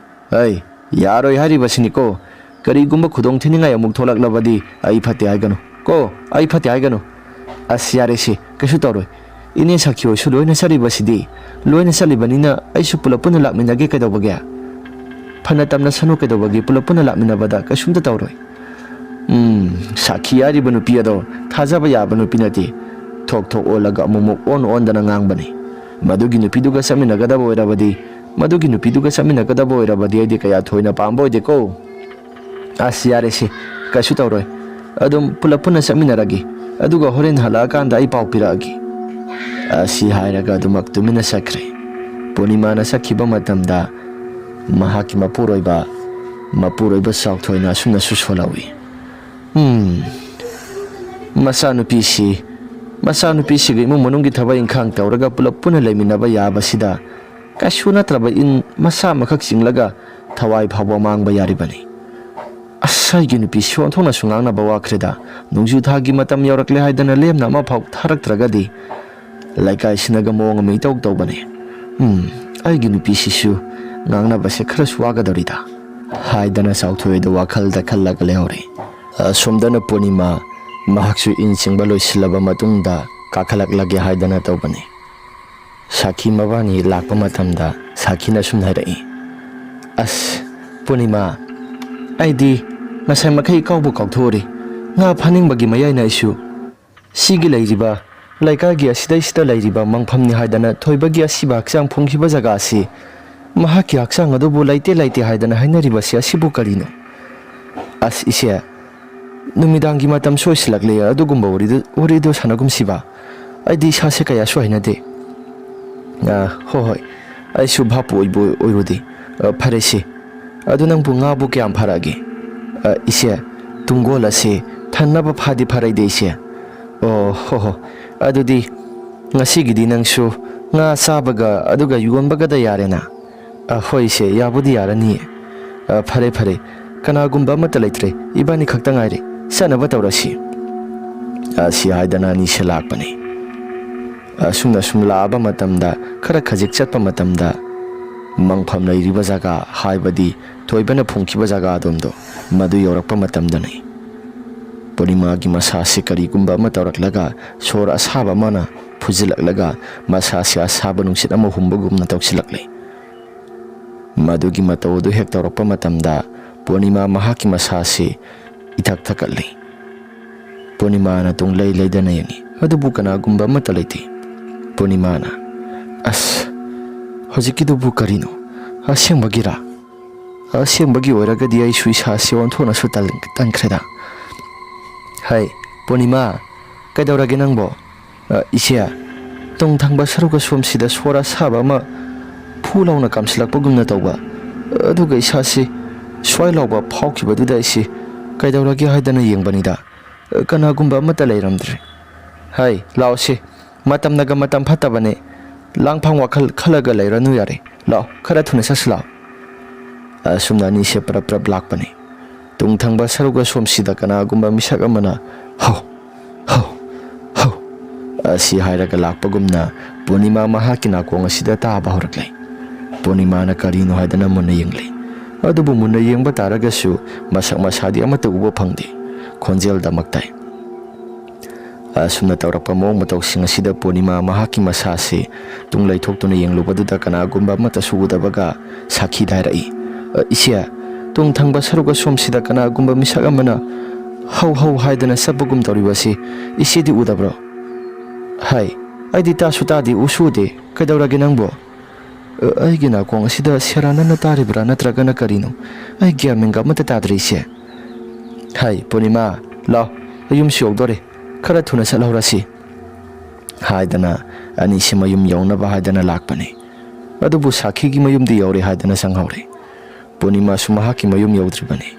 "ꯑꯩ, ꯌꯥꯔꯣꯏ ꯍꯥꯏꯔꯤꯕꯁꯤꯅꯤꯀꯣ꯫ ꯀꯔꯤꯒꯨꯝꯕ ꯈꯨꯗꯣꯡ ꯊꯤꯅꯤꯡꯉꯥꯏ ꯑꯃꯨꯛ ꯊꯣꯛꯂꯛꯂꯕꯗꯤ ꯑꯩ ꯐꯠꯇꯦ ꯍꯥꯏꯒꯅꯨ ꯀꯣ, ꯑꯩ ꯐꯠꯇꯦ ꯍꯥꯏꯒꯅꯨ꯫" "ꯑꯁ, ꯌꯥꯔꯦꯁꯦ, ꯀꯩꯁꯨ ꯇꯧꯔꯣꯏ꯫ ꯏꯅꯦ ꯁꯈꯤ ꯍꯣꯏꯁꯨ ꯂꯣꯏꯅ ꯆꯠꯂꯤꯕꯁꯤꯗꯤ, ꯂꯣꯏꯅ ꯆꯠꯂꯤꯕꯅꯤꯅ ꯑꯩꯁꯨ ꯄꯨꯂꯞ ꯄꯨꯟꯅ ꯂꯥꯛꯃꯤꯟꯅꯒꯦ ꯀꯩꯗꯧꯕꯒꯦ? ꯐꯅ ꯇꯝꯅ ꯁꯅꯨ ꯀꯩꯗꯧꯕꯒꯤ ꯄꯨꯂꯞ ꯄꯨꯟꯅ ꯂꯥꯛꯃꯤꯟꯅꯕꯗ ꯀꯩꯁꯨꯝꯇ ꯇꯧꯔꯣꯏ꯫" ꯎꯝ, ꯁꯥꯈꯤ ꯍꯥꯏꯔꯤꯕ ꯅꯨꯄꯤ ꯑꯗꯣ ꯊꯥꯖꯕ ꯌꯥꯕ ꯅꯨꯄꯤ ꯅꯠꯇꯦ꯫ ꯊꯣꯛ ꯊꯣꯛ ꯑꯣꯜꯂꯒ ꯑꯃꯨꯛꯃꯨꯛ ꯑꯣꯟ ꯑꯣꯟꯗꯅ ꯉꯥꯡꯕꯅꯤ꯫ ꯃꯗꯨꯒꯤ ꯅꯨꯄꯤꯗꯨꯒ ꯆꯠꯃꯤꯟꯅꯒꯗꯕ ꯑꯣꯏꯔꯕꯗꯤ, ꯃꯗꯨꯒꯤ ꯅꯨꯄꯤꯗꯨꯒ ꯆꯠꯃꯤꯟꯅꯒꯗꯕ ꯑꯣꯏꯔꯕꯗꯤ ꯑꯩꯗꯤ ꯀꯌꯥ ꯊꯣꯏꯅ ꯄꯥꯝꯕ ꯑꯣꯏꯗꯦꯀꯣ꯫ ꯑꯁ, ꯌꯥꯔꯦꯁꯦ, ꯀꯩꯁꯨ ꯇꯧꯔꯣꯏ꯫ ꯑꯗꯨꯝ ꯄꯨꯂꯞ ꯄꯨꯟꯅ ꯆꯠꯃꯤꯟꯅꯔꯒꯦ, ꯑꯗꯨꯒ ꯍꯣꯔꯦꯟ ꯍꯜꯂꯛꯑꯀꯥꯟꯗ ꯑꯩ ꯄꯥꯎ ꯄꯤꯔꯛꯑꯒꯦ꯫ ꯑꯁꯤ ꯍꯥꯏꯔꯒ ꯑꯗꯨꯃꯛ ꯇꯨꯃꯤꯟꯅ ꯆꯠꯈ꯭ꯔꯦ꯫ ꯄꯨꯔꯅꯤꯃꯥꯅ ꯆꯠꯈꯤꯕ ꯃꯇꯝꯗ ꯃꯍꯥꯛꯀꯤ ꯃꯄꯨꯔꯣꯏꯕ, ꯃꯄꯨꯔꯣꯏꯕ ꯆꯥꯎꯊꯣꯏꯅ ꯑꯁꯨꯝꯅꯁꯨ ꯁꯣꯜꯍꯧꯏ꯫ ꯎꯝ, ꯃꯆꯥꯅꯨꯄꯤꯁꯤ, ꯃꯆꯥꯅꯨꯄꯤꯁꯤꯒ ꯏꯃꯨꯡ ꯃꯅꯨꯡꯒꯤ ꯊꯕꯛ ꯏꯪꯈꯥꯡ ꯇꯧꯔꯒ ꯄꯨꯂꯞ ꯄꯨꯟꯅ ꯂꯩꯃꯤꯟꯅꯕ ꯌꯥꯕꯁꯤꯗ ꯀꯩꯁꯨ ꯅꯠꯇ꯭ꯔꯕ ꯏꯟ ꯃꯆꯥ ꯑꯃꯈꯛ ꯆꯤꯡꯂꯒ ꯊꯋꯥꯏ ꯐꯥꯎꯕ ꯃꯥꯡꯕ ꯌꯥꯔꯤꯕꯅꯤ꯫ ꯑꯁ, ꯑꯩꯒꯤ ꯅꯨꯄꯤꯁꯤ ꯑꯣꯟꯊꯣꯛꯅꯁꯨ ꯉꯥꯡꯅꯕ ꯋꯥꯈ꯭ꯔꯦꯗ꯫ ꯅꯣꯡꯖꯨ ꯊꯥꯒꯤ ꯃꯇꯝ ꯌꯧꯔꯛꯂꯦ ꯍꯥꯏꯗꯅ ꯂꯦꯝꯅ ꯑꯃꯐꯥꯎ ꯊꯥꯔꯛꯇ꯭ꯔꯒꯗꯤ ꯂꯩꯀꯥꯏꯁꯤꯅꯒ ꯃꯑꯣꯡ ꯑꯃ ꯏꯇꯧ ꯇꯧꯕꯅꯦ꯫ ꯎꯝ, ꯑꯩꯒꯤ ꯅꯨꯄꯤꯁꯤꯁꯨ ꯉꯥꯡꯅꯕꯁꯦ ꯈꯔꯁꯨ ꯋꯥꯒꯗꯧꯔꯤꯗ ꯍꯥꯏꯗꯅ ꯆꯥꯎꯊꯣꯏꯗ ꯋꯥꯈꯜꯗ ꯈꯜꯂꯒ ꯂꯩꯍꯧꯔꯦ꯫ ꯑꯁꯣꯝꯗꯅ ꯄꯨꯔꯅꯤꯃꯥ ꯃꯍꯥꯛꯁꯨ ꯏꯟ ꯆꯤꯡꯕ ꯂꯣꯏꯁꯤꯜꯂꯕ ꯃꯇꯨꯡꯗ ꯀꯥꯈꯠꯂꯛꯂꯒꯦ ꯍꯥꯏꯗꯅ ꯇꯧꯕꯅꯤ꯫ ꯁꯥꯈꯤ ꯃꯕꯥꯅꯤ ꯂꯥꯛꯄ ꯃꯇꯝꯗ ꯁꯥꯈꯤꯅ ꯑꯁꯨꯝ ꯍꯥꯏꯔꯛꯏ, "ꯑꯁ, ꯄꯨꯔꯅꯤꯃꯥ, ꯑꯩꯗꯤ ꯉꯁꯥꯏ ꯃꯈꯩ ꯀꯥꯎꯕ ꯀꯥꯎꯊꯣꯛꯎꯔꯦ꯫ ꯉꯥ ꯐꯥꯅꯤꯡꯕꯒꯤ ꯃꯌꯥꯏꯅ ꯑꯩꯁꯨ ꯁꯤꯒꯤ ꯂꯩꯔꯤꯕ ꯂꯩꯀꯥꯏꯒꯤ ꯑꯁꯤꯗꯩꯁꯤꯗ ꯂꯩꯔꯤꯕ ꯃꯪꯐꯝꯅꯤ ꯍꯥꯏꯗꯅ ꯊꯣꯏꯕꯒꯤ ꯑꯁꯤꯕ ꯍꯛꯆꯥꯡ ꯐꯣꯡꯈꯤꯕ ꯖꯒꯥ ꯑꯁꯤ ꯃꯍꯥꯛꯀꯤ ꯍꯛꯆꯥꯡ ꯑꯗꯨꯕꯨ ꯂꯩꯇꯦ ꯂꯩꯇꯦ ꯍꯥꯏꯗꯅ ꯍꯥꯏꯅꯔꯤꯕꯁꯤ ꯑꯁꯤꯕꯨ ꯀꯔꯤꯅꯣ? ꯑꯁ ꯏꯆꯦ, ꯅꯨꯃꯤꯗꯥꯡꯒꯤ ꯃꯇꯝꯁꯨ ꯑꯣꯏꯁꯤꯜꯂꯛꯂꯦ, ꯑꯗꯨꯒꯨꯝꯕ ꯋꯥꯔꯤꯗꯨ, ꯋꯥꯔꯤꯗꯨ ꯁꯥꯟꯅꯒꯨꯝꯁꯤꯕ꯫ ꯑꯩꯗꯤ ꯏꯁꯥꯁꯦ ꯀꯌꯥꯁꯨ ꯍꯩꯅꯗꯦ꯫" "ꯑ, ꯍꯣꯏ ꯍꯣꯏ, ꯑꯩꯁꯨ ꯚꯥꯞꯄꯨ ꯑꯣꯏꯕꯨ ꯑꯣꯏꯔꯨꯗꯦ꯫ ꯑ, ꯐꯔꯦꯁꯦ, ꯑꯗꯨ ꯅꯪꯕꯨ ꯉꯥꯕꯨ ꯀꯌꯥꯝ ꯐꯥꯔꯛꯑꯒꯦ?" "ꯑ, ꯏꯆꯦ, ꯇꯨꯡꯒꯣꯜ ꯑꯁꯦ ꯊꯟꯅꯕ ꯐꯥꯗꯤ ꯐꯥꯔꯛꯏꯗ ꯏꯆꯦ꯫" "ꯑꯣ, ꯍꯣ ꯍꯣ, ꯑꯗꯨꯗꯤ ꯉꯁꯤꯒꯤꯗꯤ ꯅꯪꯁꯨ ꯉꯥ ꯆꯥꯕꯒ ꯑꯗꯨꯒ ꯌꯣꯟꯕꯒꯗ ꯌꯥꯔꯦꯅ?" "ꯑ, ꯍꯣꯏ ꯏꯆꯦ, ꯌꯥꯕꯨꯗꯤ ꯌꯥꯔꯅꯤꯌꯦ꯫" "ꯑ, ꯐꯔꯦ ꯐꯔꯦ, ꯀꯅꯥꯒꯨꯝꯕ ꯑꯃꯠꯇ ꯂꯩꯇ꯭ꯔꯦ, ꯏꯕꯥꯅꯤ ꯈꯛꯇ ꯉꯥꯏꯔꯦ, ꯆꯠꯅꯕ ꯇꯧꯔꯁꯤ꯫" ꯑꯁꯤ ꯍꯥꯏꯗꯅ ꯑꯅꯤꯁꯦ ꯂꯥꯛꯄꯅꯤ꯫ ꯑꯁꯨꯝꯅ ꯁꯨꯝ ꯂꯥꯛꯑꯕ ꯃꯇꯝꯗ, ꯈꯔ ꯈꯖꯤꯛ ꯆꯠꯄ ꯃꯇꯝꯗ, ꯃꯪꯐꯝ ꯂꯩꯔꯤꯕ ꯖꯒꯥ, ꯍꯥꯏꯕꯗꯤ ꯊꯣꯏꯕꯅ ꯐꯨꯝꯈꯤꯕ ꯖꯒꯥ ꯑꯗꯣꯝꯗꯣ, ꯃꯗꯨ ꯌꯧꯔꯛꯄ ꯃꯇꯝꯗꯅꯤ꯫ ꯄꯨꯔꯅꯤꯃꯥꯒꯤ ꯃꯁꯥꯁꯤ ꯀꯔꯤꯒꯨꯝꯕ ꯑꯃ ꯇꯧꯔꯛꯂꯒ ꯁꯣꯔ ꯑꯁꯥꯕ ꯑꯃꯅ ꯐꯨꯖꯤꯜꯂꯛꯂꯒ ꯃꯁꯥꯁꯤ ꯑꯁꯥꯕ ꯅꯨꯡꯁꯤꯠ ꯑꯃ ꯍꯨꯝꯕꯒꯨꯝꯅ ꯇꯧꯁꯤꯜꯂꯛꯂꯦ꯫ ꯃꯗꯨꯒꯤ ꯃꯇꯧ ꯑꯗꯨ ꯍꯦꯛ ꯇꯧꯔꯛꯄ ꯃꯇꯝꯗ ꯄꯨꯔꯅꯤꯃꯥ ꯃꯍꯥꯛꯀꯤ ꯃꯁꯥꯁꯤ ꯏꯊꯛ ꯊꯛꯀꯠꯂꯤ꯫ ꯄꯨꯔꯅꯤꯃꯥꯅ ꯇꯨꯡ ꯂꯩ ꯂꯩꯗꯅ ꯌꯦꯡꯉꯤ, ꯑꯗꯨꯕꯨ ꯀꯅꯥꯒꯨꯝꯕ ꯑꯃꯠꯇ ꯂꯩꯇꯦ꯫ ꯄꯨꯔꯅꯤꯃꯥꯅ, "ꯑꯁ, ꯍꯧꯖꯤꯛꯀꯤꯗꯨꯕꯨ ꯀꯔꯤꯅꯣ? ꯑꯁꯦꯡꯕꯒꯤꯔꯥ? ꯑꯁꯦꯡꯕꯒꯤ ꯑꯣꯏꯔꯒꯗꯤ ꯑꯩꯁꯨ ꯏꯁꯥꯁꯦ ꯑꯣꯟꯊꯣꯛꯅꯁꯨ ꯇꯟ-, ꯇꯟꯈ꯭ꯔꯦꯗ꯫" "ꯍꯥꯏ, ꯄꯨꯔꯅꯤꯃꯥ, ꯀꯩꯗꯧꯔꯒꯦ ꯅꯪꯕꯣ?" "ꯑ, ꯏꯆꯦ, ꯇꯨꯡ ꯊꯪꯕ ꯁꯔꯨꯛ ꯑꯁꯣꯝꯁꯤꯗ ꯁꯣꯔ ꯑꯁꯥꯕ ꯑꯃ ꯐꯨ ꯂꯥꯎꯅ ꯀꯥꯝꯁꯤꯜꯂꯛꯄꯒꯨꯝꯅ ꯇꯧꯕ, ꯑꯗꯨꯒ ꯏꯁꯥꯁꯤ ꯁ꯭ꯋꯥꯏ ꯂꯥꯎꯕ ꯐꯥꯎꯈꯤꯕꯗꯨꯗ ꯑꯩꯁꯤ ꯀꯩꯗꯧꯔꯒꯦ ꯍꯥꯏꯗꯅ ꯌꯦꯡꯕꯅꯤꯗ, ꯀꯅꯥꯒꯨꯝꯕ ꯑꯃꯠꯇ ꯂꯩꯔꯝꯗ꯭ꯔꯦ꯫" "ꯍꯥꯏ, ꯂꯥꯛꯑꯣꯁꯦ, ꯃꯇꯝꯅꯒ ꯃꯇꯝ ꯐꯠꯇꯕꯅꯦ, ꯂꯥꯡꯐꯥꯡ ꯋꯥꯈꯜ ꯈꯜꯂꯒ ꯂꯩꯔꯅꯨ ꯌꯥꯔꯦ, ꯂꯥꯛꯑꯣ, ꯈꯔ ꯊꯨꯅ ꯆꯠꯁꯤ ꯂꯥꯛꯑꯣ꯫" ꯑꯁꯨꯝꯅ ꯑꯅꯤꯁꯦ ꯄ꯭ꯔꯞ ꯄ꯭ꯔꯞ ꯂꯥꯛꯄꯅꯤ꯫ ꯇꯨꯡ ꯊꯪꯕ ꯁꯔꯨꯛ ꯑꯁꯣꯝꯁꯤꯗ ꯀꯅꯥꯒꯨꯝꯕ ꯃꯤꯁꯛ ꯑꯃꯅ "ꯍꯧ, ꯍꯧ, ꯍꯧ" ꯑꯁꯤ ꯍꯥꯏꯔꯒ ꯂꯥꯛꯄꯒꯨꯝꯅ ꯄꯨꯔꯅꯤꯃꯥ ꯃꯍꯥꯛꯀꯤ ꯅꯥꯀꯣꯡ ꯑꯁꯤꯗ ꯇꯥꯕ ꯍꯧꯔꯛꯂꯦ꯫ ꯄꯨꯔꯅꯤꯃꯥꯅ ꯀꯔꯤꯅꯣ ꯍꯥꯏꯗꯅ ꯃꯨꯟꯅ ꯌꯦꯡꯂꯤ, ꯑꯗꯨꯕꯨ ꯃꯨꯟꯅ ꯌꯦꯡꯕ ꯇꯥꯔꯒꯁꯨ ꯃꯁꯛ ꯃꯁꯥꯗꯤ ꯑꯃꯠꯇ ꯎꯕ ꯐꯪꯗꯦ, ꯈꯣꯟꯖꯦꯜꯗꯃꯛ ꯇꯥꯏ꯫ ꯑꯁꯨꯝꯅ ꯇꯧꯔꯛꯄ ꯃꯑꯣꯡ ꯃꯇꯧꯁꯤꯡ ꯑꯁꯤꯗ ꯄꯨꯔꯅꯤꯃꯥ ꯃꯍꯥꯛꯀꯤ ꯃꯁꯥꯁꯤ ꯇꯨꯡ ꯂꯩꯊꯣꯛꯇꯨꯅ ꯌꯦꯡꯂꯨꯕꯗꯨꯗ ꯀꯅꯥꯒꯨꯝꯕ ꯑꯃꯠꯇꯁꯨ ꯎꯗꯕꯒ ꯁꯥꯈꯤꯗ ꯍꯥꯏꯔꯛꯏ, "ꯑ, ꯏꯆꯦ, ꯇꯨꯡ ꯊꯪꯕ ꯁꯔꯨꯛ ꯑꯁꯣꯝꯁꯤꯗ ꯀꯅꯥꯒꯨꯝꯕ ꯃꯤꯁꯛ ꯑꯃꯅ ꯍꯧ ꯍꯧ ꯍꯥꯏꯗꯅ ꯆꯠꯄꯒꯨꯝ ꯇꯧꯔꯤꯕꯁꯤ ꯏꯆꯦꯗꯤ ꯎꯗꯕ꯭ꯔꯣ?" "ꯍꯥꯏ, ꯑꯩꯗꯤ ꯇꯥꯁꯨ ꯇꯥꯗꯦ, ꯎꯁꯨ ꯎꯗꯦ꯫ ꯀꯩꯗꯧꯔꯒꯦ ꯅꯪꯕꯣ?" "ꯑ, ꯑꯩꯒꯤ ꯅꯥꯀꯣꯡ ꯑꯁꯤꯗ ꯁꯦꯔꯥꯟꯅꯅ ꯇꯥꯔꯤꯕ꯭ꯔꯥ ꯅꯠꯇ꯭ꯔꯒꯅ ꯀꯔꯤꯅꯣ? ꯑꯩ ꯒ꯭ꯌꯥꯟ ꯃꯦꯟꯒ ꯑꯃꯠꯇ ꯇꯥꯗ꯭ꯔꯦ ꯏꯆꯦ꯫" "ꯍꯥꯏ, ꯄꯨꯔꯅꯤꯃꯥ, ꯂꯥꯎ, ꯌꯨꯝꯁꯨ ꯌꯧꯗꯣꯔꯦ, ꯈꯔ ꯊꯨꯅ ꯆꯠꯍꯧꯔꯁꯤ" ꯍꯥꯏꯗꯅ ꯑꯅꯤꯁꯤ ꯃꯌꯨꯝ ꯌꯧꯅꯕ ꯍꯥꯏꯗꯅ ꯂꯥꯛꯄꯅꯤ꯫ ꯑꯗꯨꯕꯨ ꯁꯥꯈꯤꯒꯤ ꯃꯌꯨꯝꯗꯤ ꯌꯧꯔꯦ ꯍꯥꯏꯗꯅ ꯆꯪꯍꯧꯔꯦ꯫ ꯄꯨꯔꯅꯤꯃꯥꯁꯨ ꯃꯍꯥꯛꯀꯤ ꯃꯌꯨꯝ ꯌꯧꯗ꯭ꯔꯤꯕꯅꯤ꯫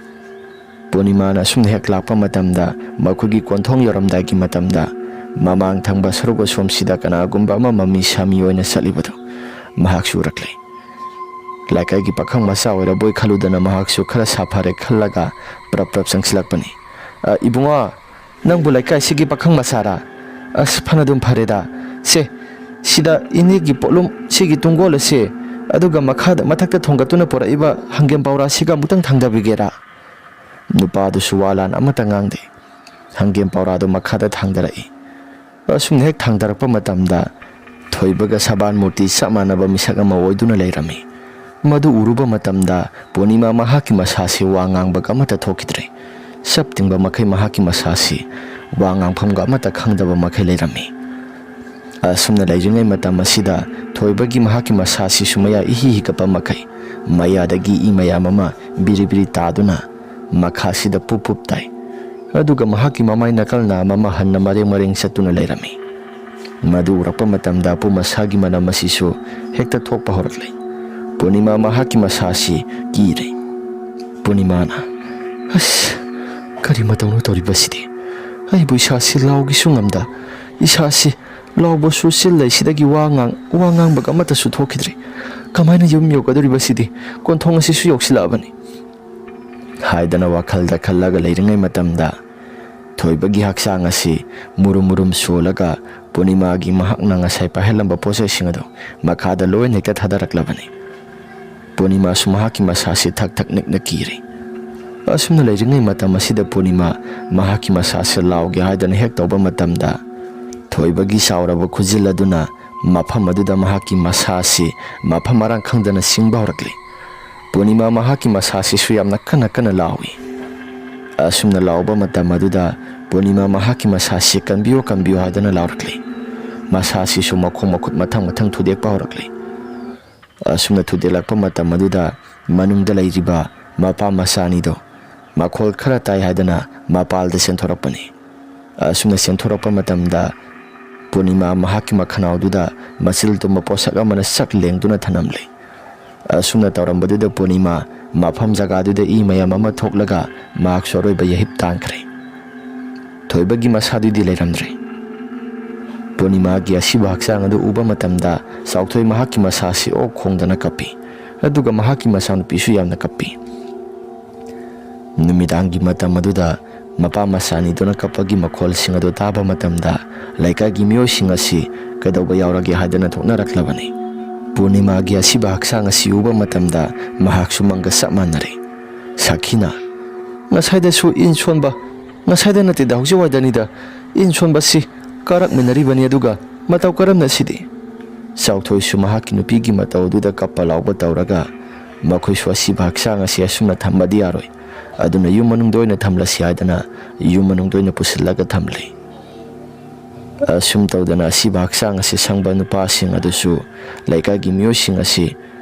ꯄꯨꯔꯅꯤꯃꯥꯅ ꯑꯁꯨꯝꯅ ꯍꯦꯛ ꯂꯥꯛꯄ ꯃꯇꯝꯗ, ꯃꯈꯣꯏꯒꯤ ꯀꯣꯟꯊꯣꯡ ꯌꯧꯔꯝꯗꯥꯏꯒꯤ ꯃꯇꯝꯗ, ꯃꯃꯥꯡ ꯊꯪꯕ ꯁꯔꯨꯛ ꯑꯁꯣꯝꯁꯤꯗ ꯀꯅꯥꯒꯨꯝꯕ ꯑꯃ ꯃꯃꯤ ꯁꯥꯃꯤ ꯑꯣꯏꯅ ꯆꯠꯂꯤꯕꯗꯨ ꯃꯍꯥꯛꯁꯨ ꯎꯔꯛꯂꯦ꯫ ꯂꯩꯀꯥꯏꯒꯤ ꯄꯥꯈꯪ ꯃꯆꯥ ꯑꯣꯏꯔꯕꯣꯏ ꯈꯜꯂꯨꯗꯅ ꯃꯍꯥꯛꯁꯨ ꯈꯔ ꯁꯥꯐꯔꯦ ꯈꯜꯂꯒ ꯄ꯭ꯔꯞ ꯄ꯭ꯔꯞ ꯆꯪꯁꯤꯜꯂꯛꯄꯅꯤ꯫ "ꯑ, ꯏꯕꯨꯡꯉꯣ, ꯅꯪꯕꯨ ꯂꯩꯀꯥꯏꯁꯤꯒꯤ ꯄꯥꯈꯪ ꯃꯆꯥꯔꯥ? ꯑꯁ, ꯐꯅꯗꯨꯝ ꯐꯔꯦꯗ꯫ ꯁꯦ, ꯁꯤꯗ ꯏꯅꯦꯒꯤ ꯄꯣꯠꯂꯨꯝ, ꯁꯤꯒꯤ ꯇꯨꯡꯒꯣꯜ ꯑꯁꯦ, ꯑꯗꯨꯒ ꯃꯈꯥꯗ, ꯃꯊꯛꯇ ꯊꯣꯡꯒꯠꯇꯨꯅ ꯄꯨꯔꯛꯏꯕ ꯍꯪꯒꯦꯝ ꯄꯧꯔꯥꯁꯤꯒ ꯑꯃꯨꯛꯇꯪ ꯊꯥꯡꯗꯕꯤꯒꯦꯔꯥ?" ꯅꯨꯄꯥꯗꯨꯁꯨ ꯋꯥ ꯂꯥꯟ ꯑꯃꯠꯇ ꯉꯥꯡꯗꯦ꯫ ꯍꯪꯒꯦꯝ ꯄꯧꯔꯥꯗꯨ ꯃꯈꯥꯗ ꯊꯥꯡꯗꯔꯛꯏ꯫ ꯑꯁꯨꯝꯅ ꯍꯦꯛ ꯊꯥꯡꯗꯔꯛꯄ ꯃꯇꯝꯗ, ꯊꯣꯏꯕꯒ ꯁꯕꯥꯟ ꯃꯨꯔꯇꯤ ꯆꯞ ꯃꯥꯟꯅꯕ ꯃꯤꯁꯛ ꯑꯃ ꯑꯣꯏꯗꯨꯅ ꯂꯩꯔꯝꯃꯤ꯫ ꯃꯗꯨ ꯎꯔꯨꯕ ꯃꯇꯝꯗ ꯄꯨꯔꯅꯤꯃꯥ ꯃꯍꯥꯛꯀꯤ ꯃꯁꯥꯁꯤ ꯋꯥ ꯉꯥꯡꯕꯒ ꯑꯃꯠꯇ ꯊꯣꯛꯈꯤꯗ꯭ꯔꯦ꯫ ꯆꯞ ꯇꯤꯡꯕ ꯃꯈꯩ ꯃꯍꯥꯛꯀꯤ ꯃꯁꯥꯁꯤ ꯋꯥ ꯉꯥꯡꯐꯝꯒ ꯑꯃꯠꯇ ꯈꯪꯗꯕ ꯃꯈꯩ ꯂꯩꯔꯝꯃꯤ꯫ ꯑꯁꯨꯝꯅ ꯂꯩꯔꯤꯉꯩ ꯃꯇꯝ ꯑꯁꯤꯗ ꯊꯣꯏꯕꯒꯤ ꯃꯍꯥꯛꯀꯤ ꯃꯁꯥꯁꯤꯁꯨ ꯃꯌꯥ ꯏꯍꯤ ꯍꯤꯒꯠꯄ ꯃꯈꯩ ꯃꯌꯥꯗꯒꯤ ꯏ ꯃꯌꯥꯝ ꯑꯃ ꯕꯤꯔꯤ ꯕꯤꯔꯤ ꯇꯥꯗꯨꯅ ꯃꯈꯥꯁꯤꯗ ꯄꯨꯞ ꯄꯨꯞ ꯇꯥꯏ꯫ ꯑꯗꯨꯒ ꯃꯍꯥꯛꯀꯤ ꯃꯃꯥꯏ ꯅꯥꯀꯜ ꯅꯥꯝ ꯑꯃ ꯍꯟꯅ ꯃꯔꯦꯡ ꯃꯔꯦꯡ ꯆꯠꯇꯨꯅ ꯂꯩꯔꯝꯃꯤ꯫ ꯃꯗꯨ ꯎꯔꯛꯄ ꯃꯇꯝꯗ ꯑꯄꯨꯝ ꯑꯁꯥꯒꯤ ꯃꯅꯝ ꯑꯁꯤꯁꯨ ꯍꯦꯛꯇ ꯊꯣꯛꯄ ꯍꯧꯔꯛꯂꯦ꯫ ꯄꯨꯔꯅꯤꯃꯥ ꯃꯍꯥꯛꯀꯤ ꯃꯁꯥꯁꯤ ꯀꯤꯔꯦ꯫ ꯄꯨꯔꯅꯤꯃꯥꯅ, "ꯑꯁ, ꯀꯔꯤ ꯃꯇꯧꯅꯣ ꯇꯧꯔꯤꯕꯁꯤꯗꯤ? ꯑꯩꯕꯨ ꯏꯁꯥꯁꯤ ꯂꯥꯎꯒꯦꯁꯨ ꯉꯝꯗ, ꯏꯁꯥꯁꯤ ꯂꯥꯎꯕꯁꯨ ꯆꯤꯜ ꯂꯩꯁꯤꯗꯒꯤ ꯋꯥ ꯉꯥꯡ-, ꯋꯥ ꯉꯥꯡꯕꯒ ꯑꯃꯠꯇꯁꯨ ꯊꯣꯛꯈꯤꯗ꯭ꯔꯤ꯫ ꯀꯃꯥꯏꯅ ꯌꯨꯝ ꯌꯧꯒꯗꯧꯔꯤꯕꯁꯤꯗꯤ? ꯀꯣꯟꯊꯣꯡ ꯑꯁꯤꯁꯨ ꯌꯧꯁꯤꯜꯂꯛꯑꯕꯅꯤ" ꯍꯥꯏꯗꯅ ꯋꯥꯈꯜꯗ ꯈꯜꯂꯒ ꯂꯩꯔꯤꯉꯩ ꯃꯇꯝꯗ, ꯊꯣꯏꯕꯒꯤ ꯍꯛꯆꯥꯡ ꯑꯁꯤ ꯃꯨꯔꯨꯝ ꯃꯨꯔꯨꯝ ꯁꯣꯜꯂꯒ ꯄꯨꯔꯅꯤꯃꯥꯒꯤ ꯃꯍꯥꯛꯅ ꯉꯁꯥꯏ ꯄꯥꯏꯍꯜꯂꯝꯕ ꯄꯣꯠꯆꯩꯁꯤꯡ ꯑꯗꯨ ꯃꯈꯥꯗ ꯂꯣꯏꯅ ꯍꯦꯛꯇ ꯊꯥꯗꯔꯛꯂꯕꯅꯤ꯫ ꯄꯨꯔꯅꯤꯃꯥꯁꯨ ꯃꯍꯥꯛꯀꯤ ꯃꯁꯥꯁꯤ ꯊꯛ ꯊꯛ ꯅꯤꯛꯅ ꯀꯤꯔꯤ꯫ ꯑꯁꯨꯝꯅ ꯂꯩꯔꯤꯉꯩ ꯃꯇꯝ ꯑꯁꯤꯗ ꯄꯨꯔꯅꯤꯃꯥ ꯃꯍꯥꯛꯀꯤ ꯃꯁꯥꯁꯤ ꯂꯥꯎꯒꯦ ꯍꯥꯏꯗꯅ ꯍꯦꯛ ꯇꯧꯕ ꯃꯇꯝꯗ, ꯊꯣꯏꯕꯒꯤ ꯆꯥꯎꯔꯕ ꯈꯨꯖꯤꯜ ꯑꯗꯨꯅ ꯃꯐꯝ ꯑꯗꯨꯗ ꯃꯍꯥꯛꯀꯤ ꯃꯁꯥꯁꯤ ꯃꯐꯝ ꯃꯔꯥꯡ ꯈꯪꯗꯅ ꯆꯤꯡꯕ ꯍꯧꯔꯛꯂꯤ꯫ ꯄꯨꯔꯅꯤꯃꯥ ꯃꯍꯥꯛꯀꯤ ꯃꯁꯥꯁꯤꯁꯨ ꯌꯥꯝꯅ ꯀꯟꯅ ꯀꯟꯅ ꯂꯥꯎꯏ꯫ ꯑꯁꯨꯝꯅ ꯂꯥꯎꯕ ꯃꯇꯝ ꯑꯗꯨꯗ ꯄꯨꯔꯅꯤꯃꯥ ꯃꯍꯥꯛꯀꯤ ꯃꯁꯥꯁꯤ "ꯀꯟꯕꯤꯌꯨ, ꯀꯟꯕꯤꯌꯨ" ꯍꯥꯏꯗꯅ ꯂꯥꯎꯔꯛꯂꯤ꯫ ꯃꯁꯥꯁꯤꯁꯨ ꯃꯈꯣꯡ ꯃꯈꯨꯠ ꯃꯊꯪ ꯃꯊꯪ ꯊꯨꯗꯦꯛꯄ ꯍꯧꯔꯛꯂꯤ꯫ ꯑꯁꯨꯝꯅ ꯊꯨꯗꯦꯛꯂꯛꯄ ꯃꯇꯝ ꯑꯗꯨꯗ ꯃꯅꯨꯡꯗ ꯂꯩꯔꯤꯕ ꯃꯄꯥ ꯃꯆꯥ ꯑꯅꯤꯗꯣ ꯃꯈꯣꯜ ꯈꯔ ꯇꯥꯏ ꯍꯥꯏꯗꯅ ꯃꯄꯥꯜꯗ ꯆꯦꯟꯊꯣꯔꯛꯄꯅꯤ꯫ ꯑꯁꯨꯝꯅ ꯆꯦꯟꯊꯣꯔꯛꯄ ꯃꯇꯝꯗ ꯄꯨꯔꯅꯤꯃꯥ ꯃꯍꯥꯛꯀꯤ ꯃꯈꯅꯥꯎꯗꯨꯗ ꯃꯆꯤꯜ ꯇꯨꯝꯕ ꯄꯣꯠꯁꯛ ꯑꯃꯅ ꯆꯥꯛ ꯂꯦꯡꯗꯨꯅ ꯊꯅꯝꯂꯦ꯫ ꯑꯁꯨꯝꯅ ꯇꯧꯔꯝꯕꯗꯨꯗ ꯄꯨꯔꯅꯤꯃꯥ ꯃꯐꯝ ꯖꯒꯥꯗꯨꯗ ꯏ ꯃꯌꯥꯝ ꯑꯃ ꯊꯣꯛꯂꯒ ꯃꯍꯥꯛꯁꯨ ꯑꯔꯣꯏꯕ ꯌꯥꯍꯤꯞ ꯇꯥꯟꯈ꯭ꯔꯦ꯫ ꯊꯣꯏꯕꯒꯤ ꯃꯁꯥꯗꯨꯗꯤ ꯂꯩꯔꯝꯗ꯭ꯔꯦ꯫ ꯄꯨꯔꯅꯤꯃꯥꯒꯤ ꯑꯁꯤꯕ ꯍꯛꯆꯥꯡ ꯑꯗꯨ ꯎꯕ ꯃꯇꯝꯗ ꯆꯥꯎꯊꯣꯏ ꯃꯍꯥꯛꯀꯤ ꯃꯁꯥꯁꯤ ꯑꯣꯛ ꯈꯣꯡꯗꯅ ꯀꯞꯄꯤ, ꯑꯗꯨꯒ ꯃꯍꯥꯛꯀꯤ ꯃꯆꯥꯅꯨꯄꯤꯁꯨ ꯌꯥꯝꯅ ꯀꯞꯄꯤ꯫ ꯅꯨꯃꯤꯗꯥꯡꯒꯤ ꯃꯇꯝ ꯑꯗꯨꯗ ꯃꯄꯥ ꯃꯆꯥ ꯑꯅꯤꯗꯨꯅ ꯀꯞꯄꯒꯤ ꯃꯈꯣꯜꯁꯤꯡ ꯑꯗꯨ ꯇꯥꯕ ꯃꯇꯝꯗ ꯂꯩꯀꯥꯏꯒꯤ ꯃꯤꯑꯣꯏꯁꯤꯡ ꯑꯁꯤ ꯀꯩꯗꯧꯕ ꯌꯥꯎꯔꯒꯦ ꯍꯥꯏꯗꯅ ꯊꯣꯛꯅꯔꯛꯂꯕꯅꯤ꯫ ꯄꯨꯔꯅꯤꯃꯥꯒꯤ ꯑꯁꯤꯕ ꯍꯛꯆꯥꯡ ꯑꯁꯤ ꯎꯕ ꯃꯇꯝꯗ ꯃꯍꯥꯛꯁꯨ ꯃꯪꯒ ꯆꯞ ꯃꯥꯟꯅꯔꯦ꯫ ꯁꯥꯈꯤꯅ, "ꯉꯁꯥꯏꯗꯁꯨ ꯏꯟ ꯁꯣꯟꯕ, ꯉꯁꯥꯏꯗ ꯅꯠꯇꯦꯗ, ꯍꯧꯖꯤꯛ ꯋꯥꯏꯗꯅꯤꯗ ꯏꯟ ꯁꯣꯟꯕꯁꯤ ꯀꯥꯔꯛꯃꯤꯟꯅꯔꯤꯕꯅꯤ, ꯑꯗꯨꯒ ꯃꯇꯧ ꯀꯔꯝꯅ ꯁꯤꯗꯤ?" ꯆꯥꯎꯊꯣꯏꯁꯨ ꯃꯍꯥꯛꯀꯤ ꯅꯨꯄꯤꯒꯤ ꯃꯇꯧ ꯑꯗꯨꯗ ꯀꯞꯄ ꯂꯥꯎꯕ ꯇꯧꯔꯒ, "ꯃꯈꯣꯏꯁꯨ ꯑꯁꯤꯕ ꯍꯛꯆꯥꯡ ꯑꯁꯤ ꯑꯁꯨꯝꯅ ꯊꯝꯕꯗꯤ ꯌꯥꯔꯣꯏ꯫ ꯑꯗꯨꯅ ꯌꯨꯝ ꯃꯅꯨꯡꯗ ꯑꯣꯏꯅ ꯊꯝꯂꯁꯤ ꯍꯥꯏꯗꯅ ꯌꯨꯝ ꯃꯅꯨꯡꯗ ꯑꯣꯏꯅ ꯄꯨꯁꯤꯜꯂꯒ ꯊꯝꯂꯤ꯫ ꯑꯁꯨꯝ ꯇꯧꯗꯅ ꯑꯁꯤꯕ ꯍꯛꯆꯥꯡ ꯑꯁꯤ ꯁꯪꯕ ꯅꯨꯄꯥꯁꯤꯡ ꯑꯗꯨꯁꯨ ꯂꯩꯀꯥꯏꯒꯤ ꯃꯤꯑꯣꯏꯁꯤꯡ ꯑꯁꯤ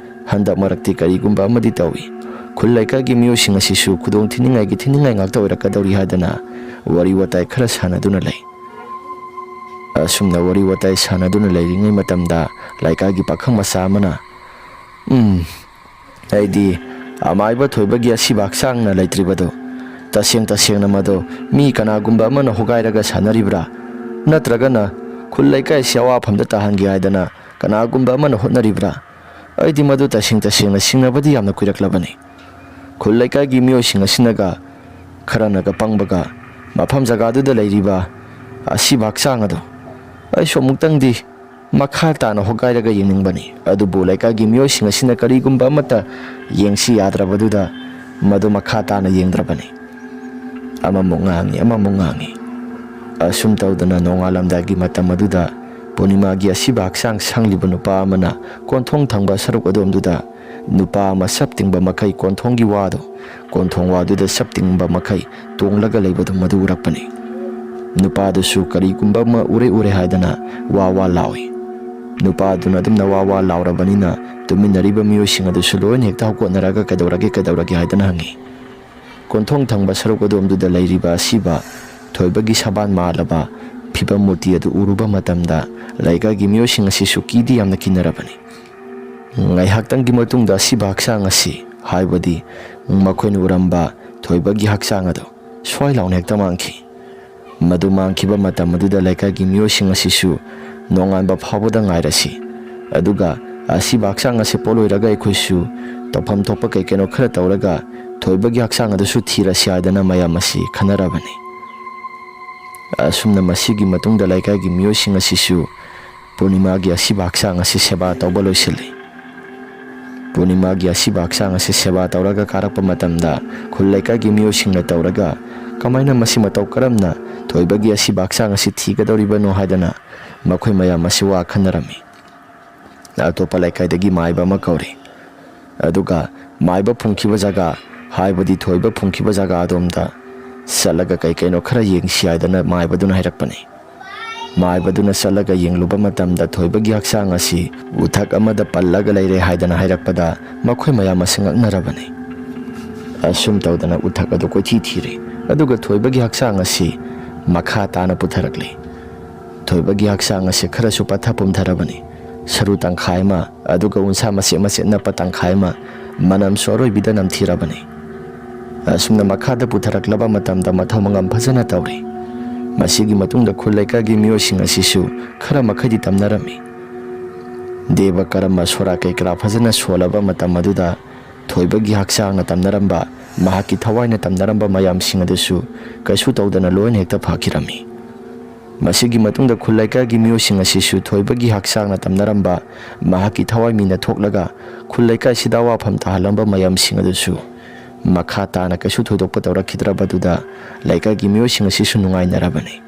ꯍꯟꯗꯛ ꯃꯔꯛꯇꯤ ꯀꯔꯤꯒꯨꯝꯕ ꯑꯃꯗꯤ ꯇꯧꯏ, ꯈꯨꯜ ꯂꯩꯀꯥꯏꯒꯤ ꯃꯤꯑꯣꯏꯁꯤꯡ ꯑꯁꯤꯁꯨ ꯈꯨꯗꯣꯡ ꯊꯤꯅꯤꯡꯉꯥꯏꯒꯤ ꯊꯤꯅꯤꯡꯉꯥꯏ ꯉꯥꯛꯇ ꯑꯣꯏꯔꯛꯀꯗꯧꯔꯤ ꯍꯥꯏꯗꯅ ꯋꯥꯔꯤ ꯋꯥꯇꯥꯏ ꯈꯔ ꯁꯥꯟꯅꯗꯨꯅ ꯂꯩ꯫ ꯑꯁꯨꯝꯅ ꯋꯥꯔꯤ ꯋꯥꯇꯥꯏ ꯁꯥꯟꯅꯗꯨꯅ ꯂꯩꯔꯤꯉꯩ ꯃꯇꯝꯗ ꯂꯩꯀꯥꯏꯒꯤ ꯄꯥꯈꯪ ꯃꯆꯥ ꯑꯃꯅ, "ꯎꯝ, ꯑꯩꯗꯤ ꯑꯃꯥꯏꯕ ꯊꯣꯏꯕꯒꯤ ꯑꯁꯤꯕ ꯍꯛꯆꯥꯡꯅ ꯂꯩꯇ꯭ꯔꯤꯕꯗꯣ, ꯇꯁꯦꯡ ꯇꯁꯦꯡꯅ ꯃꯗꯣ ꯃꯤ ꯀꯅꯥꯒꯨꯝꯕ ꯑꯃꯅ ꯍꯣꯒꯥꯏꯔꯒ ꯁꯥꯟꯅꯔꯤꯕ꯭ꯔꯥ? ꯅꯠꯇ꯭ꯔꯒꯅ ꯈꯨꯜ ꯂꯩꯀꯥꯏꯁꯤ ꯑꯋꯥꯐꯝꯗ ꯇꯥꯍꯟꯒꯦ ꯍꯥꯏꯗꯅ ꯀꯅꯥꯒꯨꯝꯕ ꯑꯃꯅ ꯍꯣꯠꯅꯔꯤꯕ꯭ꯔꯥ? ꯑꯩꯗꯤ ꯃꯗꯨ ꯇꯁꯦꯡ ꯇꯁꯦꯡꯅ ꯁꯤꯡꯅꯕꯗꯤ ꯌꯥꯝꯅ ꯀꯨꯏꯔꯛꯂꯕꯅꯤ꯫ ꯈꯨꯜ ꯂꯩꯀꯥꯏꯒꯤ ꯃꯤꯑꯣꯏꯁꯤꯡ ꯑꯁꯤꯅꯒ ꯈꯔꯅꯒ ꯄꯪꯕꯒ ꯃꯐꯝ ꯖꯒꯥꯗꯨꯗ ꯂꯩꯔꯤꯕ ꯑꯁꯤꯕ ꯍꯛꯆꯥꯡ ꯑꯗꯨ ꯑꯩꯁꯨ ꯑꯃꯨꯛꯇꯪꯗꯤ ꯃꯈꯥ ꯇꯥꯅ ꯍꯣꯒꯥꯏꯔꯒ ꯌꯦꯡꯅꯤꯡꯕꯅꯤ꯫ ꯑꯗꯨꯕꯨ ꯂꯩꯀꯥꯏꯒꯤ ꯃꯤꯑꯣꯏꯁꯤꯡ ꯑꯁꯤꯅ ꯀꯔꯤꯒꯨꯝꯕ ꯑꯃꯠꯇ ꯌꯦꯡꯁꯤ ꯌꯥꯗ꯭ꯔꯕꯗꯨꯗ ꯃꯗꯨ ꯃꯈꯥ ꯇꯥꯅ ꯌꯦꯡꯗ꯭ꯔꯕꯅꯤ꯫ ꯑꯃꯃꯨꯛ ꯉꯥꯡꯏ, ꯑꯃꯃꯨꯛ ꯉꯥꯡꯏ꯫ ꯑꯁꯨꯝ ꯇꯧꯗꯅ ꯅꯣꯡꯉꯥꯜꯂꯝꯗꯥꯏꯒꯤ ꯃꯇꯝ ꯑꯗꯨꯗ ꯄꯨꯔꯅꯤꯃꯥꯒꯤ ꯑꯁꯤꯕ ꯍꯛꯆꯥꯡ ꯁꯪꯂꯤꯕ ꯅꯨꯄꯥ ꯑꯃꯅ ꯀꯣꯟꯊꯣꯡ ꯊꯪꯕ ꯁꯔꯨꯛ ꯑꯗꯣꯝꯗꯨꯗ ꯅꯨꯄꯥ ꯑꯃ ꯁꯞ ꯇꯤꯡꯕ ꯃꯈꯩ ꯀꯣꯟꯊꯣꯡꯒꯤ ꯋꯥꯗꯨ, ꯀꯣꯟꯊꯣꯡ ꯋꯥꯗꯨꯗ ꯁꯞ ꯇꯤꯡꯕ ꯃꯈꯩ ꯇꯣꯡꯂꯒ ꯂꯩꯕꯗꯨ ꯃꯗꯨ ꯎꯔꯛꯄꯅꯤ꯫ ꯅꯨꯄꯥꯗꯨꯁꯨ ꯀꯔꯤꯒꯨꯝꯕ ꯑꯃ ꯎꯔꯦ ꯎꯔꯦ ꯍꯥꯏꯗꯅ ꯋꯥ ꯋꯥ ꯂꯥꯎꯏ꯫ ꯅꯨꯄꯥꯗꯨꯅ ꯑꯗꯨꯝꯅ ꯋꯥ ꯋꯥ ꯂꯥꯎꯔꯕꯅꯤꯅ ꯇꯨꯃꯤꯟꯅꯔꯤꯕ ꯃꯤꯑꯣꯏꯁꯤꯡ ꯑꯗꯨꯁꯨ ꯂꯣꯏꯅ ꯍꯦꯛꯇ ꯍꯧꯒꯠꯅꯔꯒ "ꯀꯩꯗꯧꯔꯒꯦ, ꯀꯩꯗꯧꯔꯒꯦ?" ꯍꯥꯏꯗꯅ ꯍꯪꯉꯤ꯫ ꯀꯣꯟꯊꯣꯡ ꯊꯪꯕ ꯁꯔꯨꯛ ꯑꯗꯣꯝꯗꯨꯗ ꯂꯩꯔꯤꯕ ꯑꯁꯤꯕ ꯊꯣꯏꯕꯒꯤ ꯁꯕꯥꯟ ꯃꯥꯜꯂꯕ ꯐꯤꯕꯝ ꯃꯨꯔꯇꯤ ꯑꯗꯨ ꯎꯔꯨꯕ ꯃꯇꯝꯗ ꯂꯩꯀꯥꯏꯒꯤ ꯃꯤꯑꯣꯏꯁꯤꯡ ꯑꯁꯤꯁꯨ ꯀꯤꯗꯤ ꯌꯥꯝꯅ ꯀꯤꯅꯔꯕꯅꯤ꯫ ꯉꯥꯏꯍꯥꯛꯇꯪꯒꯤ ꯃꯇꯨꯡꯗ ꯑꯁꯤꯕ ꯍꯛꯆꯥꯡ ꯑꯁꯤ, ꯍꯥꯏꯕꯗꯤ ꯃꯈꯣꯏꯅ ꯎꯔꯝꯕ ꯊꯣꯏꯕꯒꯤ ꯍꯛꯆꯥꯡ ꯑꯗꯨ ꯁ꯭ꯋꯥꯏ ꯂꯥꯎꯅ ꯍꯦꯛꯇ ꯃꯥꯡꯈꯤ꯫ ꯃꯗꯨ ꯃꯥꯡꯈꯤꯕ ꯃꯇꯝ ꯑꯗꯨꯗ ꯂꯩꯀꯥꯏꯒꯤ ꯃꯤꯑꯣꯏꯁꯤꯡ ꯑꯁꯤꯁꯨ ꯅꯣꯡꯉꯥꯟꯕ ꯐꯥꯎꯕꯗ ꯉꯥꯏꯔꯁꯤ, ꯑꯗꯨꯒ ꯑꯁꯤꯕ ꯍꯛꯆꯥꯡ ꯑꯁꯤ ꯄꯣꯠꯂꯣꯏꯔꯒ ꯑꯩꯈꯣꯏꯁꯨ ꯇꯧꯐꯝ ꯊꯣꯛꯄ ꯀꯩ ꯀꯩꯅꯣ ꯈꯔ ꯇꯧꯔꯒ ꯊꯣꯏꯕꯒꯤ ꯍꯛꯆꯥꯡ ꯑꯗꯨꯁꯨ ꯊꯤꯔꯁꯤ ꯍꯥꯏꯗꯅ ꯃꯌꯥꯝ ꯑꯁꯤ ꯈꯟꯅꯔꯕꯅꯤ꯫ ꯑꯁꯨꯝꯅ ꯃꯁꯤꯒꯤ ꯃꯇꯨꯡꯗ ꯂꯩꯀꯥꯏꯒꯤ ꯃꯤꯑꯣꯏꯁꯤꯡ ꯑꯁꯤꯁꯨ ꯄꯨꯔꯅꯤꯃꯥꯒꯤ ꯑꯁꯤꯕ ꯍꯛꯆꯥꯡ ꯑꯁꯤ ꯁꯦꯕꯥ ꯇꯧꯕ ꯂꯣꯏꯁꯤꯜꯂꯤ꯫ ꯄꯨꯔꯅꯤꯃꯥꯒꯤ ꯑꯁꯤꯕ ꯍꯛꯆꯥꯡ ꯑꯁꯤ ꯁꯦꯕꯥ ꯇꯧꯔꯒ ꯀꯥꯔꯛꯄ ꯃꯇꯝꯗ ꯈꯨꯜ ꯂꯩꯀꯥꯏꯒꯤ ꯃꯤꯑꯣꯏꯁꯤꯡꯅ ꯇꯧꯔꯒ ꯀꯃꯥꯏꯅ ꯃꯁꯤ ꯃꯇꯧ ꯀꯔꯝꯅ ꯊꯣꯏꯕꯒꯤ ꯑꯁꯤꯕ ꯍꯛꯆꯥꯡ ꯑꯁꯤ ꯊꯤꯒꯗꯧꯔꯤꯕꯅꯣ ꯍꯥꯏꯗꯅ ꯃꯈꯣꯏ ꯃꯌꯥꯝ ꯑꯁꯤ ꯋꯥ ꯈꯟꯅꯔꯝꯃꯤ꯫ ꯑꯇꯣꯞꯄ ꯂꯩꯀꯥꯏꯗꯒꯤ ꯃꯥꯏꯕ ꯑꯃ ꯀꯧꯔꯤ꯫ ꯑꯗꯨꯒ ꯃꯥꯏꯕ ꯐꯨꯝꯈꯤꯕ ꯖꯒꯥ ꯍꯥꯏꯕꯗꯤ ꯊꯣꯏꯕ ꯐꯨꯝꯈꯤꯕ ꯖꯒꯥ ꯑꯗꯣꯝꯗ ꯆꯠꯂꯒ ꯀꯩ ꯀꯩꯅꯣ ꯈꯔ ꯌꯦꯡꯁꯤ ꯍꯥꯏꯗꯅ ꯃꯥꯏꯕꯗꯨꯅ ꯍꯥꯏꯔꯛꯄꯅꯤ꯫ ꯃꯥꯏꯕꯗꯨꯅ ꯆꯠꯂꯒ ꯌꯦꯡꯂꯨꯕ ꯃꯇꯝꯗ ꯊꯣꯏꯕꯒꯤ ꯍꯛꯆꯥꯡ ꯑꯁꯤ ꯎꯊꯛ ꯑꯃꯗ ꯄꯜꯂꯒ ꯂꯩꯔꯦ ꯍꯥꯏꯗꯅ ꯍꯥꯏꯔꯛꯄꯗ ꯃꯈꯣꯏ ꯃꯌꯥꯝ ꯑꯁꯤ ꯉꯛꯅꯔꯕꯅꯤ꯫ ꯑꯁꯨꯝ ꯇꯧꯗꯅ ꯎꯊꯛ ꯑꯗꯨ ꯀꯣꯏꯊꯤ ꯊꯤꯔꯦ, ꯑꯗꯨꯒ ꯊꯣꯏꯕꯒꯤ ꯍꯛꯆꯥꯡ ꯑꯁꯤ ꯃꯈꯥ ꯇꯥꯅ ꯄꯨꯊꯔꯛꯂꯦ꯫ ꯊꯣꯏꯕꯒꯤ ꯍꯛꯆꯥꯡ ꯑꯁꯤ ꯈꯔꯁꯨ ꯄꯠꯊ ꯄꯨꯝꯊꯔꯕꯅꯤ꯫ ꯁꯔꯨ ꯇꯪꯈꯥꯏ ꯑꯃ, ꯑꯗꯨꯒ ꯎꯟꯁꯥ ꯃꯆꯦꯠ ꯃꯆꯦꯠ ꯅꯞꯄ ꯇꯪꯈꯥꯏ ꯑꯃ, ꯃꯅꯝꯁꯨ ꯑꯔꯣꯏꯕꯤꯗ ꯅꯝꯊꯤꯔꯕꯅꯤ꯫ ꯑꯁꯨꯝꯅ ꯃꯈꯥꯗ ꯄꯨꯊꯔꯛꯂꯕ ꯃꯇꯝꯗ ꯃꯊꯧ ꯃꯉꯝ ꯐꯖꯅ ꯇꯧꯔꯤ꯫ ꯃꯁꯤꯒꯤ ꯃꯇꯨꯡꯗ ꯈꯨꯜ ꯂꯩꯀꯥꯏꯒꯤ ꯃꯤꯑꯣꯏꯁꯤꯡ ꯑꯁꯤꯁꯨ ꯈꯔ ꯃꯈꯩꯗꯤ ꯇꯝꯅꯔꯝꯃꯤ꯫ ꯗꯦꯕ ꯀꯔꯝꯕ ꯁꯣꯔꯥ ꯀꯩꯀꯔꯥ ꯐꯖꯅ ꯁꯣꯜꯂꯕ ꯃꯇꯝ ꯑꯗꯨꯗ ꯊꯣꯏꯕꯒꯤ ꯍꯛꯆꯥꯡꯅ ꯇꯝꯅꯔꯝꯕ, ꯃꯍꯥꯛꯀꯤ ꯊꯋꯥꯏꯅ ꯇꯝꯅꯔꯝꯕ ꯃꯌꯥꯝꯁꯤꯡ ꯑꯗꯨꯁꯨ ꯀꯩꯁꯨ ꯇꯧꯗꯅ ꯂꯣꯏꯅ ꯍꯦꯛꯇ ꯐꯈꯤꯔꯝꯃꯤ꯫ ꯃꯁꯤꯒꯤ ꯃꯇꯨꯡꯗ ꯈꯨꯜ ꯂꯩꯀꯥꯏꯒꯤ ꯃꯤꯑꯣꯏꯁꯤꯡ ꯑꯁꯤꯁꯨ ꯊꯣꯏꯕꯒꯤ ꯍꯛꯆꯥꯡꯅ ꯇꯝꯅꯔꯝꯕ, ꯃꯍꯥꯛꯀꯤ ꯊꯋꯥꯏ ꯃꯤꯅ ꯊꯣꯛꯂꯒ ꯈꯨꯜ ꯂꯩꯀꯥꯏꯁꯤꯗ ꯑꯋꯥꯐꯝ ꯇꯥꯍꯜꯂꯝꯕ ꯃꯌꯥꯝꯁꯤꯡ ꯑꯗꯨꯁꯨ ꯃꯈꯥ ꯇꯥꯅ ꯀꯩꯁꯨ ꯊꯣꯏꯗꯣꯛꯄ ꯇꯧꯔꯛꯈꯤꯗ꯭ꯔꯕꯗꯨꯗ ꯂꯩꯀꯥꯏꯒꯤ ꯃꯤꯑꯣꯏꯁꯤꯡ ꯑꯁꯤꯁꯨ ꯅꯨꯡꯉꯥꯏꯅꯔꯕꯅꯤ꯫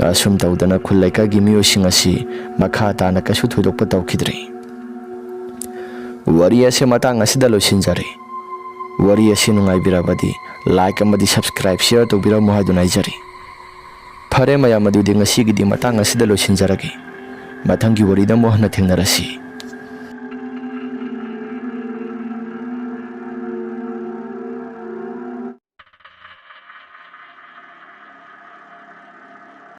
ꯑꯁꯨꯝ ꯇꯧꯗꯅ ꯈꯨꯜ ꯂꯩꯀꯥꯏꯒꯤ ꯃꯤꯑꯣꯏꯁꯤꯡ ꯑꯁꯤ ꯃꯈꯥ ꯇꯥꯅ ꯀꯩꯁꯨ ꯊꯣꯏꯗꯣꯛꯄ ꯇꯧꯈꯤꯗ꯭ꯔꯦ꯫ ꯋꯥꯔꯤ ꯑꯁꯤ ꯃꯇꯥꯡ ꯑꯁꯤꯗ ꯂꯣꯏꯁꯤꯟꯖꯔꯦ꯫ ꯋꯥꯔꯤ ꯑꯁꯤ ꯅꯨꯡꯉꯥꯏꯕꯤꯔꯕꯗꯤ like ꯑꯃꯗꯤ subscribe, share ꯇꯧꯕꯤꯔꯝꯃꯨ ꯍꯥꯏꯗꯨꯅ ꯍꯥꯏꯖꯔꯤ꯫ ꯐꯔꯦ ꯃꯌꯥꯝ, ꯑꯗꯨꯗꯤ ꯉꯁꯤꯒꯤꯗꯤ ꯃꯇꯥꯡ ꯑꯁꯤꯗ ꯂꯣꯏꯁꯤꯟꯖꯔꯒꯦ꯫ ꯃꯊꯪꯒꯤ ꯋꯥꯔꯤꯗ ꯑꯃꯨꯛ ꯍꯟꯅ ꯊꯦꯡꯅꯔꯁꯤ꯫